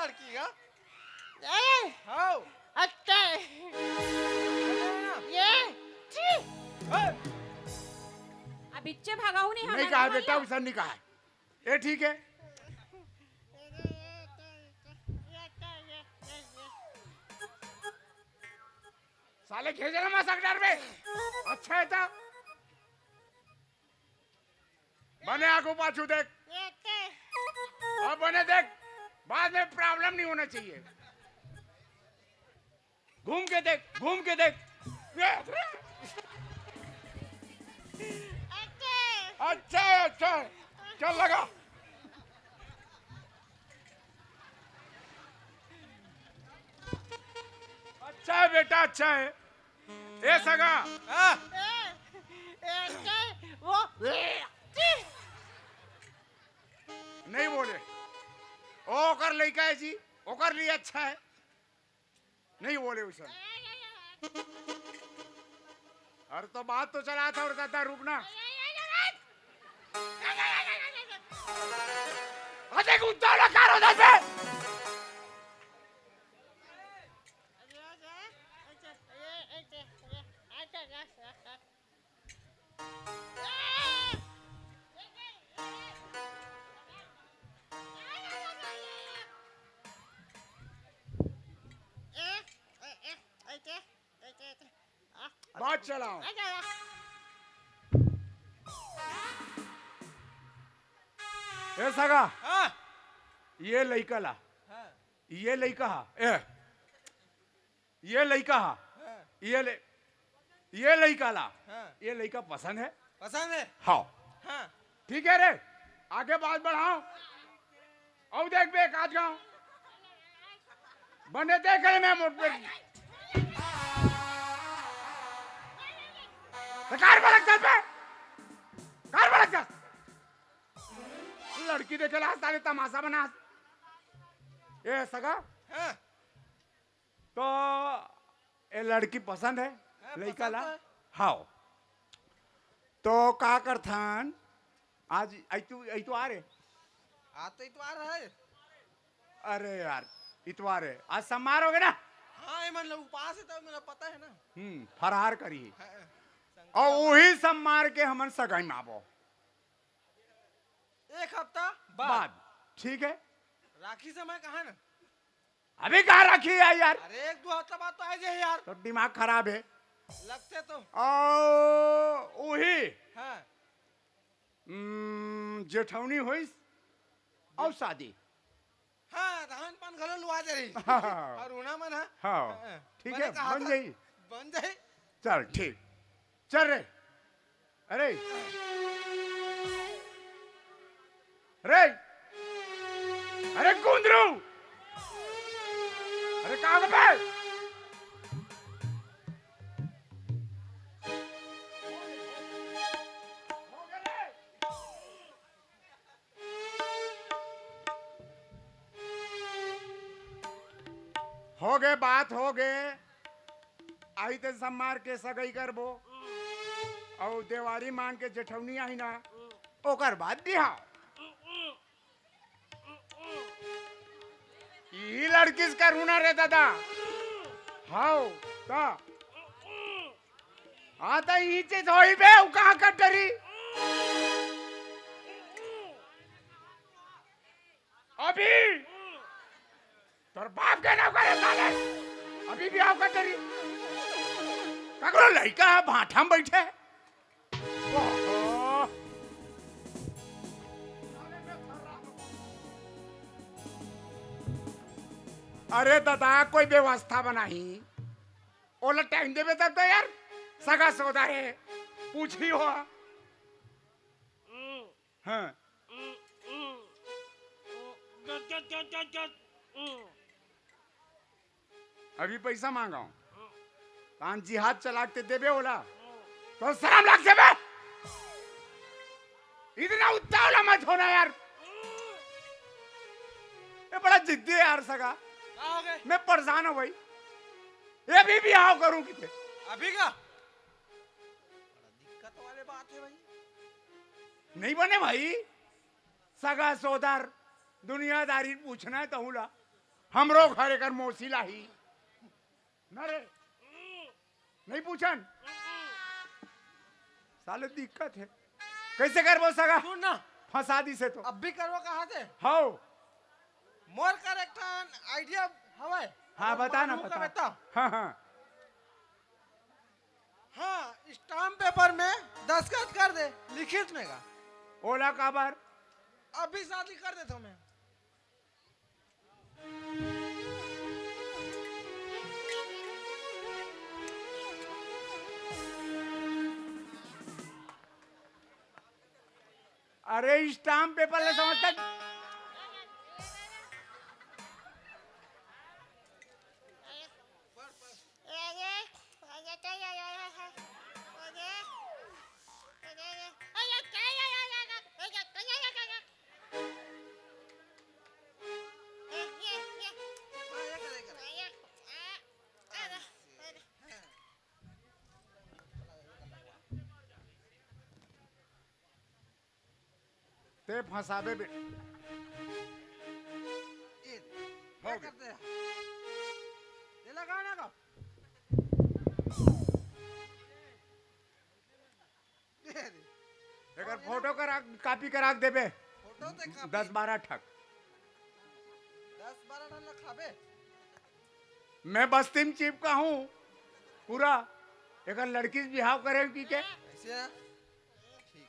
लड़की का? ए, हाउ। अच्छा। ये, छी। ए। अब इच्चे भागाऊ नहीं, नहीं हमारे कहा बेटा, भैया। उसन नहीं कहा। ये ठीक है। साले घेजल मसक डर में। अच्छा है था। बने आगू पाछू देख। अब बने देख, बाद में प्रॉब्लम नहीं होना चाहिए। घूम के देख, घूम के देख। अच्छा है, अच्छा है। चल लगा। अच्छा है बेटा, अच्छा है। ए सगा। हाँ। ए, ए, ए, वो नहीं बोले। ओ, ओकर लइका है जी, ओकर लिए अच्छा है। नहीं बोले उसन। अरे तो बात तो चला था और दादा रुक ना। अरे कुत्ता ना कारो दे बे। बात चलाओ। ए सगा, हाँ। ये लइका ला, हाँ। ये लइका हा, ए, ये लइका हा, हाँ। ये ले, ये लइका ला, हाँ। ये लइका पसंद है? पसंद है? हाँ। हाँ। ठीक है रे, आगे बात बढ़ाओ। अब देख बे, एक आध गाँव बने देख रहे मैं मोट पे। तो कार भड़क चल पे, कार भड़क चल। लड़की देखे ला साले तमाशा बना। ए सगा, हाँ। तो ए लड़की पसंद है? हाँ, लइका पसंद ला? तो है। हाओ। तो का करथन? आज इतु-, इतवार है। आज तो इतवार है। अरे यार, इतवार है। आज सोमवार हो गया ना? हाँ, ये मतलब उपास है तो मेरा पता है ना। हम्म, फरार करी। हाँ, और वही सोमवार के हमन सगाई में आबो। एक हफ्ता बाद। बाद। ठीक है। राखी समय कहाँ ना? अभी कहाँ राखी है यार? अरे, एक दो हफ्ता बाद तो आ जाए यार। तो दिमाग खराब है। लगते तो। ओ, वही। हाँ। हम्म, जेठौनी होइस और शादी। हाँ, धान पान घलो लुआ दे रही। हाँ। और उना मन, हाँ? हाँ। हाँ। ठीक बने है, कहा बन था? जाई। बन जाई। चल, ठीक। चल रे। अरे। अरे। अरे कुंदरू। अरे कहाँ बे? हो गे, बात हो गे। आई ते सम्मार के सगई करबो। अउ देवारी मान के जेठौनी आई ना, ओकर बाद बिहाव। ई लड़किस करू ना रे दादा। हाव, त। हाँ, त ई चीज होई बे, उ कहाँ कर डरी? अभी तोर बाप के नाम करे साले, अभी भी आओ कचहरी। ककरो लइका है, भाठा में बैठे। ओहो। अरे दादा, कोई व्यवस्था बनाही, ओला टाइम देबे तब तो यार, सगा सोदा है, पूछी हो। हाँ। अभी पैसा मांगा हूँ। तान जिहाद चला के देबे ओला। तो शर्म लग जाबे। इतना उतावला मत होना यार। ये बड़ा जिद्दी है यार सगा। का हो गए? मैं परेशान हूँ भाई। ये भी बिहाव करूँ किते। अभी का? बड़ा दिक्कत वाले बात है भाई। नहीं बने भाई। सगा सोदर, दुनियादारी पूछना है तहूला। हमरो घर एकर मौसी लाही। ना रे, नहीं पूछन। साले दिक्कत हे, कैसे करबो सगा? सुन ना। फंसा दिस हे तो। अब भी करबो कहा थे? हव। मोर कर एक ठन idea हवय। हाँ, अगर बता ना, मानहूँ बता। कबे त। हाँ, हाँ। हाँ, stamp paper में दस्तखत कर दे, लिखित में का। ओला काबर? अभी शादी कर देथों मैं। अरे, stamp paper ले समझता। ते फंसाबे बे। ये हो क्या गया। करते हैं? ये लगाना का? दे दे। एकर फोटो करा, copy करा के देबे। फोटो ते copy। दस बारह ठक। दस बारह ठन ला खाबे। मैं बस्ती में चिपका हूँ पूरा। एकर लड़की से बिहाव करे की के? ऐसे ना? ठीक।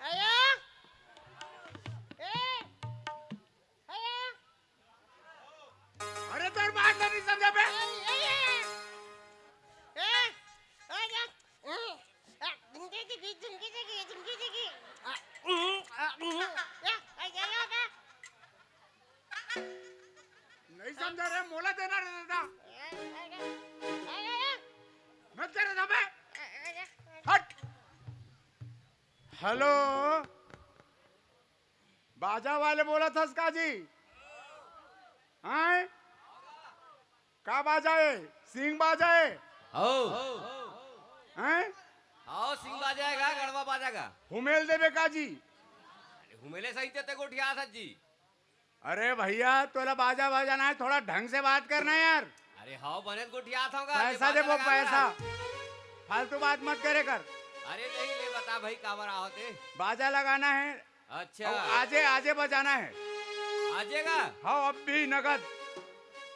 आया? ए? आया? अरे तोर बात ला नहीं समझा बे। ए, ए, ए, ए, ए, ए, ए, ए, झुमकी देखी, झुमकी देखी, झुमकी देखी। आ, उम, आ, उम, या, आ, या, या, या। नहीं समझा रे, मोला देना रे दादा। ए, ए, ए, ए, ए। मत करे ना बे। ए, ए, ए, ए। हट। हेलो, बाजा वाले बोलत हस का जी? हैं? का बाजा है? सिंग बाजा है? हो। हैं? हाव, सिंग बाजा है का, गड़वा बाजा का? हुमेल देबे का जी? अरे, हुमेले सही ते, ते गोठियात हस जी। अरे भैया, तोला बाजा बजाना है, थोड़ा ढंग से बात करना यार। अरे हाव, बने गोठियात हंव का, पैसा ले बाजा देबो, लगा पैसा। रहा। फालतू बात मत करे कर। अरे नहीं, ले बता भाई, काबर आवत हे? बाजा लगाना है। अच्छा। अउ आजे, आजे बजाना है। आजे का? हाँ, अब भी नगद,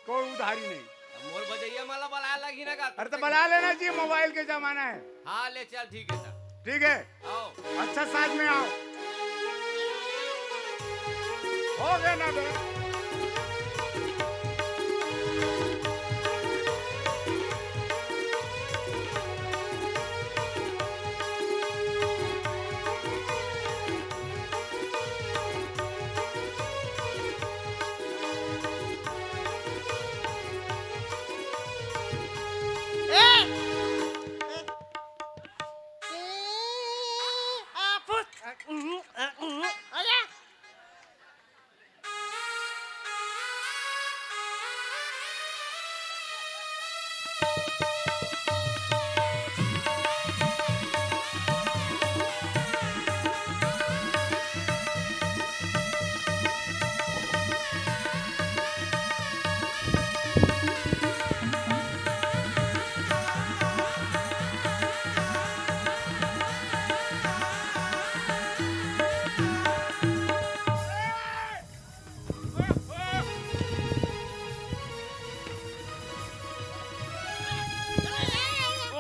कोई उधारी नहीं। अब मोर बजैया मन ला बलाए लगही ना का? अरे तो बला लेना जी, मोबाइल के जमाना है। हाँ, ले चल, ठीक है सर। ठीक है, आओ। अच्छा साज में आओ। हो गया ना बे?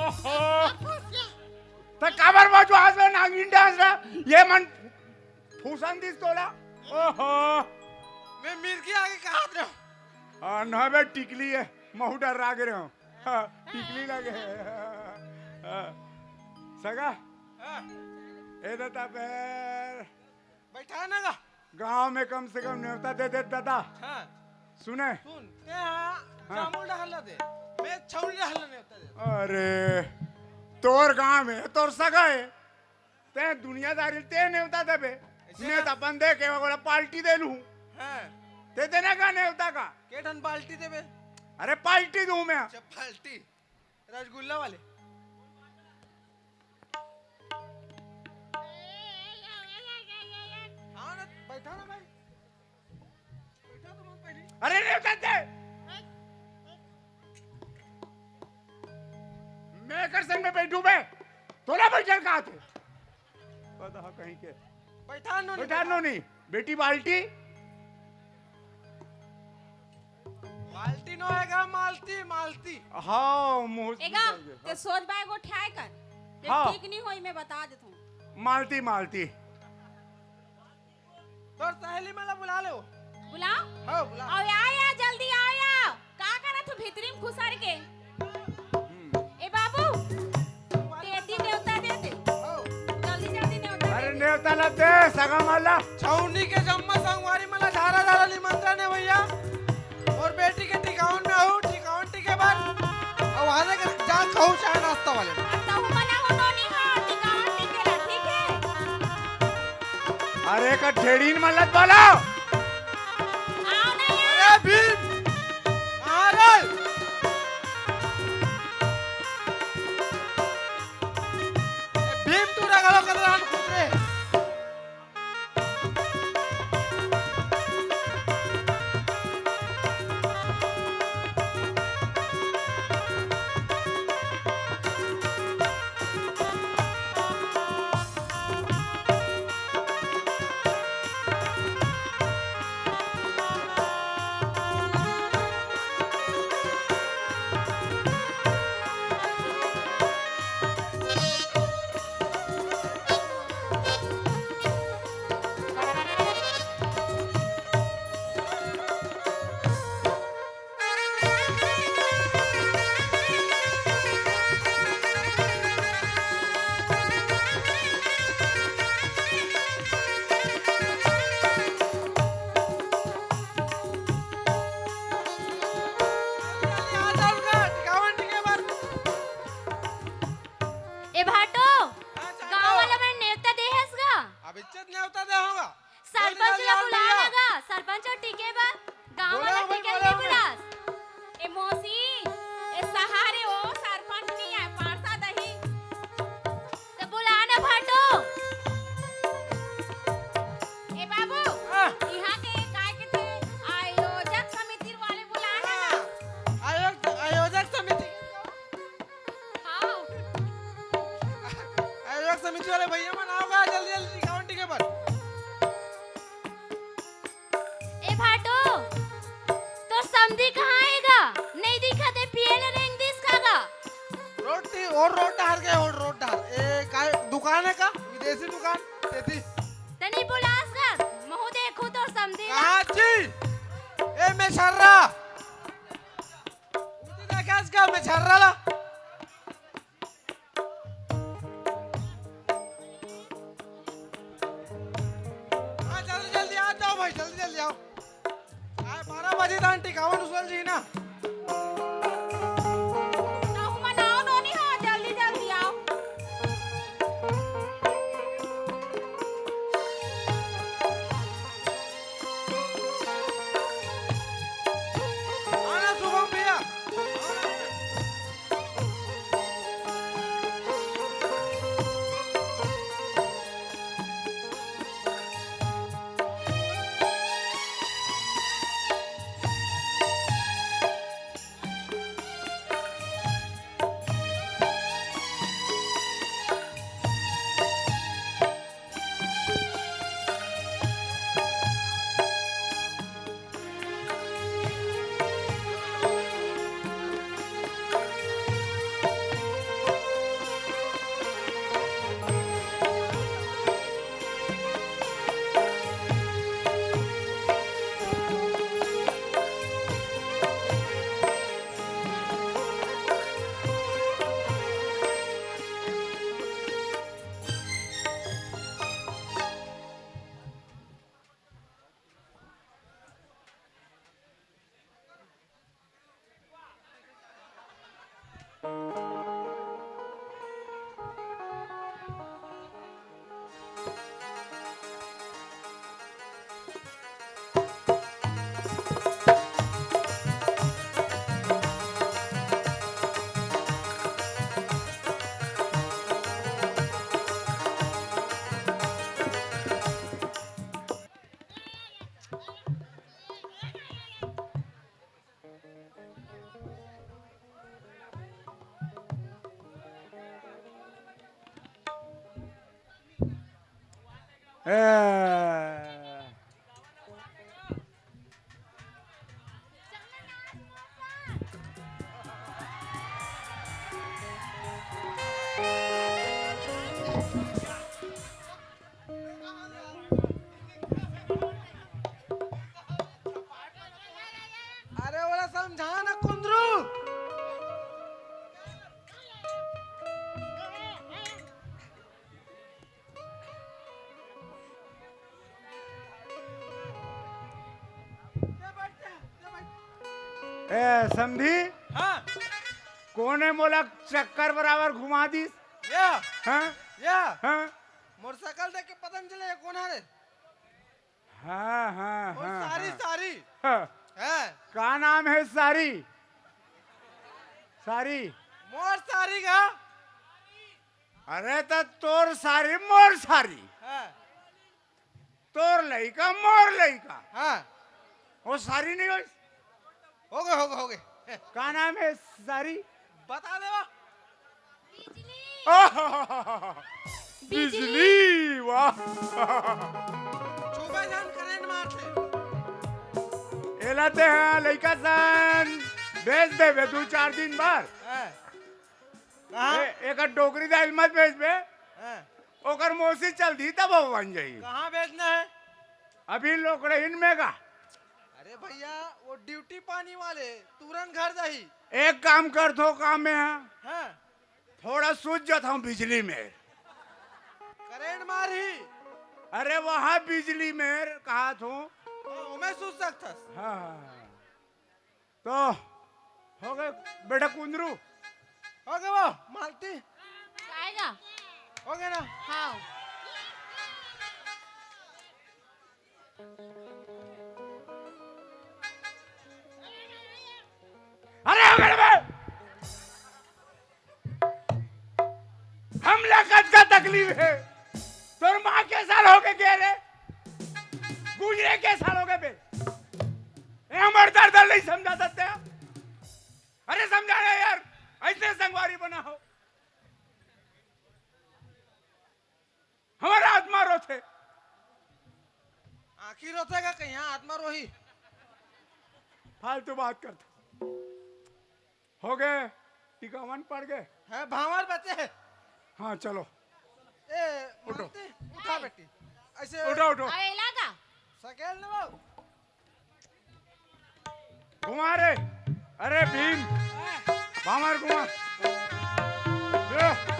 ओहो। त काबर बजवास में नागिन डांस रहा? ये मन फूसन दिस तोला। ओहो। मैं मिर्गी आगे कहात रहा। हाँ, ना बे, टिकली है। महू डर्रा गे रहे हो। हाँ, टिकली लगे। हाँ। सगा? हाँ। ए दादा पैर। बैठा ना गा। गांव में कम से कम नेवता दे दे दादा। हाँ। सुने? सुन, ते हाँ, हाँ। जामुन डहर ला दे। मैं छौल डहर ला नेवता दे। अरे, तोर गांव में, तोर सगा है। ते दुनियादारी ते नेवता देबे। ऐसे ने ना? त अपन दे के ओला पार्टी दे लूं। हाँ। ते देना का नेवता का? के ठन पार्टी देबे? अरे पार्टी दूं मैं। अच्छा, पार्टी। रसगुल्ला वाले। बैठा ना भाई। बैठा तो मत पहले। अरे रे, उतर दे। मैं कर संग में बैठू मैं। तोला बैठल का आथे? पता कहीं के। बैठा नो बैठा नो नहीं। बेटी बाल्टी। बाल्टी नो है गा, मालती, मालती। हाँ, मुँह एगा, ते सोच बाय गोठियाए कर। ते हाँ। ठीक नहीं होई, मैं बता देत हूँ। मालती, मालती। तोर सहेली मन ला बुला ले। बुलाओ। हाँ, बुला। आओ या, या, जल्दी आओ या। का करत हो भीतरी में खुसर के? हम्म। ए बाबू, दे दी नेवता दे दे। हाँ। जल्दी, जल्दी नेवता अरे दे दे। नेवता ला दे, सगा मन ला। छौनी के जम्मा संगवारी मन ला झारा झारा निमंत्रण है भैया। और बेटी के टिकावन में आऊ, टिकावन टिके बर। अब वहाँ से जा खाऊ चाय नाश्ता वाले। अब तहु मना हो नोनी हो, टिकावन टिके ला, ठीक है? अरे का ढेड़ीन मलत वाला। आओ ना यार। अरे भीम, कहाँ रे? ए भीम, तू रगड़ो कर रान खुद रे। ए भाटो, हाँ, चाचा। गाँव वाला मन नेवता दे हस गा? अब इज्जत नेवता दे होगा। सरपंच ला बुला ना गा, सरपंच अउ टिके बर। गाँव वाला टिके नहीं बुलास। ए मौसी, ए सहारे ओ सरपंच नहीं आए, पार्षद ही। तो बुला ना भाटो। ए बाबू, हाँ। यहाँ के काय के थे आयोजक समिति वाले बुला ना गा। हाँ। आयोजक, आयोजक समिति। हाँ। आयोजक समिति वाले भैया मन आओ गा, जल्दी जल्दी टिकावन टिके बर। ए भाटो, तोर समधी कहाँ हे गा? नहीं दिखत हे, पिए ले रेंग दिस का गा? रोड ती, और रोड डहर के, और रोड डहर। ए, काय दुकान हे का? विदेशी दुकान, तेती। तनी बुलास गा, महू देखू तोर समधी ला। कहाँ जी? ए, मैं छर्रा। उती देखास का, मैं छर्रा ला। हाँ, जल्दी, जल्दी आ जाओ भाई, जल्दी, जल्दी आओ। आए, बारह बजे तक टिकावन उसल जी ना। ना, हुमा ना आओ, नोनी हो, जल्दी, जल्दी आओ। आना शुभम भैया। ए, अरे, ओला समझा ना, कुंदरू। ए, समधी? हाँ। कोन हे मोला चक्कर बराबर घुमा दिस? या। हाँ? या। हाँ? मोटरसाइकिल देख के पता नहीं चले, ये कोन हरे? हाँ, हाँ, वो हाँ, सारी, हाँ। सारी। हाँ। हाँ। का नाम हे सारी? सारी। मोर सारी का? अरे त तोर सारी, मोर सारी। हाँ। तोर लइका, मोर लइका। हाँ। वो सारी नहीं होइस? होगे, होगे, होगे। का नाम हे सारी? बता देवा। बिजली। आहाहाहा। बिजली। बिजली, वाह। छुबे झन करंट मारथे। एला ते हा लइका सन बेच देबे दू चार दिन बाद। हाँ। कहाँ? ए-, एकर डोकरी दाई ल मत बेचबे। हाँ। ओकर मौसी चल दी तब वो बन जाई। कहाँ बेचना है? अभी लोकड़हिन में का। अरे भैया, वो ड्यूटी पानी वाले तुरंत घर जाही। एक काम करथो का में हा? हाँ। थोड़ा सूझ जाता हूँ बिजली में। करंट मारही। अरे वहाँ बिजली में कहा थो। हाँ, ओमे सूझ सकथस। हाँ, हाँ, हाँ। तो होगे बेटा कुंदरू। होगे वो मालती। आएगा। होगे ना? हाँ। अरे होगे ना बे? हमला कतका तकलीफ हे। तोर माँ के साल होगे गे रे? गुजरे के साल होगे बे? ए, हमर दर्द नहीं समझा सकते? अरे समझा रे यार, अइसने संगवारी बना हो। हमर आत्मा रोथे। आँखी रोथे का कहीं, हाँ, आत्मा रोही। फालतू बात करथे। होगे, टिकावन पड़ गे। है, भांवर बचे हे। हाँ, चलो। ए, उठो। मालती, उठा बेटी। ऐसे उठो, उठो। अरे, लागा। सकेल न बाबू। घुमा रे। अरे भीम, भांवर घुमा। ए।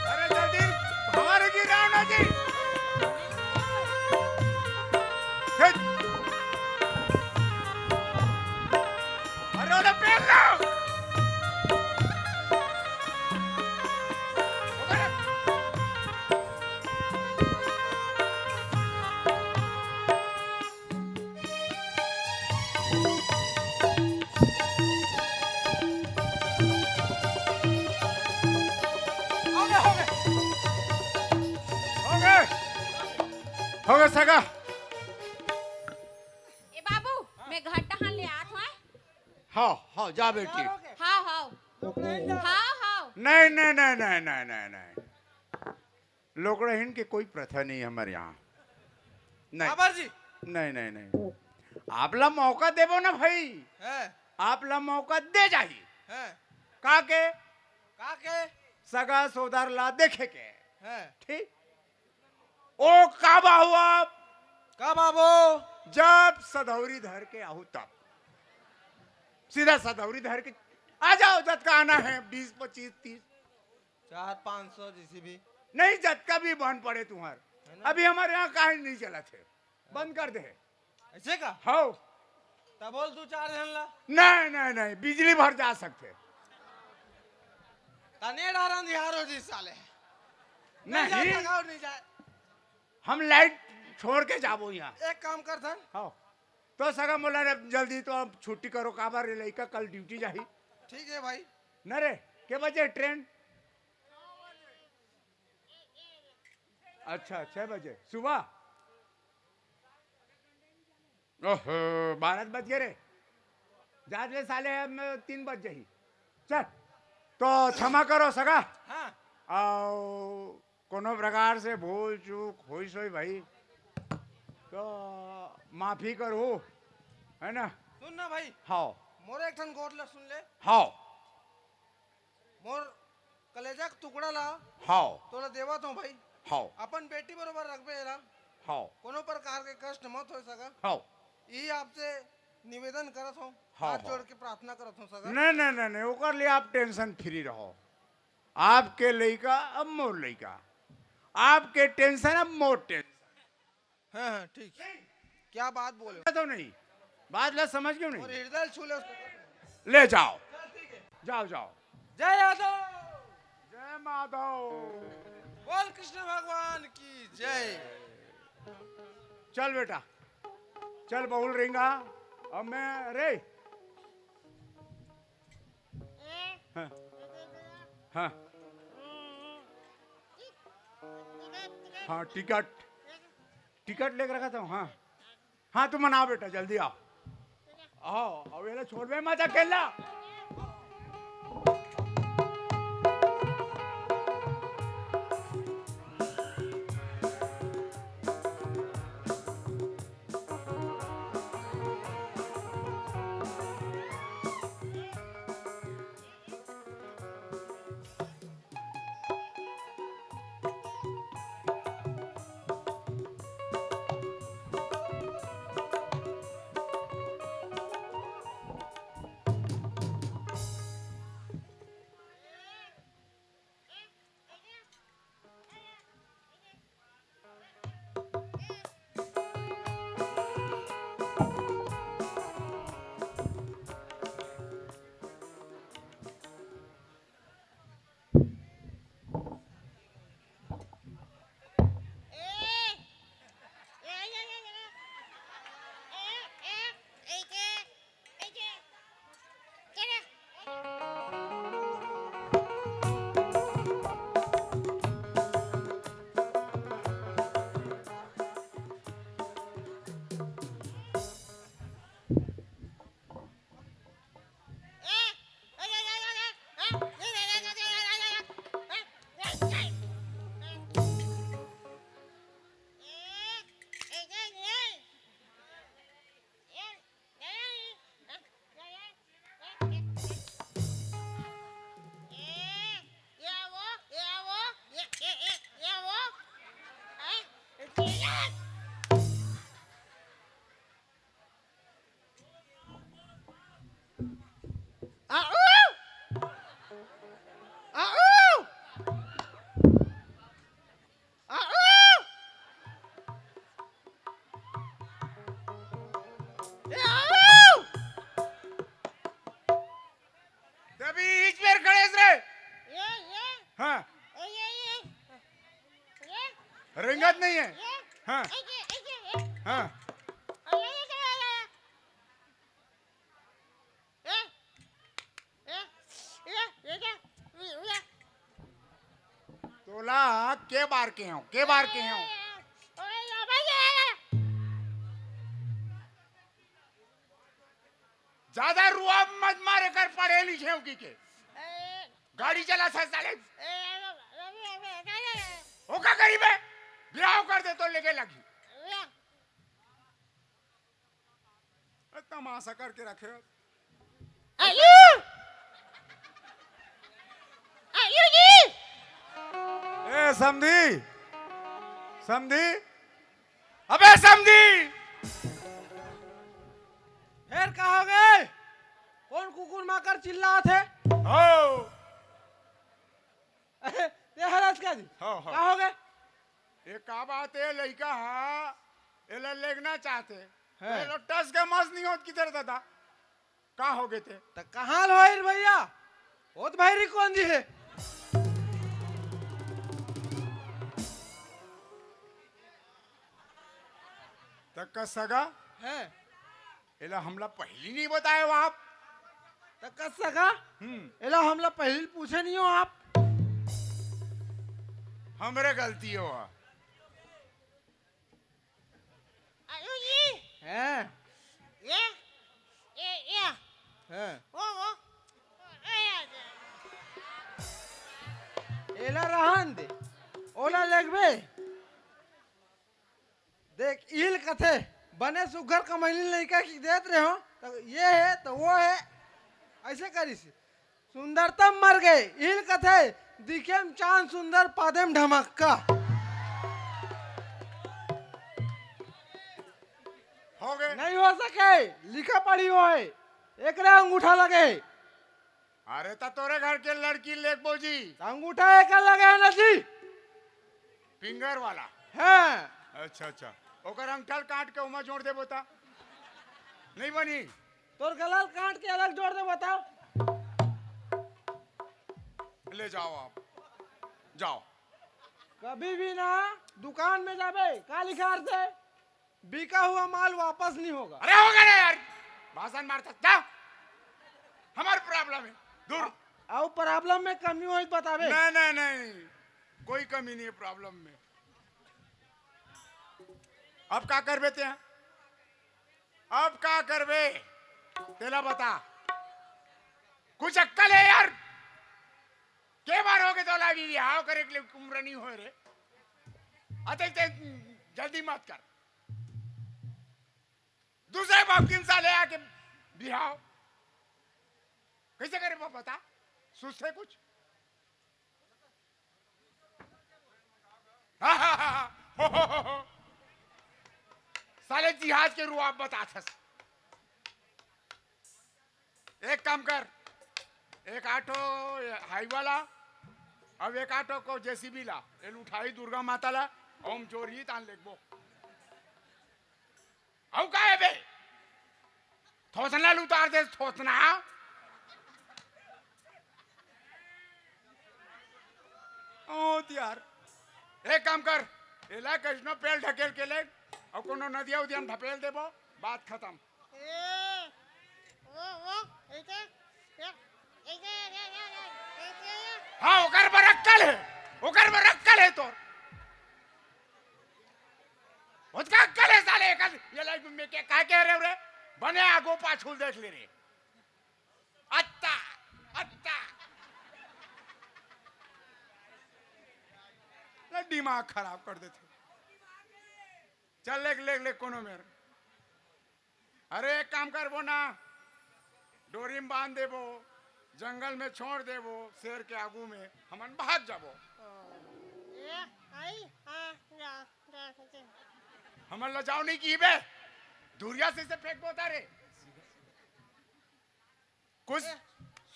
अरे जल्दी, हमारे जी रावणा जी। हे। अरे ओला पेल लो। होगे, होगे। होगे। होगे सगा। ए बाबू, मैं घर टहन ले आत हूँ। हाँ, हाँ, जा बेटी। हाँ, हाँ। हाँ, हाँ। नहीं, नहीं, नहीं, नहीं, नहीं, नहीं, नहीं। लोकड़हिन के कोई प्रथा नहीं हमारे यहाँ। नहीं। बाबर जी। नहीं, नहीं, नहीं। आप ला मौका देबो ना भाई। हैं। आप ला मौका दे जाही। हैं। का के? का के? सगा सोदर ला देखे के। हैं। ठीक? ओ का बाबू आप? का बाबू? जब सधौरी धर के आहू तब। सीधा सधौरी धर के आ जाओ, जतका आना है, बीस, पच्चीस, तीस। चार, पाँच सौ जैसी भी। नहीं, जतका भी बन पड़े तुम्हार। है ना? अभी हमर यहाँ काहे नहीं चलत हे, बंद कर दे हे। ऐसे का? हव। तब बोल दू चार झन ला। नहीं, नहीं, नहीं, बिजली भर जा सकथे। तने डर अंधियार हो जी साले। नहीं। नहीं जाए, लगाओ, नहीं जाए। हम लाइट छोड़ के जाबो यहाँ। एक काम कर धन। हव। तो सगा मोला रे, जल्दी तो अब छुट्टी करो, काबर रे लइका कल ड्यूटी जाही। ठीक है भाई। न रे, के बजे ट्रेन? अच्छा, छह बजे सुबह। ओहो, बारह बज गए रे। जात ले साले, अब तीन बज जाही। चल, तो क्षमा करो सगा। हाँ। अउ कोनो प्रकार से भूल चूक होइस होही भाई, तो माफी करहू, है ना? सुन ना भाई। हव। मोर एक ठन गोठ ला सुन ले। हव। मोर कलेजा के टुकड़ा ला हव। तोला देवत हूँ भाई। हव। अपन बेटी बरोबर रखबे एला। हव। कोनो प्रकार के कष्ट मत होय सगा। हव। यही आपसे निवेदन करत हूँ, हव, हाथ हव। जोड़ के प्रार्थना करत हूँ सगा। नहीं, नहीं, नहीं, नहीं, ओकर लिए आप tension free रहो। आपके लइका अब मोर लइका, आपके tension अब मोर tension। हाँ, हाँ, ठीक। क्या बात बोले हो? तो नहीं, बात ला समझ क्यों नहीं? और हृदय छू ले उसको। ले जाओ, जाओ, जाओ। जय यादव। जय माधव। बोल कृष्ण भगवान की जय। चल बेटा, चल बहुल रिंगा। अब मैं रे। हाँ। हाँ। हाँ, टिकट, टिकट लेके रखा था। हाँ, हाँ, तुम मनाओ बेटा, जल्दी आओ। आओ, अब ये लो, छोड़बे मत अकेला। तभी इच बेर खड़े रे। ये, ये। हाँ। ये, ये, ये। ये। रेंगत नहीं है। ये। हाँ। ऐसे, ऐसे, ये। हाँ। और ये, ये, ये, ये। ये, ये, ये, ये, ये। तोला के बार के हो, के बार के हो? ये, ये, ये, ये। ज्यादा रुआ मत मारे कर, पढ़े लिखे हो की के। गाड़ी चला सा साले। ओ का करी बे? बिहाव कर दे तो लेके लगी। ए, तमाशा करके रखे। आयु! आयु जी! ए, समधी, समधी, अबे समधी! फेर का हो गे? कोन कुकुर माकर चिल्लात हे? हो। अरे, ते हरस का जी? हो, हो। का हो गे? ये का बात हे, लइका हा एला लेगना चाहथे। हैं। एला टस के मस नहीं होत किधर दादा। का हो गे ते? त कहाँ ल होही रे भैया? होत भाई री कौन जी हे? त का सगा? हैं। एला हमला पहिली नहीं बताए हो आप? त का सगा? हम्म। एला हमला पहिली पूछे नहीं हो आप? हमरे गलती हो। आलू जी। हैं। ये, ये, ये। हैं। वो, वो। ए, ये। एला रहन दे। ओला लेगबे। देख, इल कथे, बने सुग्घर कमैली लइका के देत रहे हो, त ये हे, त वो हे, अइसे करिस। सुंदरतम मर गे, इल कथे, दिखे म चांद सुंदर, पादे म ढमक्का। हो गे। नहीं हो सके, लिखा पढ़ी होय, एकरे अंगूठा लगे। अरे, त तोरे घर के लड़की लेगबो जी। अंगूठा एकर लगे हे ना जी। फिंगर वाला? हाँ। अच्छा, अच्छा। ओकर अंगठा ल काट के ओमा जोड़ देबो त? नहीं बनी? तोर गला ल काट के अलग जोड़ देबो त? ले जाओ आप। जाओ। कभी भी ना दुकान में जाबे, का लिखा रहथे? बिका हुआ माल वापस नहीं होगा। अरे होगा ना यार, भाषण मारता, जा। हमार प्रॉब्लम है, दूर। अउ प्रॉब्लम में कमी होई त बताबे। नहीं, नहीं, नहीं, कोई कमी नहीं है प्रॉब्लम में। अब का करबे ते? अब का करबे? तेला बता, कुछ अक्कल है यार? के बार हो गे तोला अभी बिहाव करे के लिए उम्र नहीं होय रे? अते ते जल्दी मत कर। दूसरे बाप किन साले आके बिहाव कैसे करे वो बता? सोचते कुछ? साले जिहाज के रुआब बताथस। एक काम कर, एक आठो हाईवा ला, अब एक आठो को जेसीबी ला, एल उठाई दुर्गा माता ला, ओम जोर ही तान लेगबो। अउ का हे बे? थोथना ल उतार दे, थोथना। ओ यार, एक काम कर, एला कइसनो पेल ढकेल के ले, अउ कोनो नदिया उदिया में ढपेल देबो, बात खत्म। ए, वो, वो, ऐसे, या, ऐसे, या, या, या, ऐसे, या। हाँ, ओकर बर अक्कल हे, ओकर बर अक्कल हे तोर। ओतका अक्कल हे साले, एकर, ये लाइफ में क्या, का कह रहे हो रे? बने आगो पाछू देख ले रे। अत्ता, अत्ता। ना दिमाग खराब कर देथे। चल, लेग, लेग, लेग, कोनो मेर। अरे, एक काम करबो ना, डोरी में बांध देबो, जंगल में छोड़ देबो, शेर के आगू में, हमन भाग जाबो। ए, आई, हाँ, जा, जा, जा। हमन ला जाओ नहीं की बे, दूरिया से, से फेंकबो तारे। कुछ ए।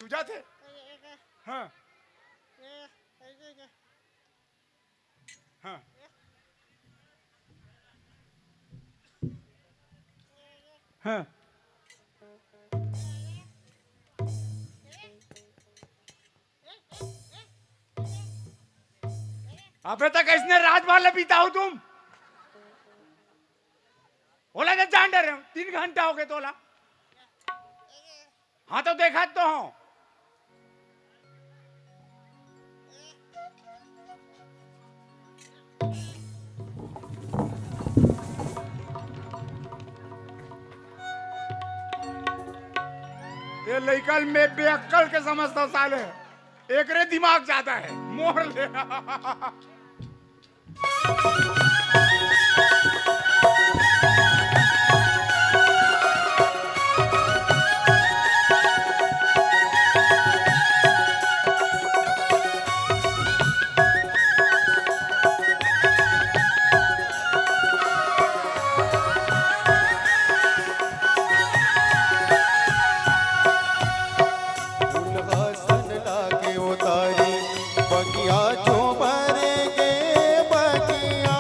सुझात हे? ए, ए, ए। हाँ। ए, ए, ए, ए। हाँ। हाँ। अबे तक इसने रात भर ले बिताओ तुम। ओला तो जान डरे हो, तीन घंटा हो गए तोला। हाँ, तो देखा तो हूँ। ये लइका ल मैं बेअक्कल के समझता हूँ साले, एकरे दिमाग ज्यादा है, मोर ले। दुल्हा सन लागे ओ तारी, बगिया झूमर गे बगिया।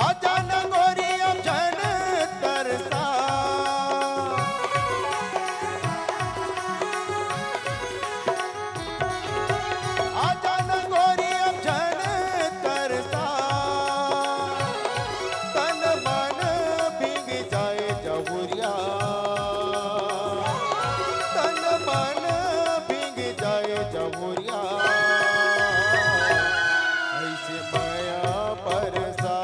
आजा न गोरी अब झन तरसा, आजा न गोरी अब झन तरसा, तन मन भींग जाए जहुरिया, तन मन भींग जाए जहुरिया। ऐसे मया बरसा,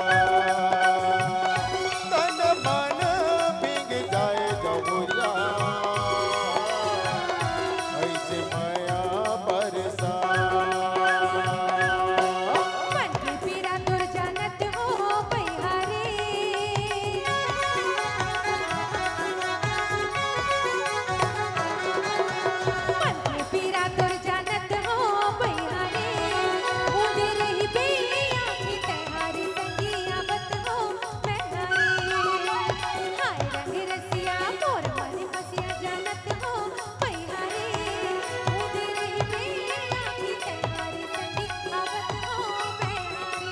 तन मन भींग जाए जहुरिया। ऐसे मया बरसा। मन के पीरा तोर जानत हो बइहारी। मन के पीरा तोर जानत हो बइहारी। उंदे रहिबे आँखी तैहारी संगी आवत हो बइहारी। हाय रंग रसिया मोर मन बसिया जानत हो बइहारी। उंदे रहिबे आँखी तैहारी संगी आवत हो बइहारी।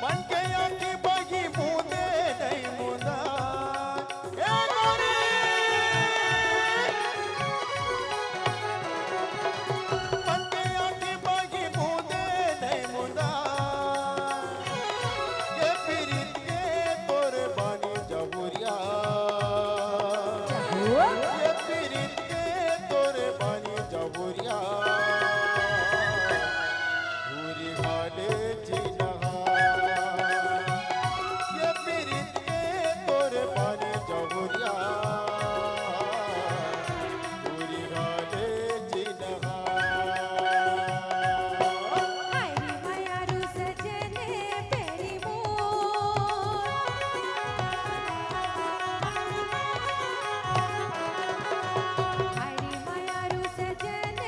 मन के आँखी बही मुंदे नहीं मुंदा, ए गोरी। मन के आँखी बही मुंदे नहीं मुंदा, ये पीरित के तोर बानी जहुरिया। ये पीरित के तोर बानी जहुरिया। पूरी हाले चिन्हा, ये पीरित के तोर बानी जहुरिया। पूरी हाले चिन्हा। हाय रे मयारू सजन बेरी मोर। हाय रे मयारू सजन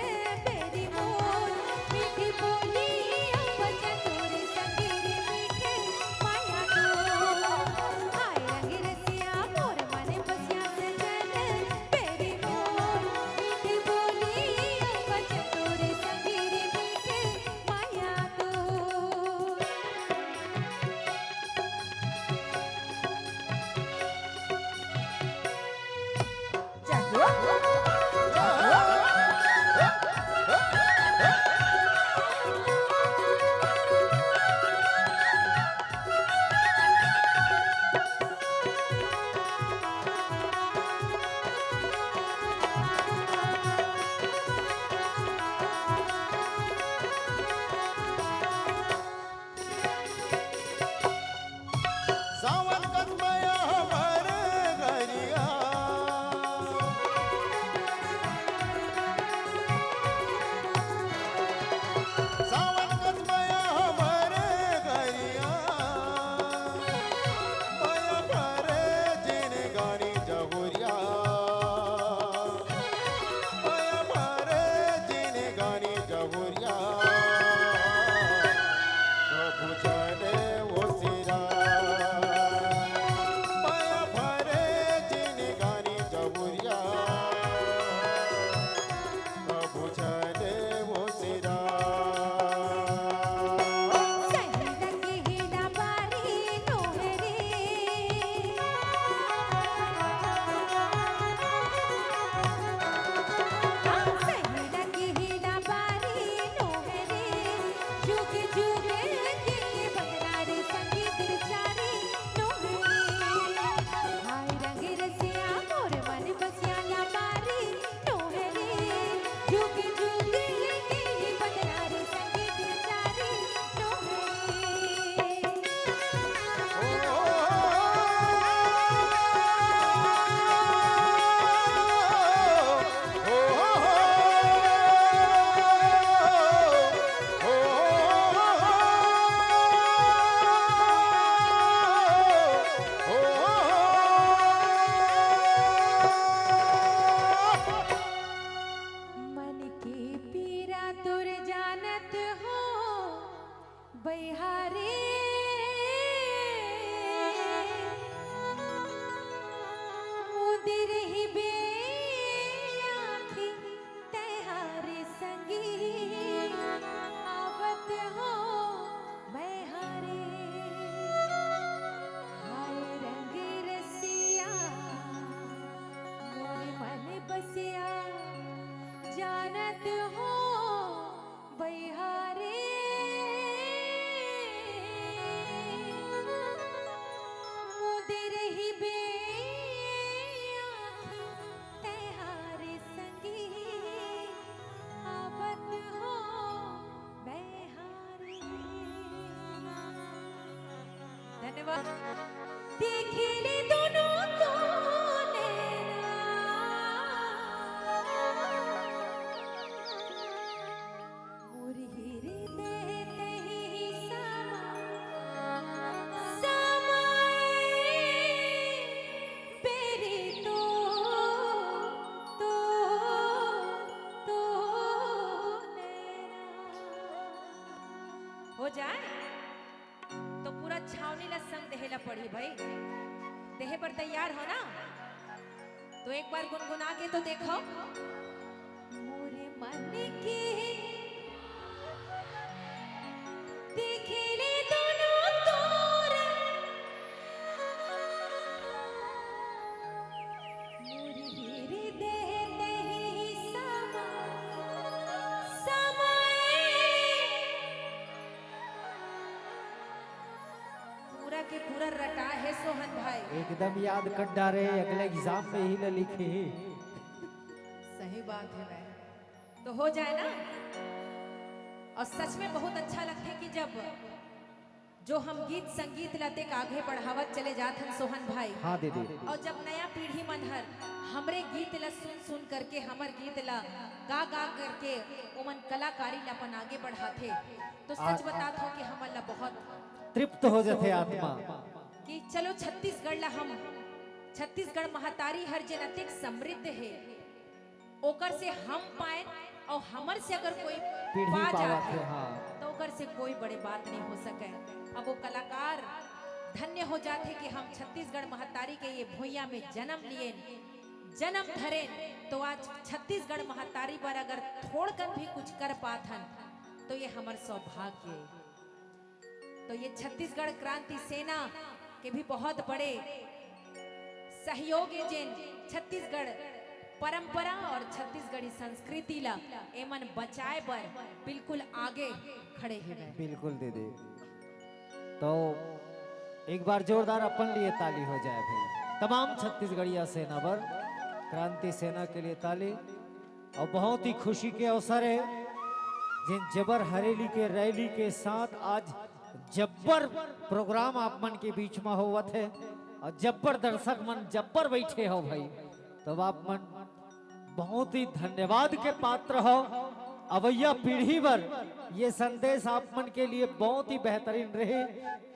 बेरी मोर। मीठी बोली अउ बचन तोर संगे रे मीठे मया तोर। हाय रंग रसिया मोर मन बसिया सजन बेरी मोर। मीठी बोली अउ बचन तोर संगे रे मीठे मया तोर। सावन कस मया हमर गरिया। सावन कस मया हमर गरिया। मया भरे जिनगानी जहुरिया। मया भरे जिनगानी जहुरिया। प्रभु जाने वो सिरा। देखे ले दोनों तो नैना, मोर हृदय तही समा, समाए बेरी तो, तो, तो नैना। हो जाए तो पूरा छावनी ला संग देहे ला पड़ही भाई। देहे बर तैयार हो ना? तो एक बार गुनगुना के तो देखो। मोरे मन के देखे ले दोनों तोर, मोर हृदय तही समा, समाए। पूरा के पूरा रटा है सोहन भाई। एकदम याद कर डारे, अगले एग्जाम में ही ल लिखे। सही बात है भाई, तो हो जाए ना। और सच में बहुत अच्छा लगथे कि जब जो हम गीत संगीत ला तेक आगे बढ़ावत चले जात हन सोहन भाई। हाँ दीदी। और जब नया पीढ़ी मन हर हमरे गीत ला सुन सुन करके, हमर गीत ला गा गा करके ओमन कलाकारी ला अपन आगे बढ़ाथे, तो सच आ- बतात हो कि हमन ला बहुत तृप्त हो जाथे आत्मा। कि चलो छत्तीसगढ़ ला हम, छत्तीसगढ़ महतारी हर जेन अतेक समृद्ध हे, ओकर से हम पाएन और हमर से अगर कोई पीढ़ी पा पावत जाथे, हे, हाँ। तो ओकर से कोई बड़े बात नहीं हो सके। अब वो कलाकार धन्य हो जाथे कि हम छत्तीसगढ़ महतारी के ये भुइयां में जन्म लिएन, जन्म धरेन, तो आज छत्तीसगढ़ महतारी बर अगर थोड़कन भी कुछ कर पाथन, तो ये हमर सौभाग्य हे। तो ये छत्तीसगढ़ क्रांति सेना के भी बहुत बड़े सहयोग हे, जेन छत्तीसगढ़ परंपरा और छत्तीसगढ़ी संस्कृति ला एमन बचाए बर बिल्कुल आगे खड़े हेवय। बिल्कुल दीदी। तो एक बार जोरदार अपन लिए ताली हो जाए भाई, तमाम छत्तीसगढ़िया सेना बर, क्रांति सेना के लिए ताली। और बहुत ही खुशी के अवसर हे, जेन जबर हरेली के रैली के साथ आज जब्बर प्रोग्राम आप मन के बीच में होवत हे और जब्बर दर्शक मन जब्बर बैठे हो भाई, तब आप मन बहुत ही धन्यवाद के पात्र हो। अवैया पीढ़ी बर ये संदेश आप मन के लिए बहुत ही बेहतरीन रहे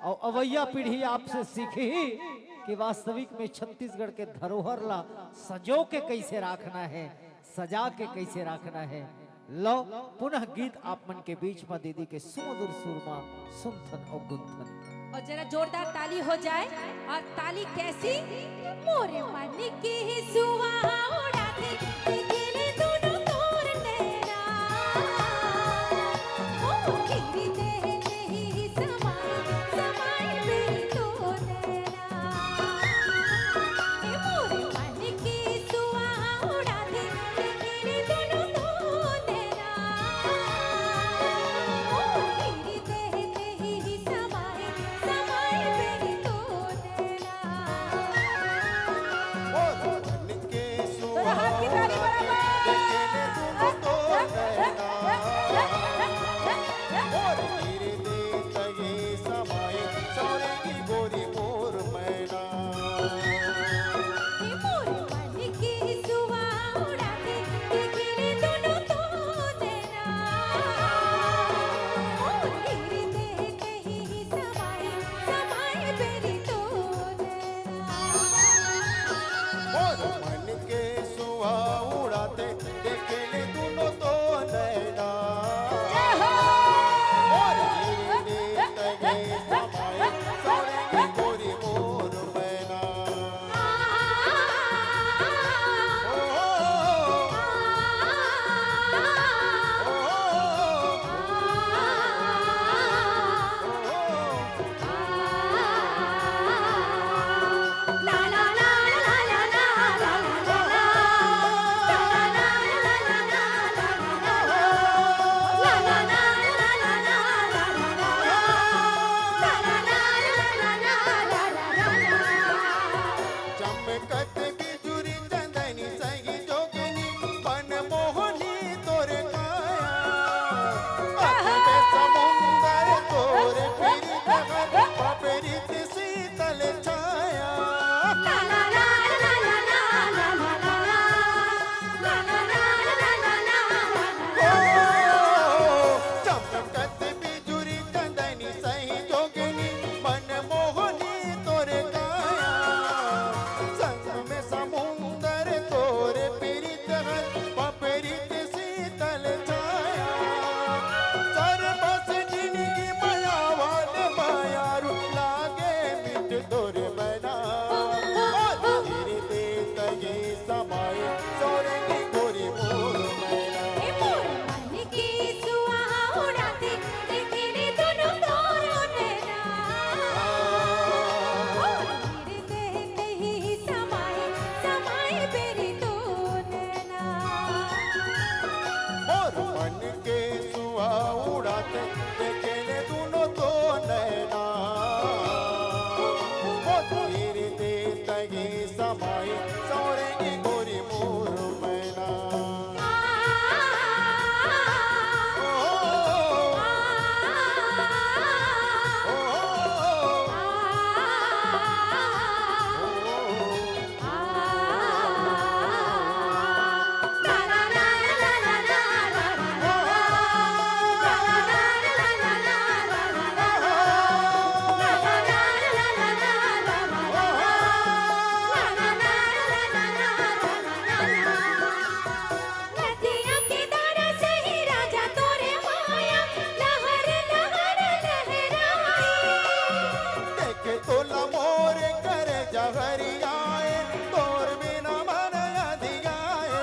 और अवैया पीढ़ी आपसे सीखही कि वास्तविक में छत्तीसगढ़ के धरोहर ला सजो के कैसे राखना हे, सजा के कैसे राखना हे। लो, पुनः गीत आप मन के बीच में दीदी के सुमधुर सुर मा सुनथन और गुनथन। और जरा जोरदार ताली हो जाए और ताली कैसी? मोरे मन के सुवा उड़ाथे, देखे ले दोनों तोर नैना। ओ खीरी देह देही समाए, समाए मेरी तो नैना। ए मोरे मन के सुवा उड़ाथे, देखे ले दोनों तो नैना। ओ खीरी देह देही समाए, समाए मेरी तो नैना। ओ मन के सुवा तोरा हाथ की ताली बराबर। गिर दे तही समाई सौरेंगी गोरी मोर मैना। देखे तोला मोर करे जहरियाए, तोर बिना मन अधियाए।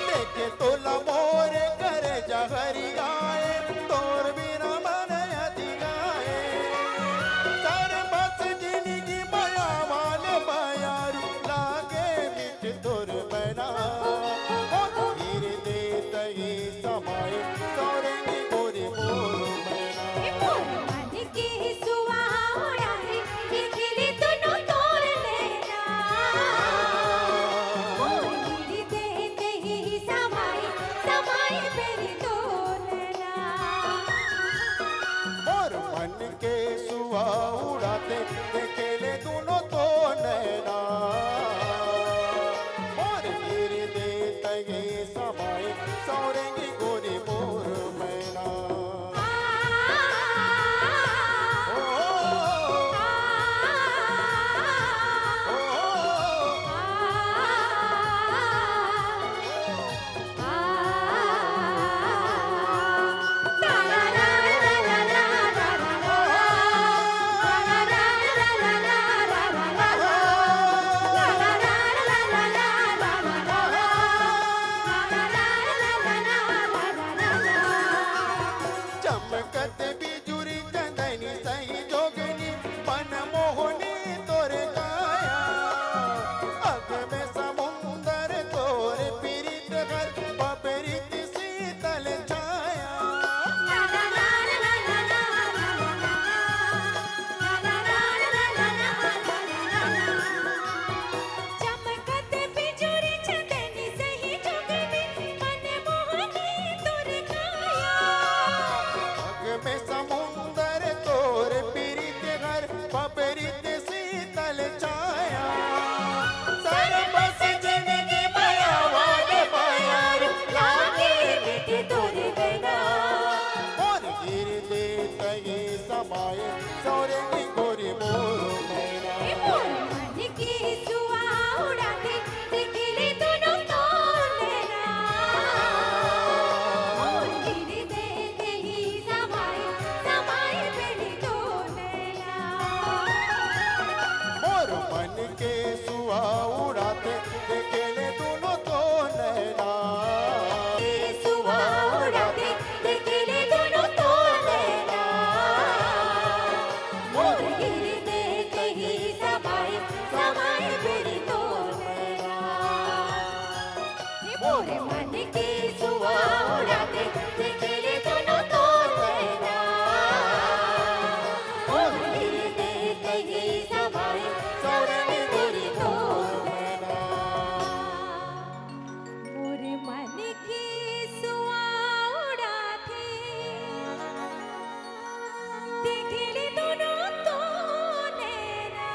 देखे तोला मोर करे जहरियाए, तोर बिना मन अधियाए। सर बस जिनगी मया वाले बयारू, लागे मिठ तोर बना। ओ गिर दे तही समाई सौरेंगी गोरी मोर मैना। मोर मन के सुआ उड़ाते देखे ले दुनो तो नैना। मोर गिर दे तही समाई सौरेंगी गोरी मोर मैना। ओ, ओ, चमकत बिजुरी चंदनी सही जोगनी, मन मोहनी तोर काया। अग में समुंदर तोर पीरित घर, पपरित शीतल छाया। चमकत बिजुरी चंदनी सही जोगनी, मन मोहनी तोर काया। अग में समुंदर तोर पीरित घर, पपरित शीतल छाया। सर बस जिनगी मया वाले बयारू, लागे मिठ तोर बिना। मोर गिर दे तही समाई सौरेंगी गोरी मोर मैना। ए मोर मन के सुआ उड़ाते, देखे ले दुनो तो नैना। मोर गिर दे तही समाई, समाई बेली तो नैना। मोर मन के सुआ उड़ाते, देखे ले दुनो तो नैना। सुआ उड़ाते, देखे ले दुनो तो नैना। मोर गिर दे तही समाई, समाई बेली तो नैना। मोर मन के सुआ उड़ाते, देखे ले दुनो तो नैना। मोर गिर दे तही समाई, सौरेंगी गोरी तो नैना। मोर मन के सुआ उड़ाथे, देखे ले दुनो तो नैना।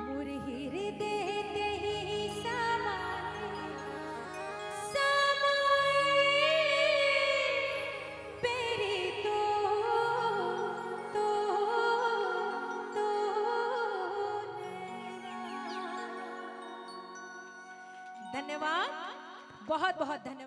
मोर हिरदे तही समाए, समाए बेरी तो, तो, तो नैना। धन्यवाद, बहुत बहुत धन्यवाद।